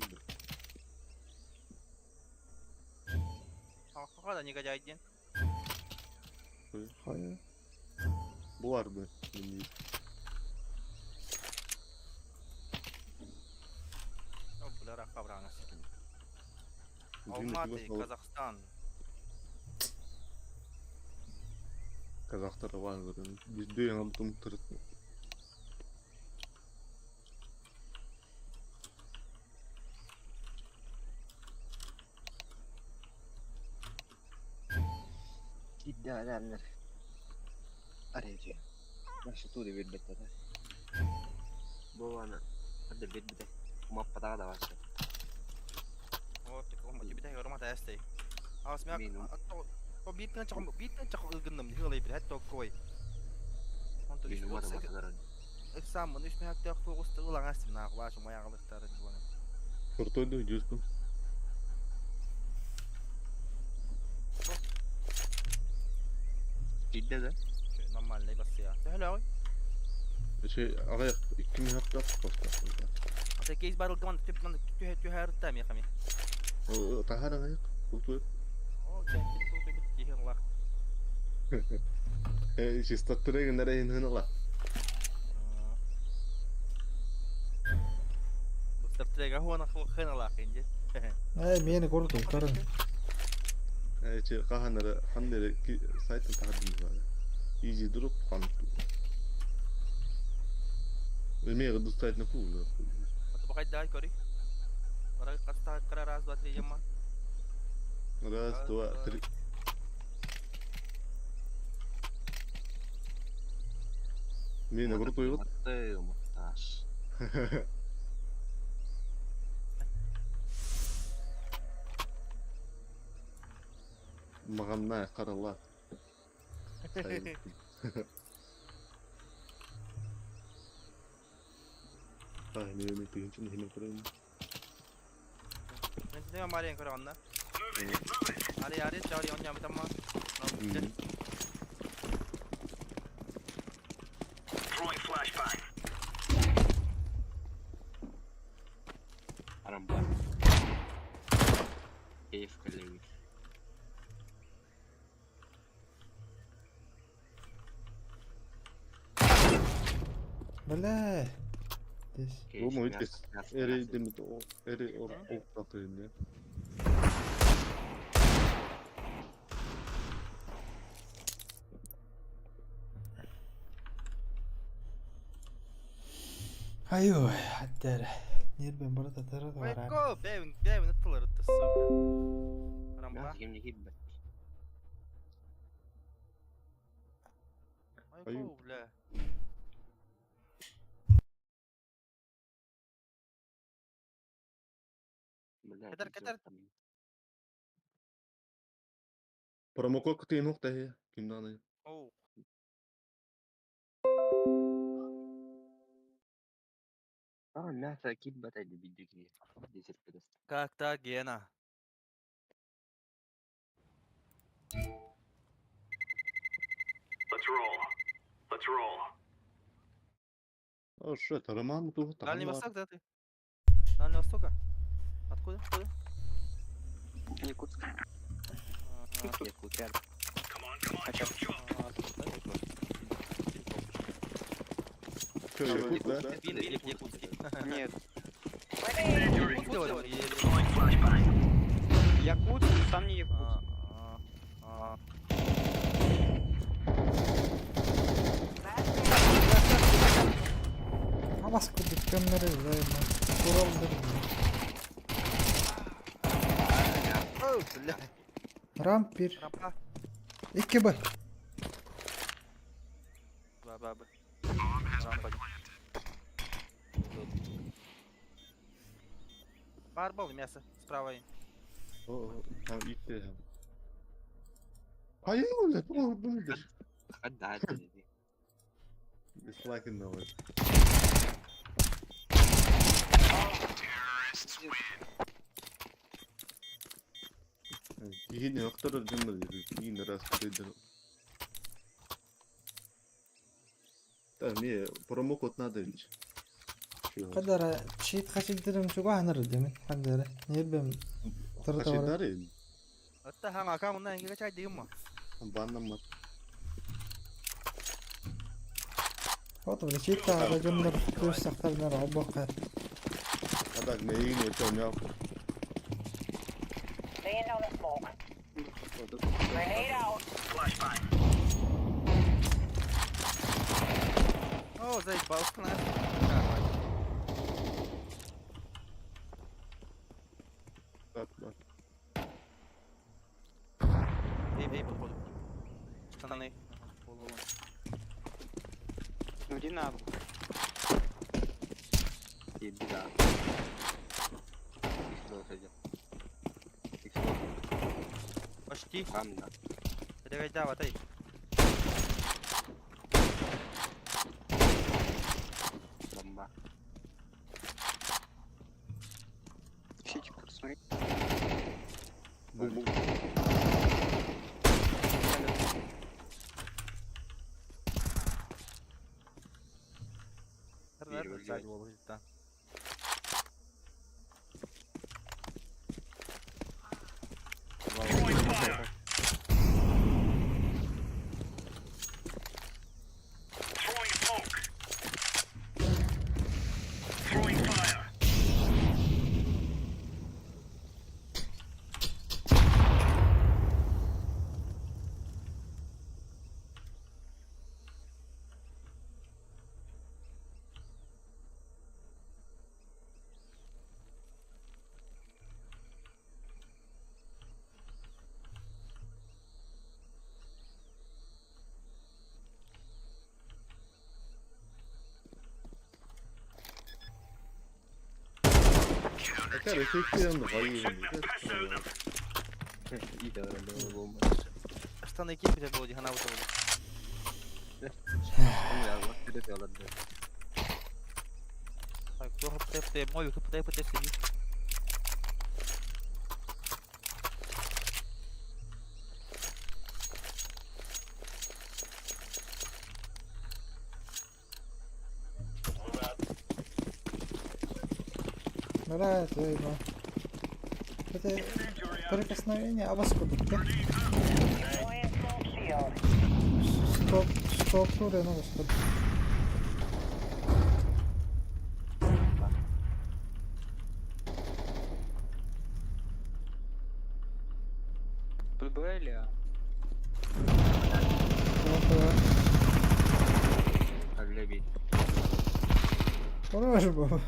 А, да негодяй ден.
Хой.
Булар бы. Мен.
Хабрана сикин. Алматы, Казахстан.
Казахтар бар Бізде яңа тұрып.
Кидда адамнар. Аречи. Наша туды бирбетте да. Бована. Хадда бирбете. Маппатага да башы.
Вот, тебе дай рома тәстей. Ас мен то биттен чак биттен чак ылгынным хылай бир хәтта кой. Онто
Мин умар маталар.
Экзамен үч мен хәтта тоғыз ылан астым на башы маягалыктары дигән.
Крутой дюспу.
Кидда да.
Нормальный бас я. Төһөлө
Şey, ағаяқ 2 хақта қоста.
Ата кейс барыл гаман төп ман төһө төһөр та ми хами.
Тахар ағаяқ. Крутой.
О, жә, крутой бит дигән лак.
Чисто түреген нәрәйін хынала.
Стратега хуана хына лак инде.
Эй, мени курду, көрүн.
Че қаханары хандері сайттан тахардым бар. Easy drop қан. Эме гыды сайтына кул.
Бакай дай кори. Ора каста кара раз два три яма.
Раз, два, три. Мені крутой вот.
Ты муташ.
Маған на қарала. Ай, мен тегенче хеме көрөм.
Мен тебе марен көрө анна. Ари ари чари онья митамма.
Throwing flashbang.
Арамба. Кейф коллеги.
Бля. Здесь.
Бу мой тес. Эри демит о, эри о, о, татыйын.
Айой, аттер. Нербен барата тарата бар.
Го, бэвин, бэвин аттылар атты, сука. Рамба.
Кимни кидбет.
Ай, бля. Кетер, кетер.
Промокод күтейін оқ та Кимнаны.
Оу.
А, мясо кидбет айды биддики. Десерт кедес.
Как так, Гена?
Let's roll. Let's roll.
О, что это, Роман тут?
Дальний Восток, да ты? Дальний Востока? Откуда? Откуда?
Якутск. Якут рядом.
Come on, come on, chop, chop.
Что, Якут, да?
Вин или Якутский?
Нет.
Якутский говорил? Или-
Throwing flashbang.
Якут, но сам не якут.
А,
Абас курдук көмнөрү, Куралдыр.
Оу, бля.
Рамп бир.
Рампа.
2 Б.
Ба, ба, ба. Рампа. Барбол мясо справа.
О, там итте. Hayır öyle, bu budur.
Хадда айды.
Дизлайк новый. Кихини оқтырыр жымыр, кихини раз көрейдір. Да, мне промокод надо ведь.
Кадара чит хасиддерим чуга ханыр демен. Хандара. Нербем тарата бар.
Хасидари,
Атта ханга камына инге чай дигим ма.
баннамат.
Вот бля чит та жоннор көз сактарнар албакка.
Так, мейигин өтө оҥоп.
Laying down the smoke. Grenade out.
О, заебал, штаны.
Так, так.
Эй, эй, походу. Штаны.
Ну иди на.
Беда. Икс идет. Икс
Почти.
Там, да.
Регайда, ватай.
Бомба.
Сити, смотри.
Бум-бум.
Сзади волос, да.
Throwing smoke. Throwing fire.
Хотя эффективно воюем.
Бомба.
Штаны кип где было, она вот Так, плохо ПТ, мой КПТ, ПТ сидит.
Нравится ему. Это прикосновение абаскудукка.
Deploying smoke shield.
Стоп, стоп, туре, ну, стоп.
Тут Б или А?
Левий.
Хорош был.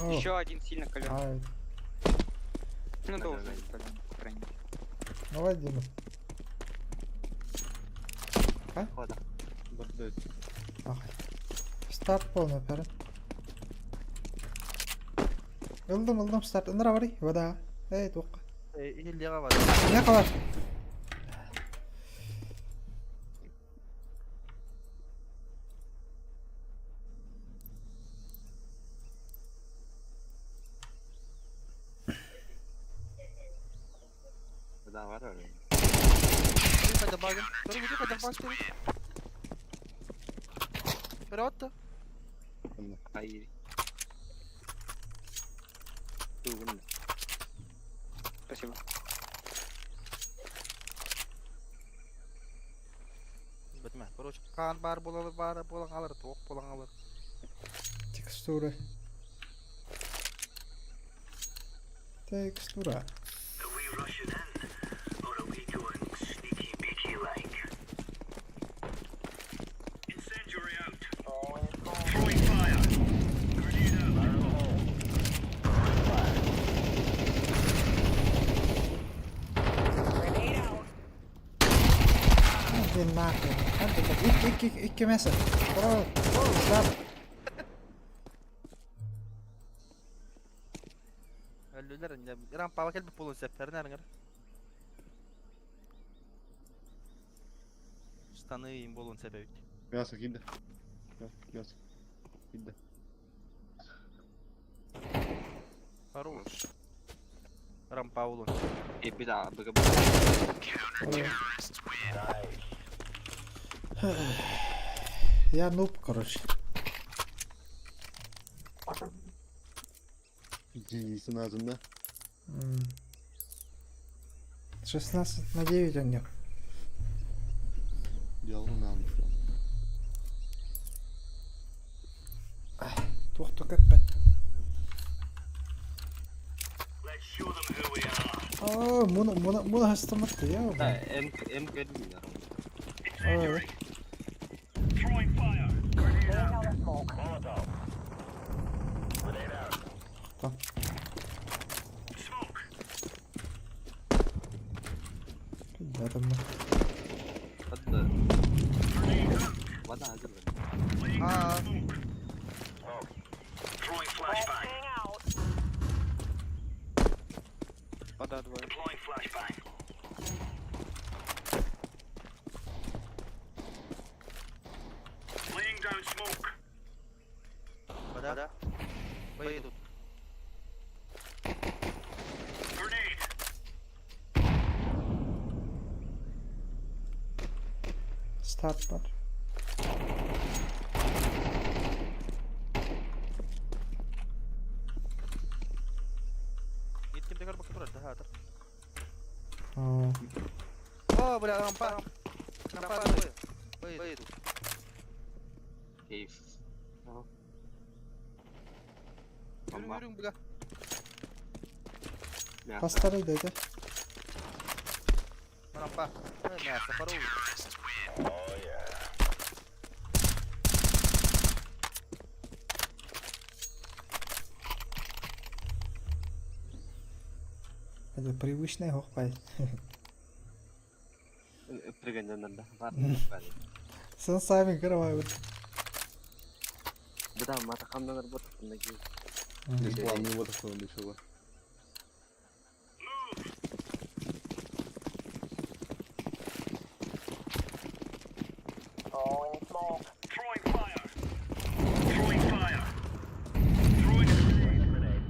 О,
Еще один сильно колен.
а,
Ну должен быть колен, по крайней мере.
ну, один. Ага. Старт полный перед. Ылдым, ылдым, старт. Ындыра барый, вода. Эй, тоққа.
Или var.
Не қалар?
Да, var
Però
Hayır. Тугун.
Спасибо.
Бітме. Короче, қан бар болалы бар болан алыр, тоқ болан алыр.
Текстура. Текстура.
Are we rushing in, or are we going sneaky beaky like? Incendiary out. Throwing fire. Grenade out.
Grenade out.
Блин, нахуй. Ик, ик, ик, икки мясо. Браво. Старт.
Өлүлер, рампаға келбі болын сәптерін әріңір. Штаны им болын сәбәбит.
Мясо киді. Мясо. Киді.
Хорош. Рампа болын.
И беда, б
Я нуб, короче.
Джинсин ağzında.
16 на 9 у них.
Yalan almış.
Show them who we are.
Аа, муна муна муна хастамат я.
Да, М М көрдүм я.
Аа.
Throwing fire. Grenade out. Molotov. Grenade out.
Та.
Smoke.
Ядерно.
Хатта. Вода hazır.
Laying
Aa.
down smoke. Throwing flashbang.
Вода двое.
Deploying flashbang. Laying down smoke.
Вода. Б идут.
Grenade.
Старт бар.
Gittim tekrar bakıp durar daha atar.
Аа.
О, бля, рампа. Рампа двое. Б идут.
Кейф.
Yürü yürü бля.
Хастарай дайда.
Рампа. Мясо, пару.
Это привычный хохпай.
Прыгань да. Бар.
Сэн сами каравай.
Да, мата хамнан работа ноги.
План вот основной чего.
Throwing fire. Throwing fire. Throwing a grenade.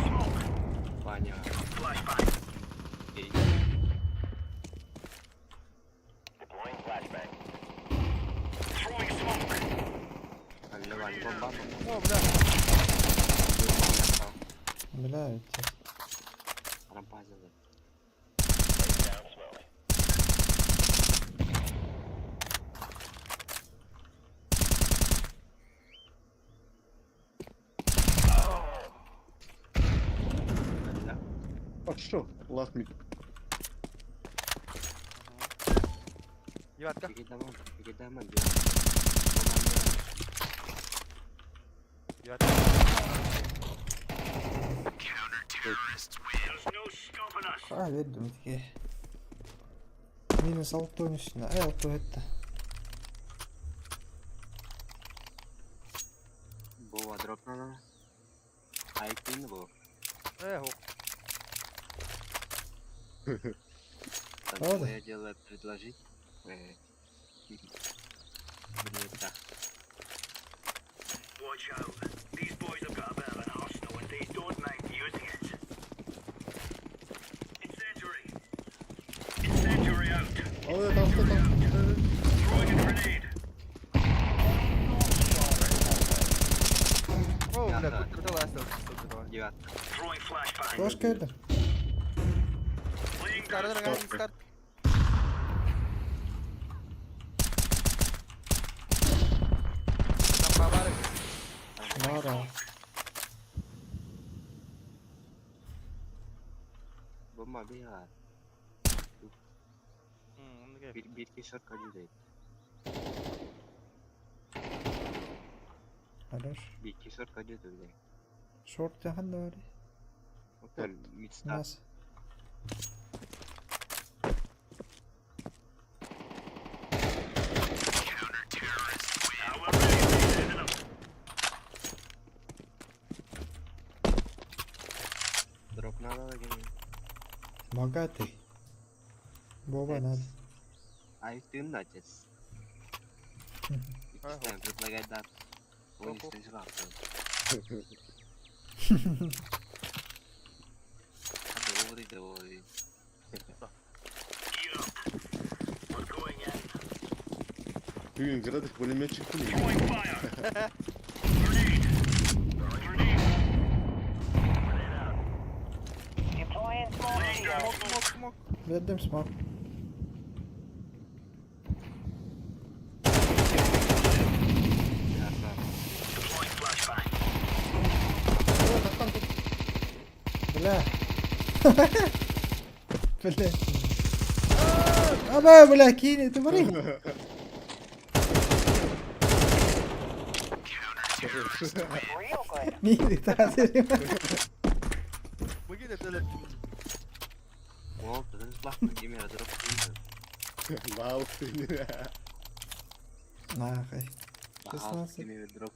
Smoke.
Ваня.
Flashbang.
Окей.
Deploying flashbang. Throwing smoke.
Алло, Ваня, бомба, бомба.
О, бля.
Бля, это.
Рампа сделай.
Down smoke.
Да.
А что? Last mid.
Девятка.
Передаман, передаман, девятка.
Девятка.
There's no stopping us.
Аа, вердüm тиге. Минус алты үстүнө. Ай, алты это.
Бова дроп надо. Айкин бу.
Э, ох.
Там
Ладно.
я дело предложить. Мне так.
Watch out. These boys have got a bit of an arsenal and they don't mind using it. Incendiary. Incendiary out.
Ой, там что там?
Throwing a grenade.
О, бля,
Девятка.
тут трудилась.
Девятка.
Throwing flashbang.
Кош көрдүм.
Laying
Старт,
down
дорогая, старт. Рампа бар.
Бара.
Бомба бия.
М,
Bir, bir iki short kaçı değil.
Хорош.
Bir iki short kaçı değil.
Шорт жахан да бар.
Hotel mid start.
Нас.
Now we're really sending them.
Drop надо gene.
Богатый. Боба надо.
Ay tüm отец.
Ага.
Предлагать дат. Ой,
Охо.
что Добрый, добрый.
Gear up. We're going in.
Бүгін градус пулеметчик
Throwing fire. Grenade. Grenade. Grenade out. Laying down
Смок,
smoke.
смок, смок.
Вердүм смок.
Deploying flashbang.
Бля. Бля. Аба, бля, кинь, это бары. Мин таасыр.
Быгин это
Ол тыгын кимера дроп.
Вау,
Нахай. 16.
Кимера дроп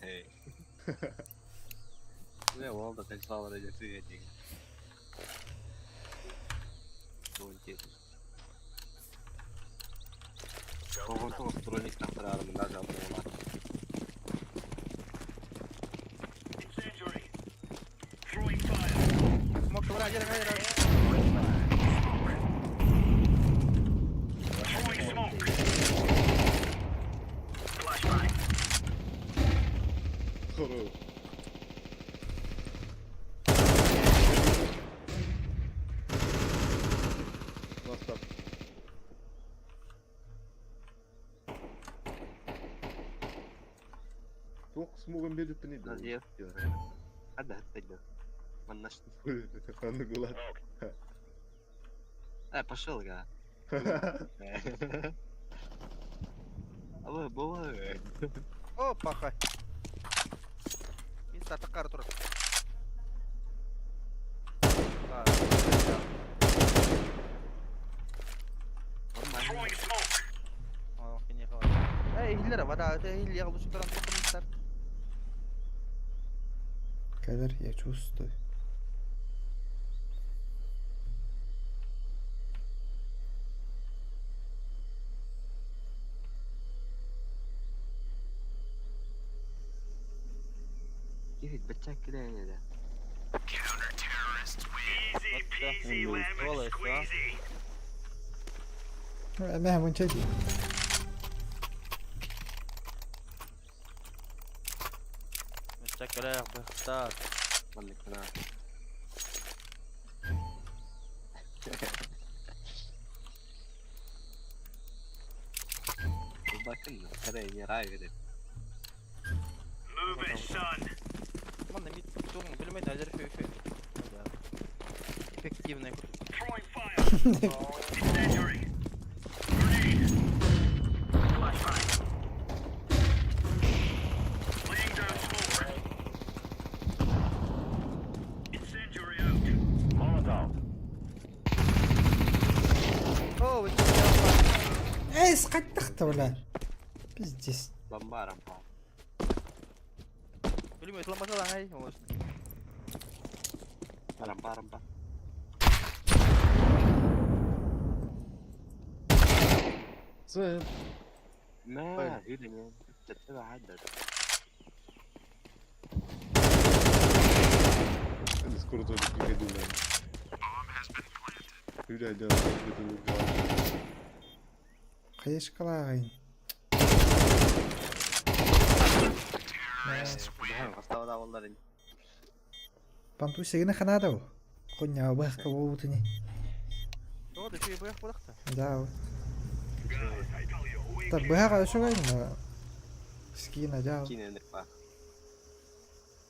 хей. Не, ол да так слава ради света. Тоҕон строник тахтараарым нажал буолар.
Incendiary. Throwing fire.
Смок вра, дер, дер.
Throwing smoke. Flashbang.
Хору. Настап. Туох смоган бериппин
Назиев диyor. Hadi hadi. Маннаш.
Ханны гулат.
Пошел, га. Алло, бывает.
О, паха. Мин сатакар турар.
Throwing smoke.
О, кине Эй, хиллер, вода, это хиллер, лучше туран тохтар.
Кадр, я чувствую.
Кихит бачак киле да.
Easy peasy lemon squeezy.
Мә, мынча ди.
Бачак бахтар.
Маннык кына. Bakın, nereye nereye
Move it, son.
Манна мид тугун билмейт азер фе фе. Эффективный.
Throwing fire. Incendiary. Grenade. Flashbang. Laying down smoke. Incendiary out. Molotov.
О, вы
Эй, скаттахта, бля. Пиздец.
Бомба рампа.
Билмейт ламбасалан ай.
Рампа рампа.
Сэм.
ما هيلين تتبع عدد.
Это скоро тоже приходил, наверное. Юля, да,
Кайышкалагын. Панту сегіне ханада ол. Коня бахка болутыни.
О, да чуй бах бахта.
Да. вот. Та баха шугай на. Скина жау.
Кине па.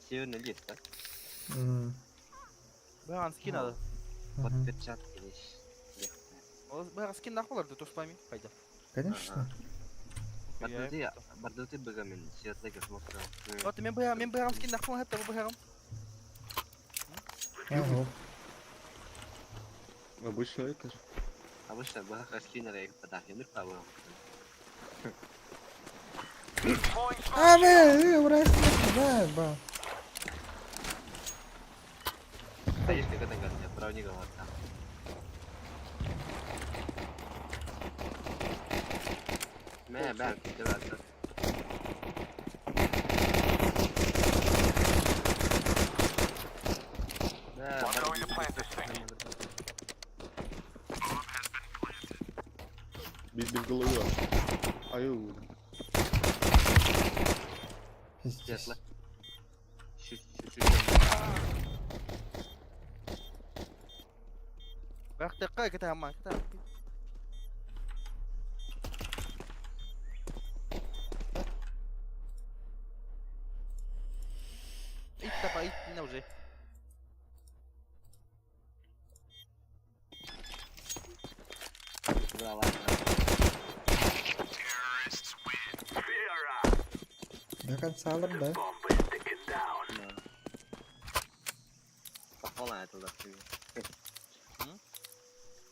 Северный лес, да?
М.
Бах скин надо.
Под перчатки лишь.
Бах скин нахуй да то с вами. Пойдем.
Конечно.
Бардуты, бардуты быгамен, светлый смотрел.
Вот мен бах мен бах скин нахуй хатта бах.
Ага.
Обычно это же.
Обычно баха скинера их подах, я не пробовал.
А, бля, брось, да, ба.
Конечно, когда говорят, правник говорит. Мэ, бэ, ты
I'm going to plant this thing.
Бить без головы. Аю.
Пиздец.
Светло. Чуть-чуть.
Бах текка кета ма кета. Итта па ит уже.
До конца алым да.
Похвала это да.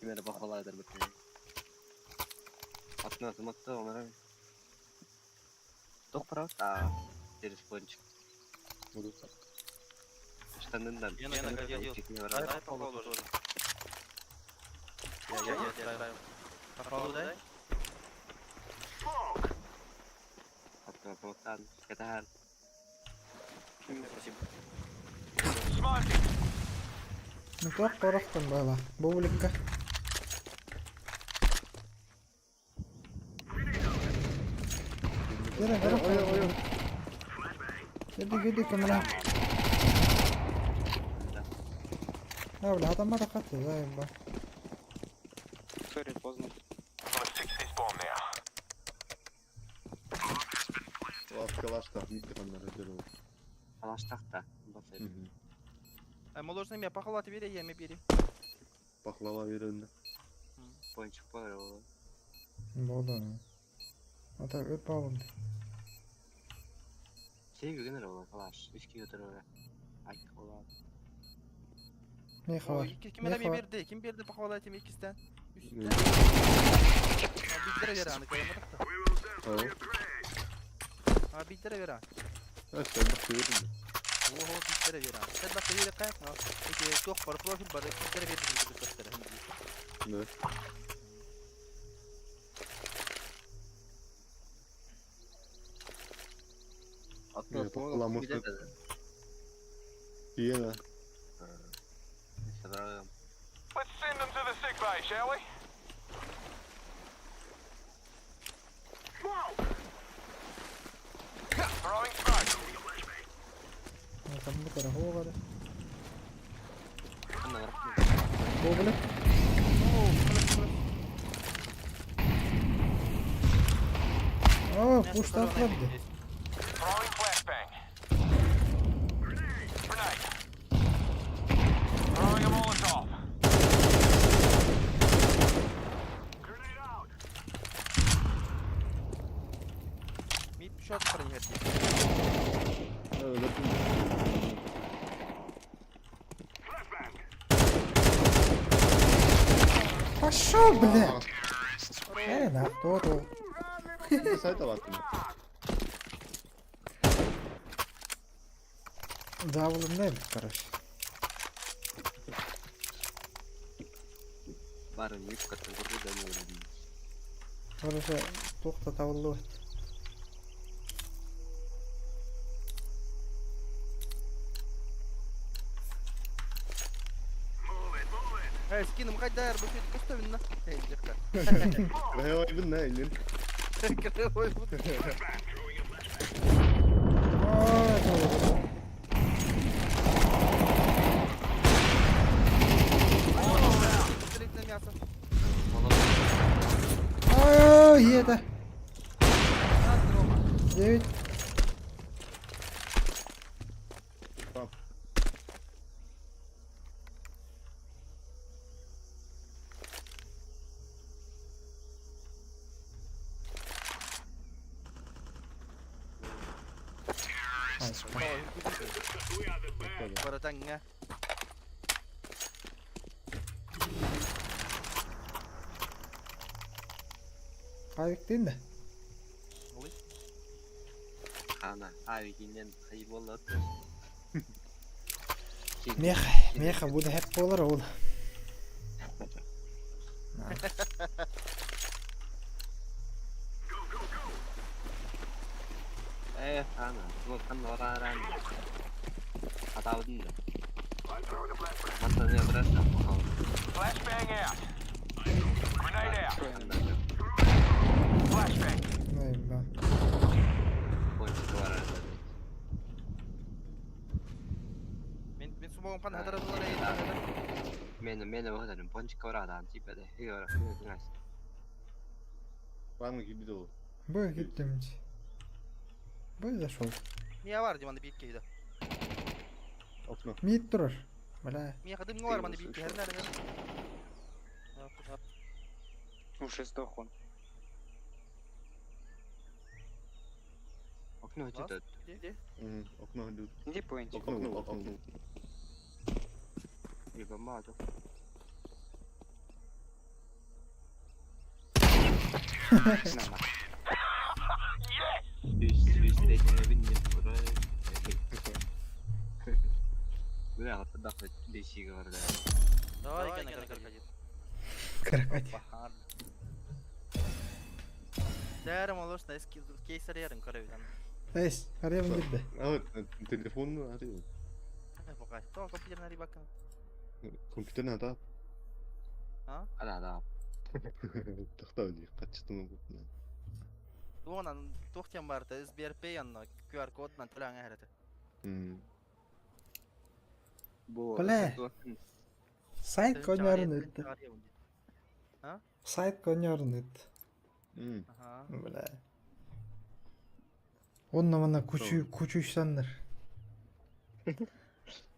Кимere похвала eder бит. Атына тыматты омара. Тох прав? А, через пончик. Штанындан.
Я наградил. Дай похвалу тоже. Я дай. Похвалу дай.
Атына тыматтан. Кетахан.
Спасибо.
Ну туох корохтон была. Бубликка. Кere кere кere. Кеди кеди кемена. А, бля, там мара хаты, заеба.
Сори, поздно.
Калаштах, микрофоннар өтөр.
Калаштах та.
А моложный меня похвала тебе я ми бери.
Пахлава беренде.
Пончик бар ол.
Болды. Ата өт балым.
Сей бүгін ол калаш. Үч киге отыр. Ай, ола.
Не хабар?
Ким
Не
эме
хабар?
берди? Ким берди похвала этим икистен? Үстен. Биттер бер аны каймадык та. А биттер бер аны. Ого, биттер бер аны. Сен бак бер кайт. Эки тох бар профиль бар, биттер бер дип көстөр.
Да.
Атына
Похвала может. Иена.
Let's send them to the sick bay, shall we? Throwing smoke.
Там бу дорогого. Бублик. О, пушта атлады.
Throwing flashbang. Grenade. Throwing a Molotov. Grenade out.
Мид шот принять.
Пошел, блядь! Э, на кто тут?
Сайт алатын.
Давлын не короче.
Барын юбкатын көрді да не көрді.
Короче, тоқта табылды.
Эй, скином кайдар, бу шөйт көстөбүн на. Эй, жакка.
Крайой бин на инен.
Крайой бин.
Ой, это. Девять.
Баратаңга.
Авик да?
Ана, авигинен хайы болады.
Мех, меха буде хеп болар ол.
Э, ана, бұл қан ораран. Атаудын да. Мантан не бұраса,
Flashbang out. Grenade out. Flashbang.
Ой, ба.
Пончик барады.
Мен мен сумогум кан хадара болар эй.
Мен мен оғадарым пончик барады, типа да. Хыгара, хыгара.
Баны кибит ол.
Бой киттим. Бой зашел.
Мия бар дим анда бийик кейди.
Окно.
Мид турар. Бля.
Мия кадым бар манда бийик кейди.
Уже сдох он.
Окно где-то.
Где?
Окно идут.
Где поинт?
Окно, окно.
Либо маду.
На, на.
Бля, вот тогда хоть беси говорю, да.
Давай, на крокодил.
Крокодил.
Бахар. Дәрім олорсун эски кейсер ярын көрөбүт аны.
Эс, арыйабын дирде.
А вот телефон арыйын.
Пока. То компьютерин арый бакын.
Компьютерин ата.
А?
Да, да.
Тохтоо дии, каччытын бутна.
Туонан туохтен барта SBRP анна QR кодунан төлөң эһэрете.
Бу
Бля. Сайт коньорун өттө.
А?
Сайт коньорун өттө.
Аха.
Бля. Онно манна кучу кучуйсаннар.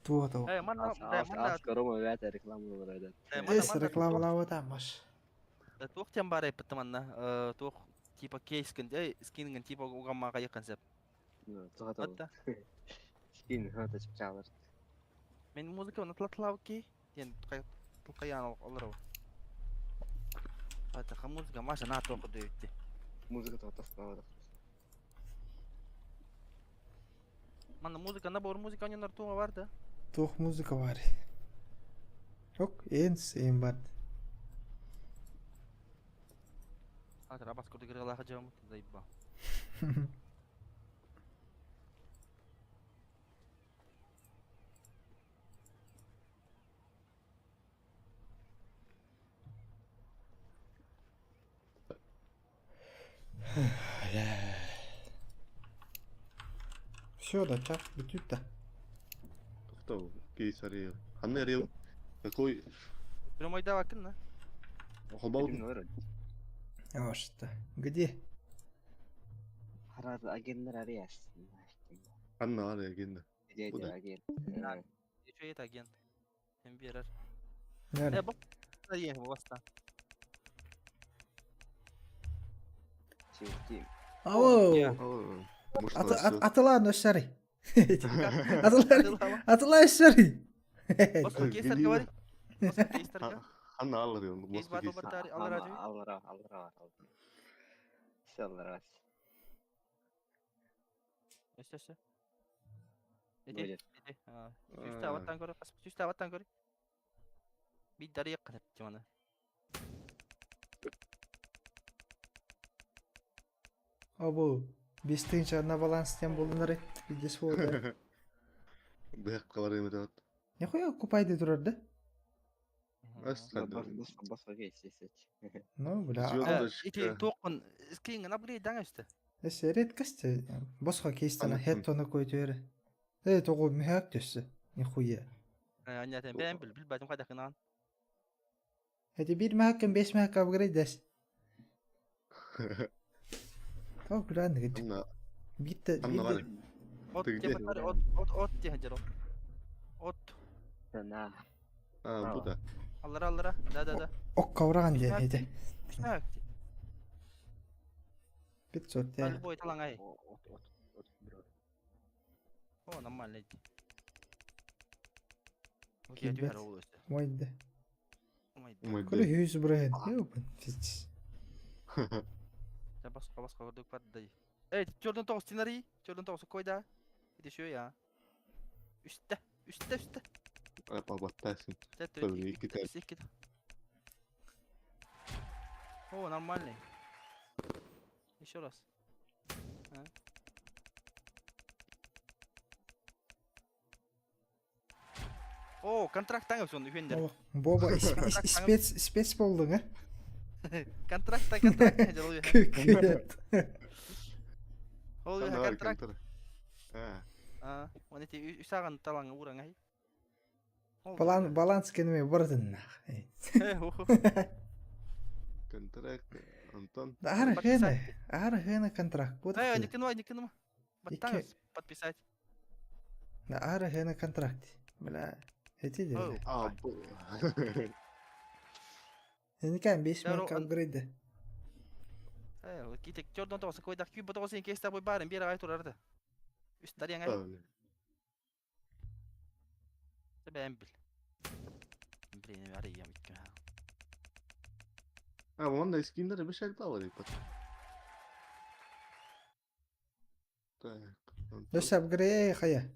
Туо того.
Э, манна, манна.
Ас Рома вята реклама вроде.
Эс рекламалабыта маш.
Туохтен бар эппит манна. Туох типа кейс эй, скинген типа угаммага якын сеп.
Ну, туха Скин, хата чалар.
Мен музыка оны тлатлавки, ден тулкаян олар. Ата музыка маша на току дөйтти.
Музыка то тастала.
Манна музыка на бор музыка оннор туга бар да.
Туох музыка бар. Ок, энс эм бар.
Ата рабас курды гыргалаха жамы заебал.
Все, да, чак, бүтүт да.
Тохтоо, кейс арыйын. Ханна арыйын? Какой?
Прямой да бакын на.
Холбау.
А что? Где?
Харар агеннер арыяс.
Ханна арый агенна.
Где
Куда?
агент?
Еще это агент. МБР.
Нэр.
Э, бу арыйын баста.
Тим.
Ау! Атылан өссәри. Атылар Атылан өссәри.
Баска кейстер говори. Баска кейстер
Ханна алыр
Кейс бар бар алар ажы.
Алар алар алар. Все алар.
Өссө өссө. Эти эти. Сүстә аваттан көрө, сүстә аваттан көрө. Бит дарыйык кылып тиманы.
Абу, бестинче на баланс тем болдунар видес болду.
Бэк калар эме дат.
Нихуя купайды турар да?
Баска кейс есть.
Ну, бля.
Ити тоқын скинген апгрейд даңа үстө.
Эс редкость босха кейстена хеттона койду эре. Э, того мехак төссө. Нихуя.
Анятен бен бил бил бачым кайда кынан.
Эти бир мехаккен беш мехак апгрейд дес. Тоо бля неге. Битте
Анна бар.
От тема от от от тема От.
На.
А, бу да.
Аллара аллара. Да да да.
Ок кавраган ден эти.
Мехак.
500 те.
Любой талаңай.
От от от бро.
О, нормально. Окей, дүйөр ол өстө.
Мойды.
Мойды.
Көрө хүз бұрайын. Ёпын. Фиц.
Да басқа басқа көрдүк бар да. Эй, чөрдөн тогуз сценарий, чөрдөн тогуз кой да. Иди шөө я. Үстә, үстә, үстә.
Апа баттасың.
Екі О, нормальный. Еще раз. А? О, контракт таңып соны үхендер.
Боба, спец, спец болдың, а?
Контракт, контракт.
Күкөт.
Ол контракт.
А.
А, оны те үсаган талаң ураң ай.
Баланс, баланс кенеме бардын.
Контракт, Антон.
Ары хена, ары хена контракт.
Эй, никынма, никынма. Баттаңыз подписать.
Ары хена контракт. Бля, эти де.
А, бу.
Эникään 5 мөһөк апгрейд.
Э, китек чордон тоҕоса койдах күй ботоҕосын кейстах бой баарын биэр аҕай турар да. Үс тарыаҥ ай. Бэйэм бил. Блин, арыйам икки.
А, вон на скиндер обещали баллы Так.
Өссө апгрейд хайа.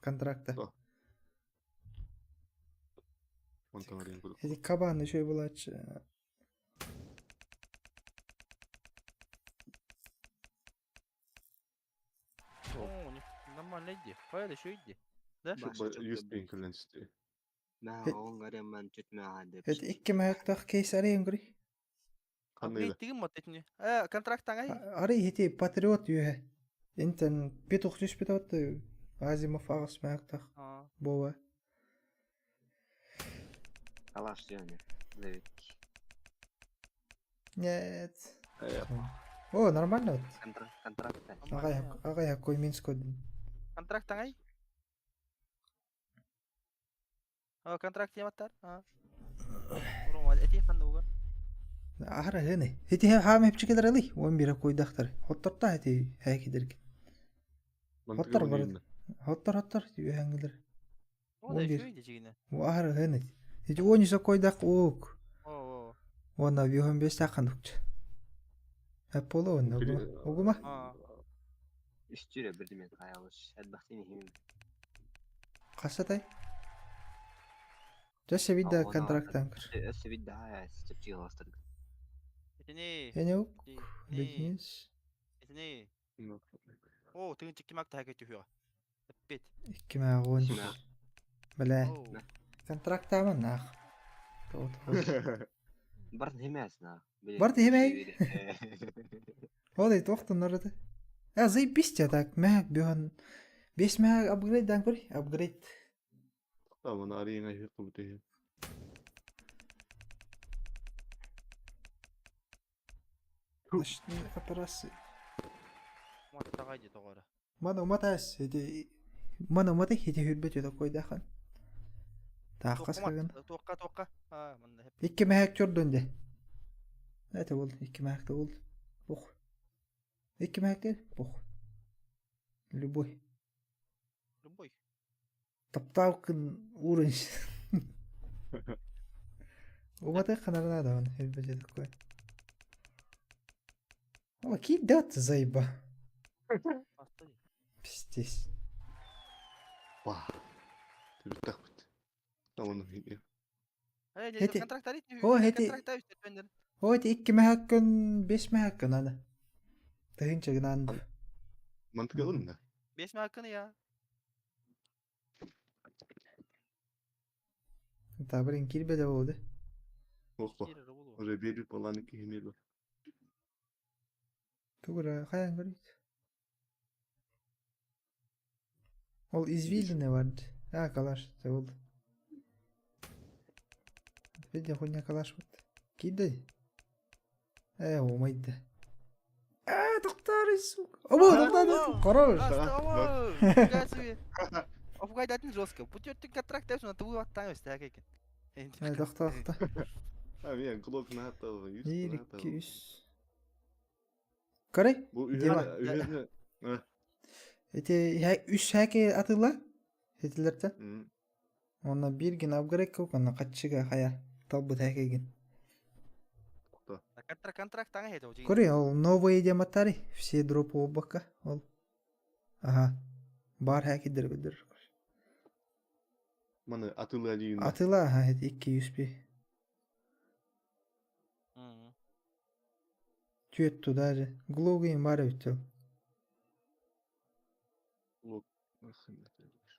Контракта. Эти кабан еще и булач.
О, нормально иди. Хайа еще иди. Да?
Юспин көлөнсү.
Это икки мөһөктөх кейс арыйын көрүй.
Ханныгы?
Тигим мот этини. Э, контракт аңай.
Арый хити патриот үөһэ. Интен петух түспүт от Азимов аҕыс мөһөктөх буола.
Калаш дьону. Заветки.
Нет. О, нормально вот.
Контракт.
Аҕай аҕай какой Минск
Контракт аңай. О, контракт тематтар. А. Урун эти ханны угар.
Аһара хыны. Хити хаам хепчикелер али. Он бире койдахтар. Хотторта хити хэкидерг. Хоттор бар. Хоттор хоттор үһәңгилер.
О, да еще иди чигине.
Аһара хыны. Хити он юсо койдах уук.
О, о.
Уонна биһон бес таххан укч. Эполо онна угума. Угума.
Үстүрэ бирдимен хаялыш. Эдбахтин хим.
Касатай. Жаша видда контракт анкыр.
Өссө видда хая чепчигаластыр.
Этини.
Эне ук. Легинс.
Этини. О, тыгын чиккимак та хәкәй түһүгә. Эппет.
Икки мә он. Бля. Контракт аман нах.
Барт химәс на.
Барт химәй. Ол ей тоқтын нұрады. А, заебись тебя так. Мә, бөһөн. Бес мә апгрейд дан көр. Апгрейд.
Tamam, arayın ayı kubute.
Ночные операции.
Маттагай ди тоҕора.
Мана уматас. Эти мана умата хити хүрбет өтө койдахан. Тааққас кагын.
Туаққа туаққа. А, мында хеп.
Икки мәһәк чордун де. Это бол, икки мәһәк бол. Бух. Икки мәһәк дер. Бух. Любой.
Любой.
Таптаукын уровень. Умата ханарна да он хүрбет өтө кой. О, кидат заеба. Пиздец.
Ба. Түбүттах бит. Tamam, хити.
Хети.
Контракт арит.
О, хети.
Контракт арит.
О, эти икки мәһәккөн, бес мәһәккөн аны. Тыһынча гынан.
Мантык алын да.
Бес мәккәне я.
Та блин, килбе де болды.
Охо. Уже бери баланы кихинело.
Тугура, хаян көрейт. Ол извилины бар. А, калаш, це болды. Видя хуйня калаш вот. Кидай. Э, умайды. А, тоқтар, сука. Оба, тоқтар, хорош.
Офгай датын жестко. Путёртүн контракт дәсүн атыбы аттан өстә экен.
Э, тоқта, тоқта.
А, мен глок на хатал.
Bir, iki, üç. Көрей?
Бу
Дима.
үһүнэ үһүнэ.
Эти үс хәке атыла. Хетилерте. Онна бир ген апгрейд кылып, онна катчыга хая. Талбыт хәкеген.
Контракт контракт аңа хете.
Көрей, ол новые дематари. Все дропы облака. Ол. Ага. Бар хәкедер билдир.
Маны атыла дейін.
Атыла, ага, эти 200 би. Түет туда же. Глогин бар бит ол.
Глок.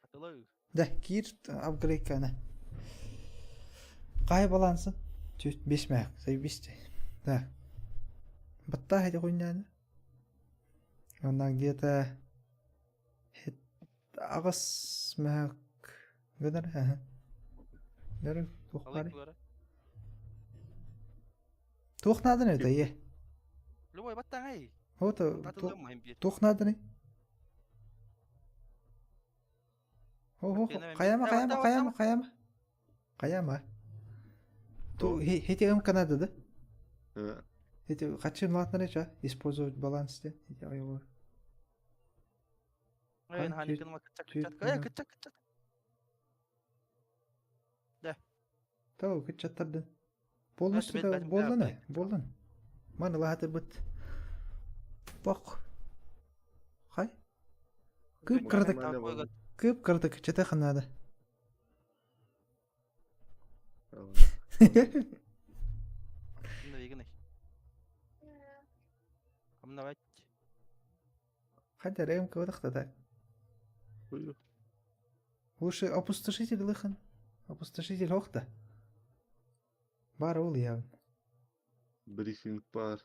Атыла.
Да, кир апгрейд кана. Кай балансы? Түт 5 мәк, заебись. Да. Батта хәти хуйняны. Оннан где-то агыс мәк гынар, ага. Дөрү тухмари. Тухнадын это е.
Любой баттан ай.
Вот
Атыла махим бир.
тухнадын. Хо хо хо. Каяма каяма каяма каяма. Каяма. Ту хитигым Канада да? Эти хочу млатнары ча использовать баланс де. Эти айылы.
Эн ханикын ма кытчак кытчат. Э кытчак кытчат. Да.
Тау кытчаттардын. Полностью да болдун болдун. Маны лахаты быт. Бок. Хай. Кып кырдык. Кып кырдык чете ханада. Хотя ремка выдохта так. Лучше опустошитель лыхан. Опустошитель хохта. Бар ол явын.
Брифинг бар.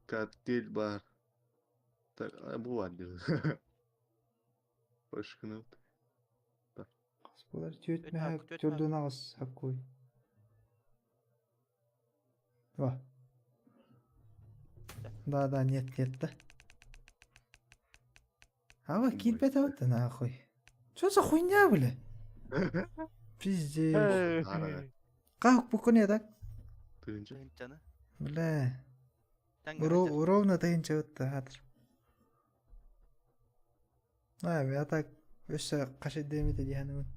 Коктейль бар. Так, бу бар диэн. Башкынабыт.
Булар түөрт мэһэ төрдүн аҕыс хаккуй. Ва. Да, да, нет, нет, да. А вы киирбэт эбит да нахуй. Что за хуйня, бля? Пиздец. Как букуне так?
Тыынча.
Тыынчаны.
Бля. Ровно тыынча бытта хатыр. А, я так өссө хашидемите диһаныбын.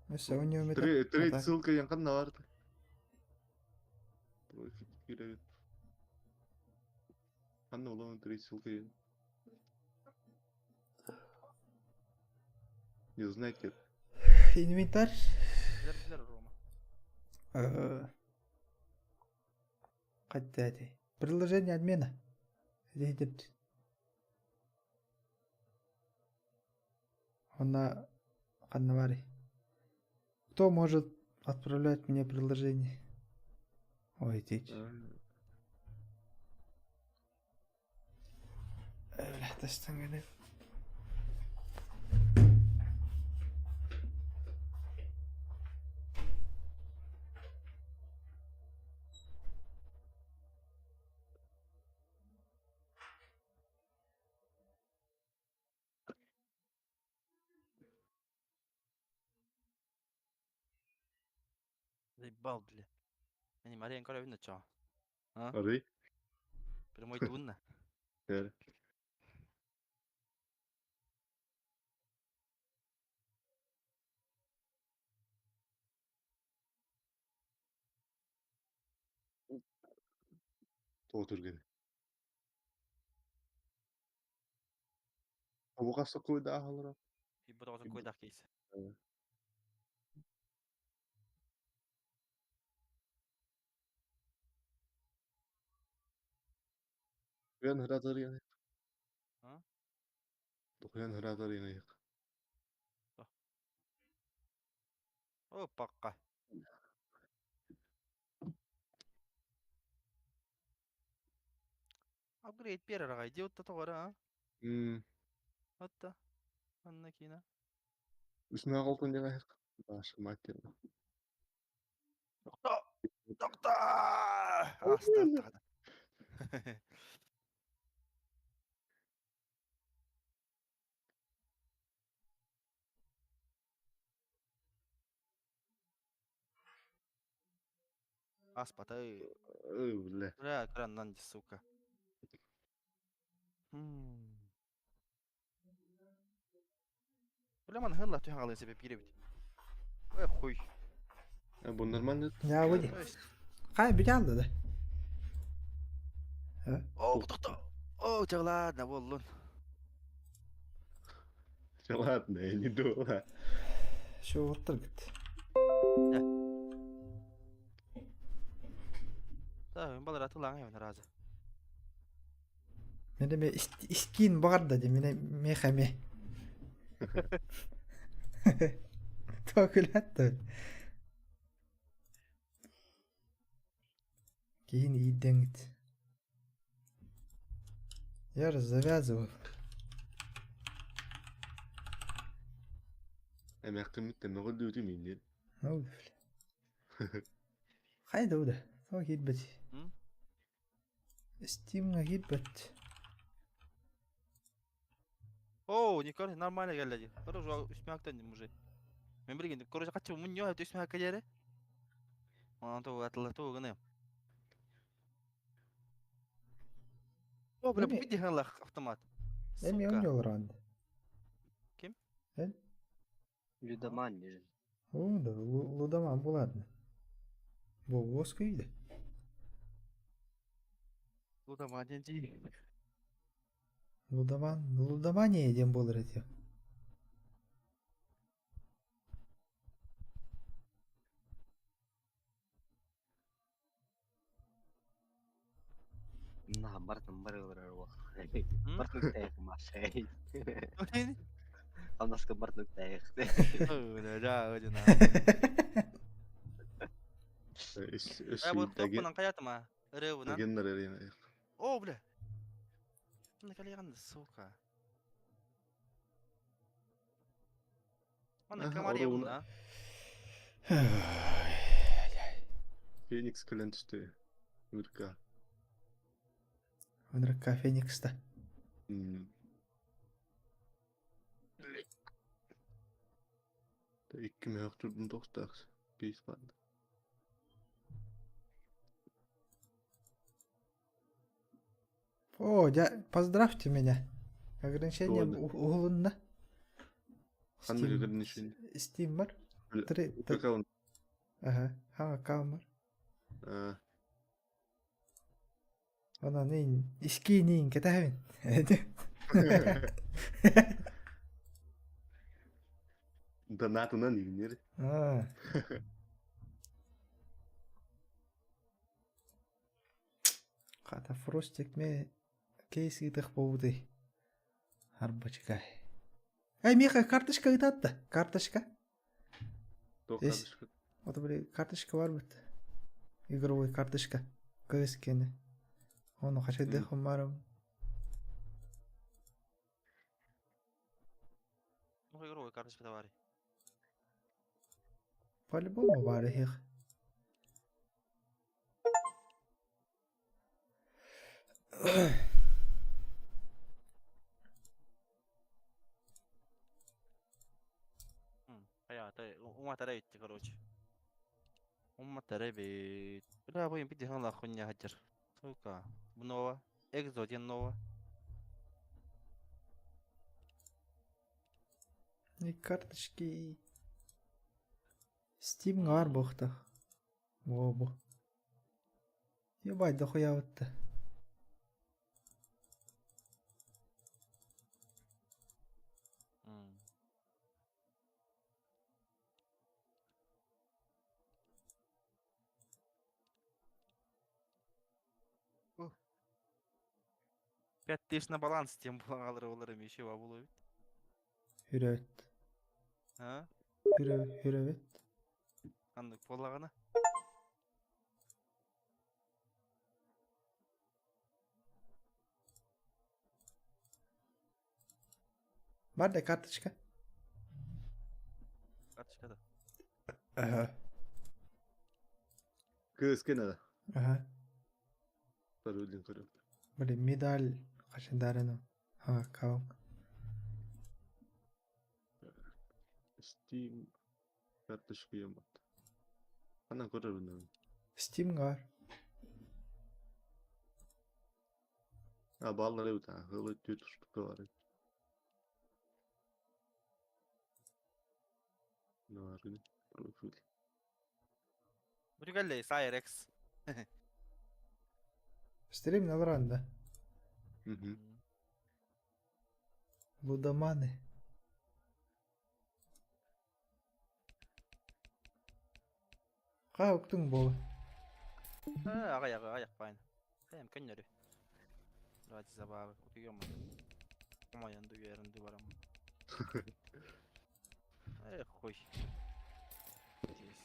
Өссө униометр.
Трейд ссылка диэн ханна бар? Профит кирэбит. Ханна улахан трейд ссылка диэн? Не знаете.
Инвентарь.
Билэр Рома.
Хотя Приложение обмена. Здесь Она ханна Кто может отправлять мне предложение? Ой, тить. Бля, тастан гэнэ.
Заебал, бля. Они Мария көрөбүн да чоо. А?
Арый.
Прямой туунна.
Бэр. Тоҕо түргэн. Обуҕас сокуйдаах олорор.
Бу тоҕо сокуйдаах кейс.
Тухуйан ыраатарыйан Тухуйан ыраатарыйан
О, пакка. Апгрейд биэрэр аҕай дии отто тоҕо эрэ а? Отто манна киинэ.
Үс алтын диэн Баша мать
Тохтоо! Тохтоо! Астааттаҕына. Аспатай.
Бля.
Бля, экраннан сука. Бля, маны хылла түһэн хаалыан сөп киирэбит. Ой, хуй.
Бу нормально?
Я выйди. Хай, бүтэн да.
О, тохто. О, чэ ладно, буоллун.
Ладно, я не думала.
Все, вот так.
Да, балар атылаң эбин разы.
Мене ме искин баар да ди, мене мехаме. Токулатты. Кийин иидеңит. Я же завязывал.
Эмээххиммит мөҕүллүүтү мииннин.
Ну, бля. Хайда уда. Тоҕо киирбэт. Steam'ҥа киирбэт.
О, Николай, нормально кэллэ дии. Короче, үс мөһөктөн уже. Мен билигин, короче, хаччы мунньуо үс мөһөккө диэри. Онон тугу атылла тугу гыныам. О, бля,
Эми
види автомат.
эми
Сука.
оонньуулар
Ким?
Эн?
Людоман же.
О, да, лудоман буладны. Бу уоскуйда.
Лудоман диэн дии.
Лудоман, лудомания диэн буолар этэ.
На, бартын бар ылырар уол. Бартын тайых масай. Хамнаска бартын тайых.
Да, один.
Өс
Э, бу топпунан каятыма. Ырыабынан.
Агеннар эрин.
О, бля. Накалеган, сука. Манна
Аха,
комария
оруна.
буна.
Феникс кэлэн түстэ. Ырка.
Ынырыкка Феникста.
Икки мөһөх турдун тохтаах. Кейс баанда.
О, дя, поздравьте меня. Ограничение
Туода.
уһулунна.
Ханнык
Steam,
ограничение?
Steam бар. Три, три.
Аккаунт.
Ага, ха, аккаунт бар.
А,
Онон ин искиниин кэтэһэбин.
Донатынан иинер.
Аа. Хата Фростик ме кейс ыытых буолбутуй. Арбачкай. Эй, Миха, карточка ыытатта. Карточка.
Туох
Здесь.
карточка?
Вот, били, карточка бар бит. Игровой карточка. Кыыс киэнэ. Ону хачайдых умарым.
Ну, игровой карточка товарищ.
По-любому баар их.
Хайа, ума тарабит, короче. Ума тарабит. Бля, будем пить гала хуйня хатер. Сука. Нова. Экзо один нова.
И карточки. Steam баар буохтах. Во-бу. Ебать, дохуя вот-то.
5000 на баланс тем булалары олар еще бабулы.
Хүрөт.
А?
Хүрөбүт.
Андык боллагана.
Бар да карточка.
Карточка да.
Ага.
Кыыс кэнэ.
Ага.
Паролин көрөм.
Блин, медаль хачандарыну. Ага, каун.
Steam карточка ямат. Ханан көрөрүн.
Steam бар.
А баллары ута. Хылы түт штука бар. Наргын профиль.
Бүргәлле Сайрекс.
Стрим налран, да.
Мгм.
Лудоманы. Ха уктуң болы.
Ага, ага, аяк байна. Тэм көннөрү. Давайте забавы. Утуйом. Омаянды уярынды барам. Эх, хуй. Здесь.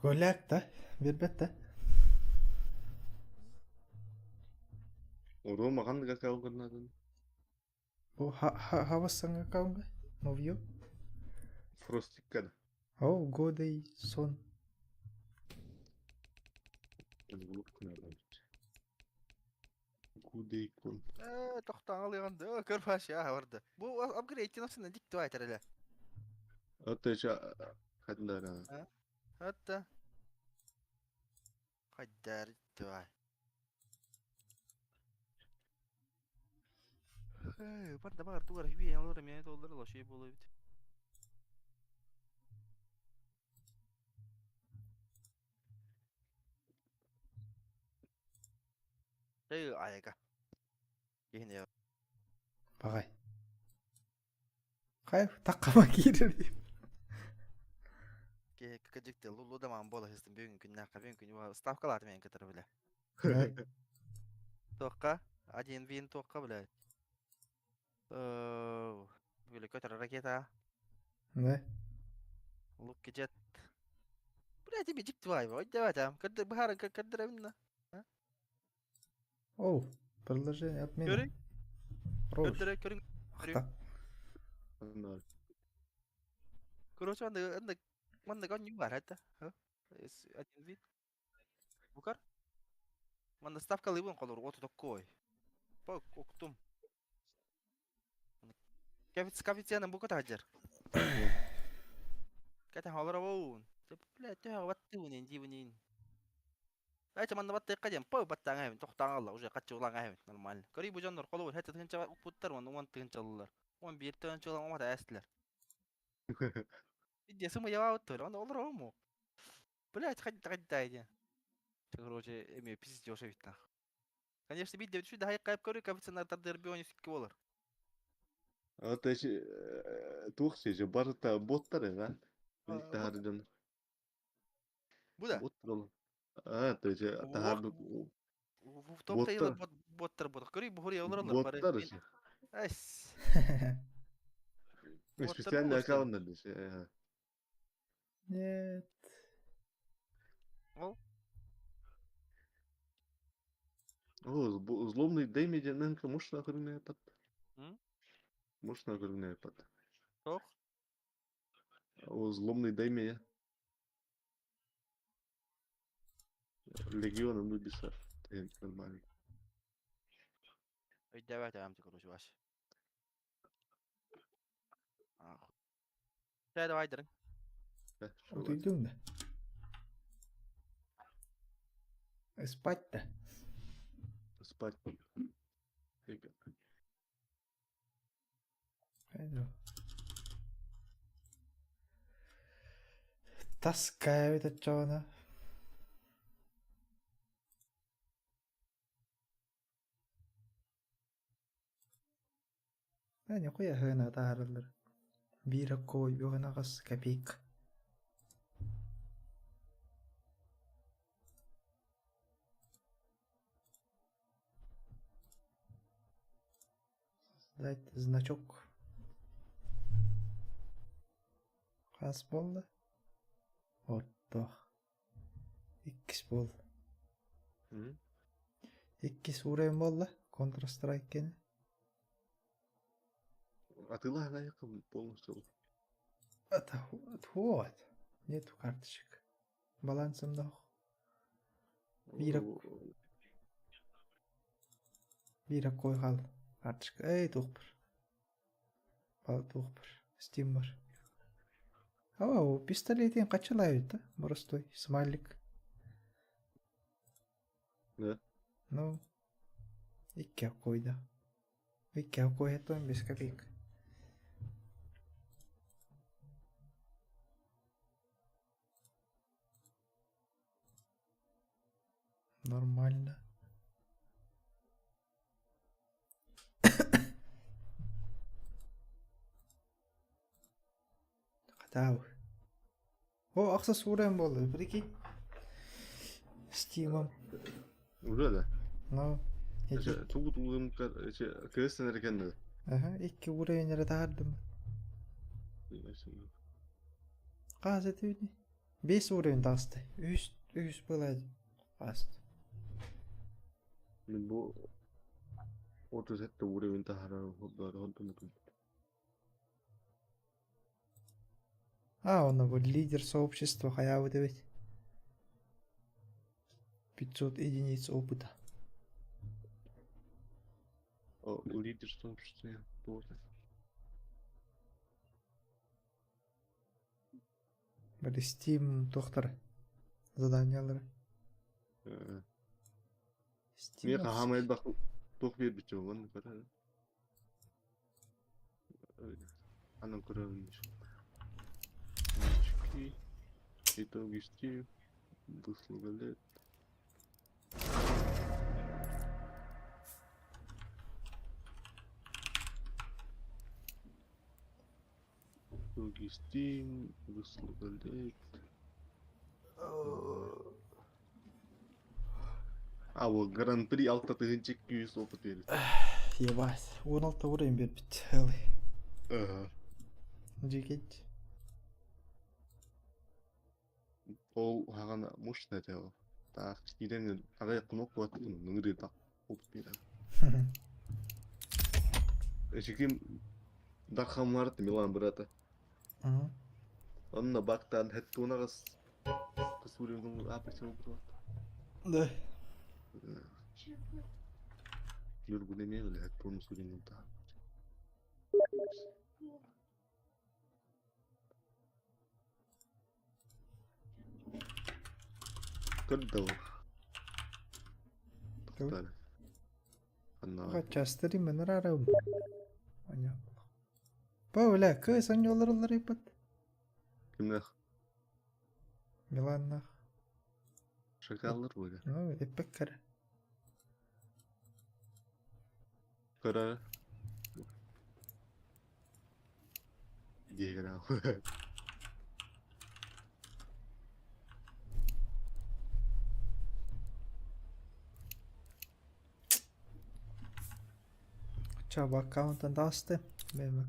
Голяк да. Бербет да.
Рома ханнык аккаунт гыннадын?
Бу хавассаң аккаунга. Мовью.
Фростикка да.
О, годей сон.
Булук күнә. Кудейкун.
Э, тохтоон алыган да, көр фаш я барда. Бу апгрейд насына дикти айтар эле.
Ата еще хаддара.
Hatta. Хайдар давай. Э, барда бар тугар хби ялор мен доллар ла şey болот. Э, айга. Кихне.
Баҕай. Хайа, таққама киирэр
Кыжыкты лулу да ман бола хыстым бүгүн күннәккә бүгүн күн ставкалар мен кытыр биле. Тоққа, один вин тоққа биле. Биле көтөр ракета.
Да.
Лук кежет. Бля, тебе жик твай, ой, давай там. Кырды бахар кырдыра минна.
Оу, предложение отмена.
Көрүң.
Роуз.
Кырдыра көрүң.
Ахта.
Короче, анда анда манда кон бар это. Один вид. Букар. Манда ставка лыбын колор, вот такой. По октум. Кафицианын бу катаджар. Ката холора воун. Бля, ты ваттыунин дивнин. Айта манна батты кадем, по баттан айбын, тоқтан алла, уже катчы улан айбын, нормально. Көрүй бу жоннор колу хәтта тыгынча упуттар, он он тыгынчалылар. Он бир тыгынчалар, он әстилер. Иде сымы ява оттыр, он олар ому. Блять, хадь хадь дайде. Короче, эме пиздёж бит нах. Конечно, бит деп түшү да хайкайып көрүү коэффициенттар дербиони сүткө болор.
Ата еще тух же барыта боттар да. Тахар дьон.
Бу да.
Боттар ол. А, то есть тахар
В топта йылы боттар бот. Көрүй бу хурия олар олар бары.
Боттар же.
Эс.
Специальный аккаунт десе.
Нет.
Ол.
О, злобный дэмидж нэнка мощно көрүнө пат. Мощно көрүнө пат.
Тох.
О, злобный дэмидж. Легион Анубиса. Нормально.
Ой, давай там ты короче ваш. Чай давай дырың.
Утуйдуң да. Спать-то.
Спать.
Пойду. Таскаю это чона. Нихуя хына таарылар. Биир кой бөҕүн копейка. Создать значок. Хас буолла? Оттоох. Иккис буолла. Иккис уровень буолла. Counter Strike кэнэ.
Атыылаһан полностью.
Это вот. Нету карточек. Балансым да Биир биир кой хал. Карточка. Эй, туох баар. Туох баар. Steam бар. Ау, пистолетин качалайбыт да? Простой. Смайлик.
Да.
Ну. Икки койда. Икки койхетон без копеек. Нормально. Хатау. О, ахса суурайын буолла, прикинь. Steam'ым.
Уже да.
Ну, эти...
Тугу тулым кырыстан эркен да.
Ага, икки уровень эрэ таһардым. Хаас этибитий? Бес уровень таҕыста. Үс, үс была ааста.
Мин бу 37 уровень таһарар honтумутум.
А, он бу лидер сообщества хайаабыт эбит. 500 единиц опыта.
Лидер сообщества тоже.
Били Steam туохтара заданиялара.
Миэ хаһаамай элбэх туох биэрбит уонна көрөр. Анан көрөбүн. Очки. Итоги Steam. Выслуга лет. Итоги Steam. Выслуга лет. А вот Гран-при алта тыһыынча күүс опыт биэрбит.
Ебать. 16 уровень биэрбит. Целый.
Ага.
Дьикить.
Ол хаҕана мощно этэ ол. Таах киирэн аҕыйах кунук куоттун ыҥырыытах опыт биэрэр. Эчиким Дархаммарт Милан брата. Онно бактаан хэттунаҕас
Да.
Юргун эмиэ үлэһит буолан суруйунтаа. Көрдө Тохтоо. Ханна
Частыр именно рарым. Понятно. Бля, кыс онньолор ылларыйбыт.
Кимнэх?
Миланнах.
Шакаллар буолар.
Ну, эппеккэр.
Кыра. Диэгэр
Чаба аккаунтан таасты. Мен.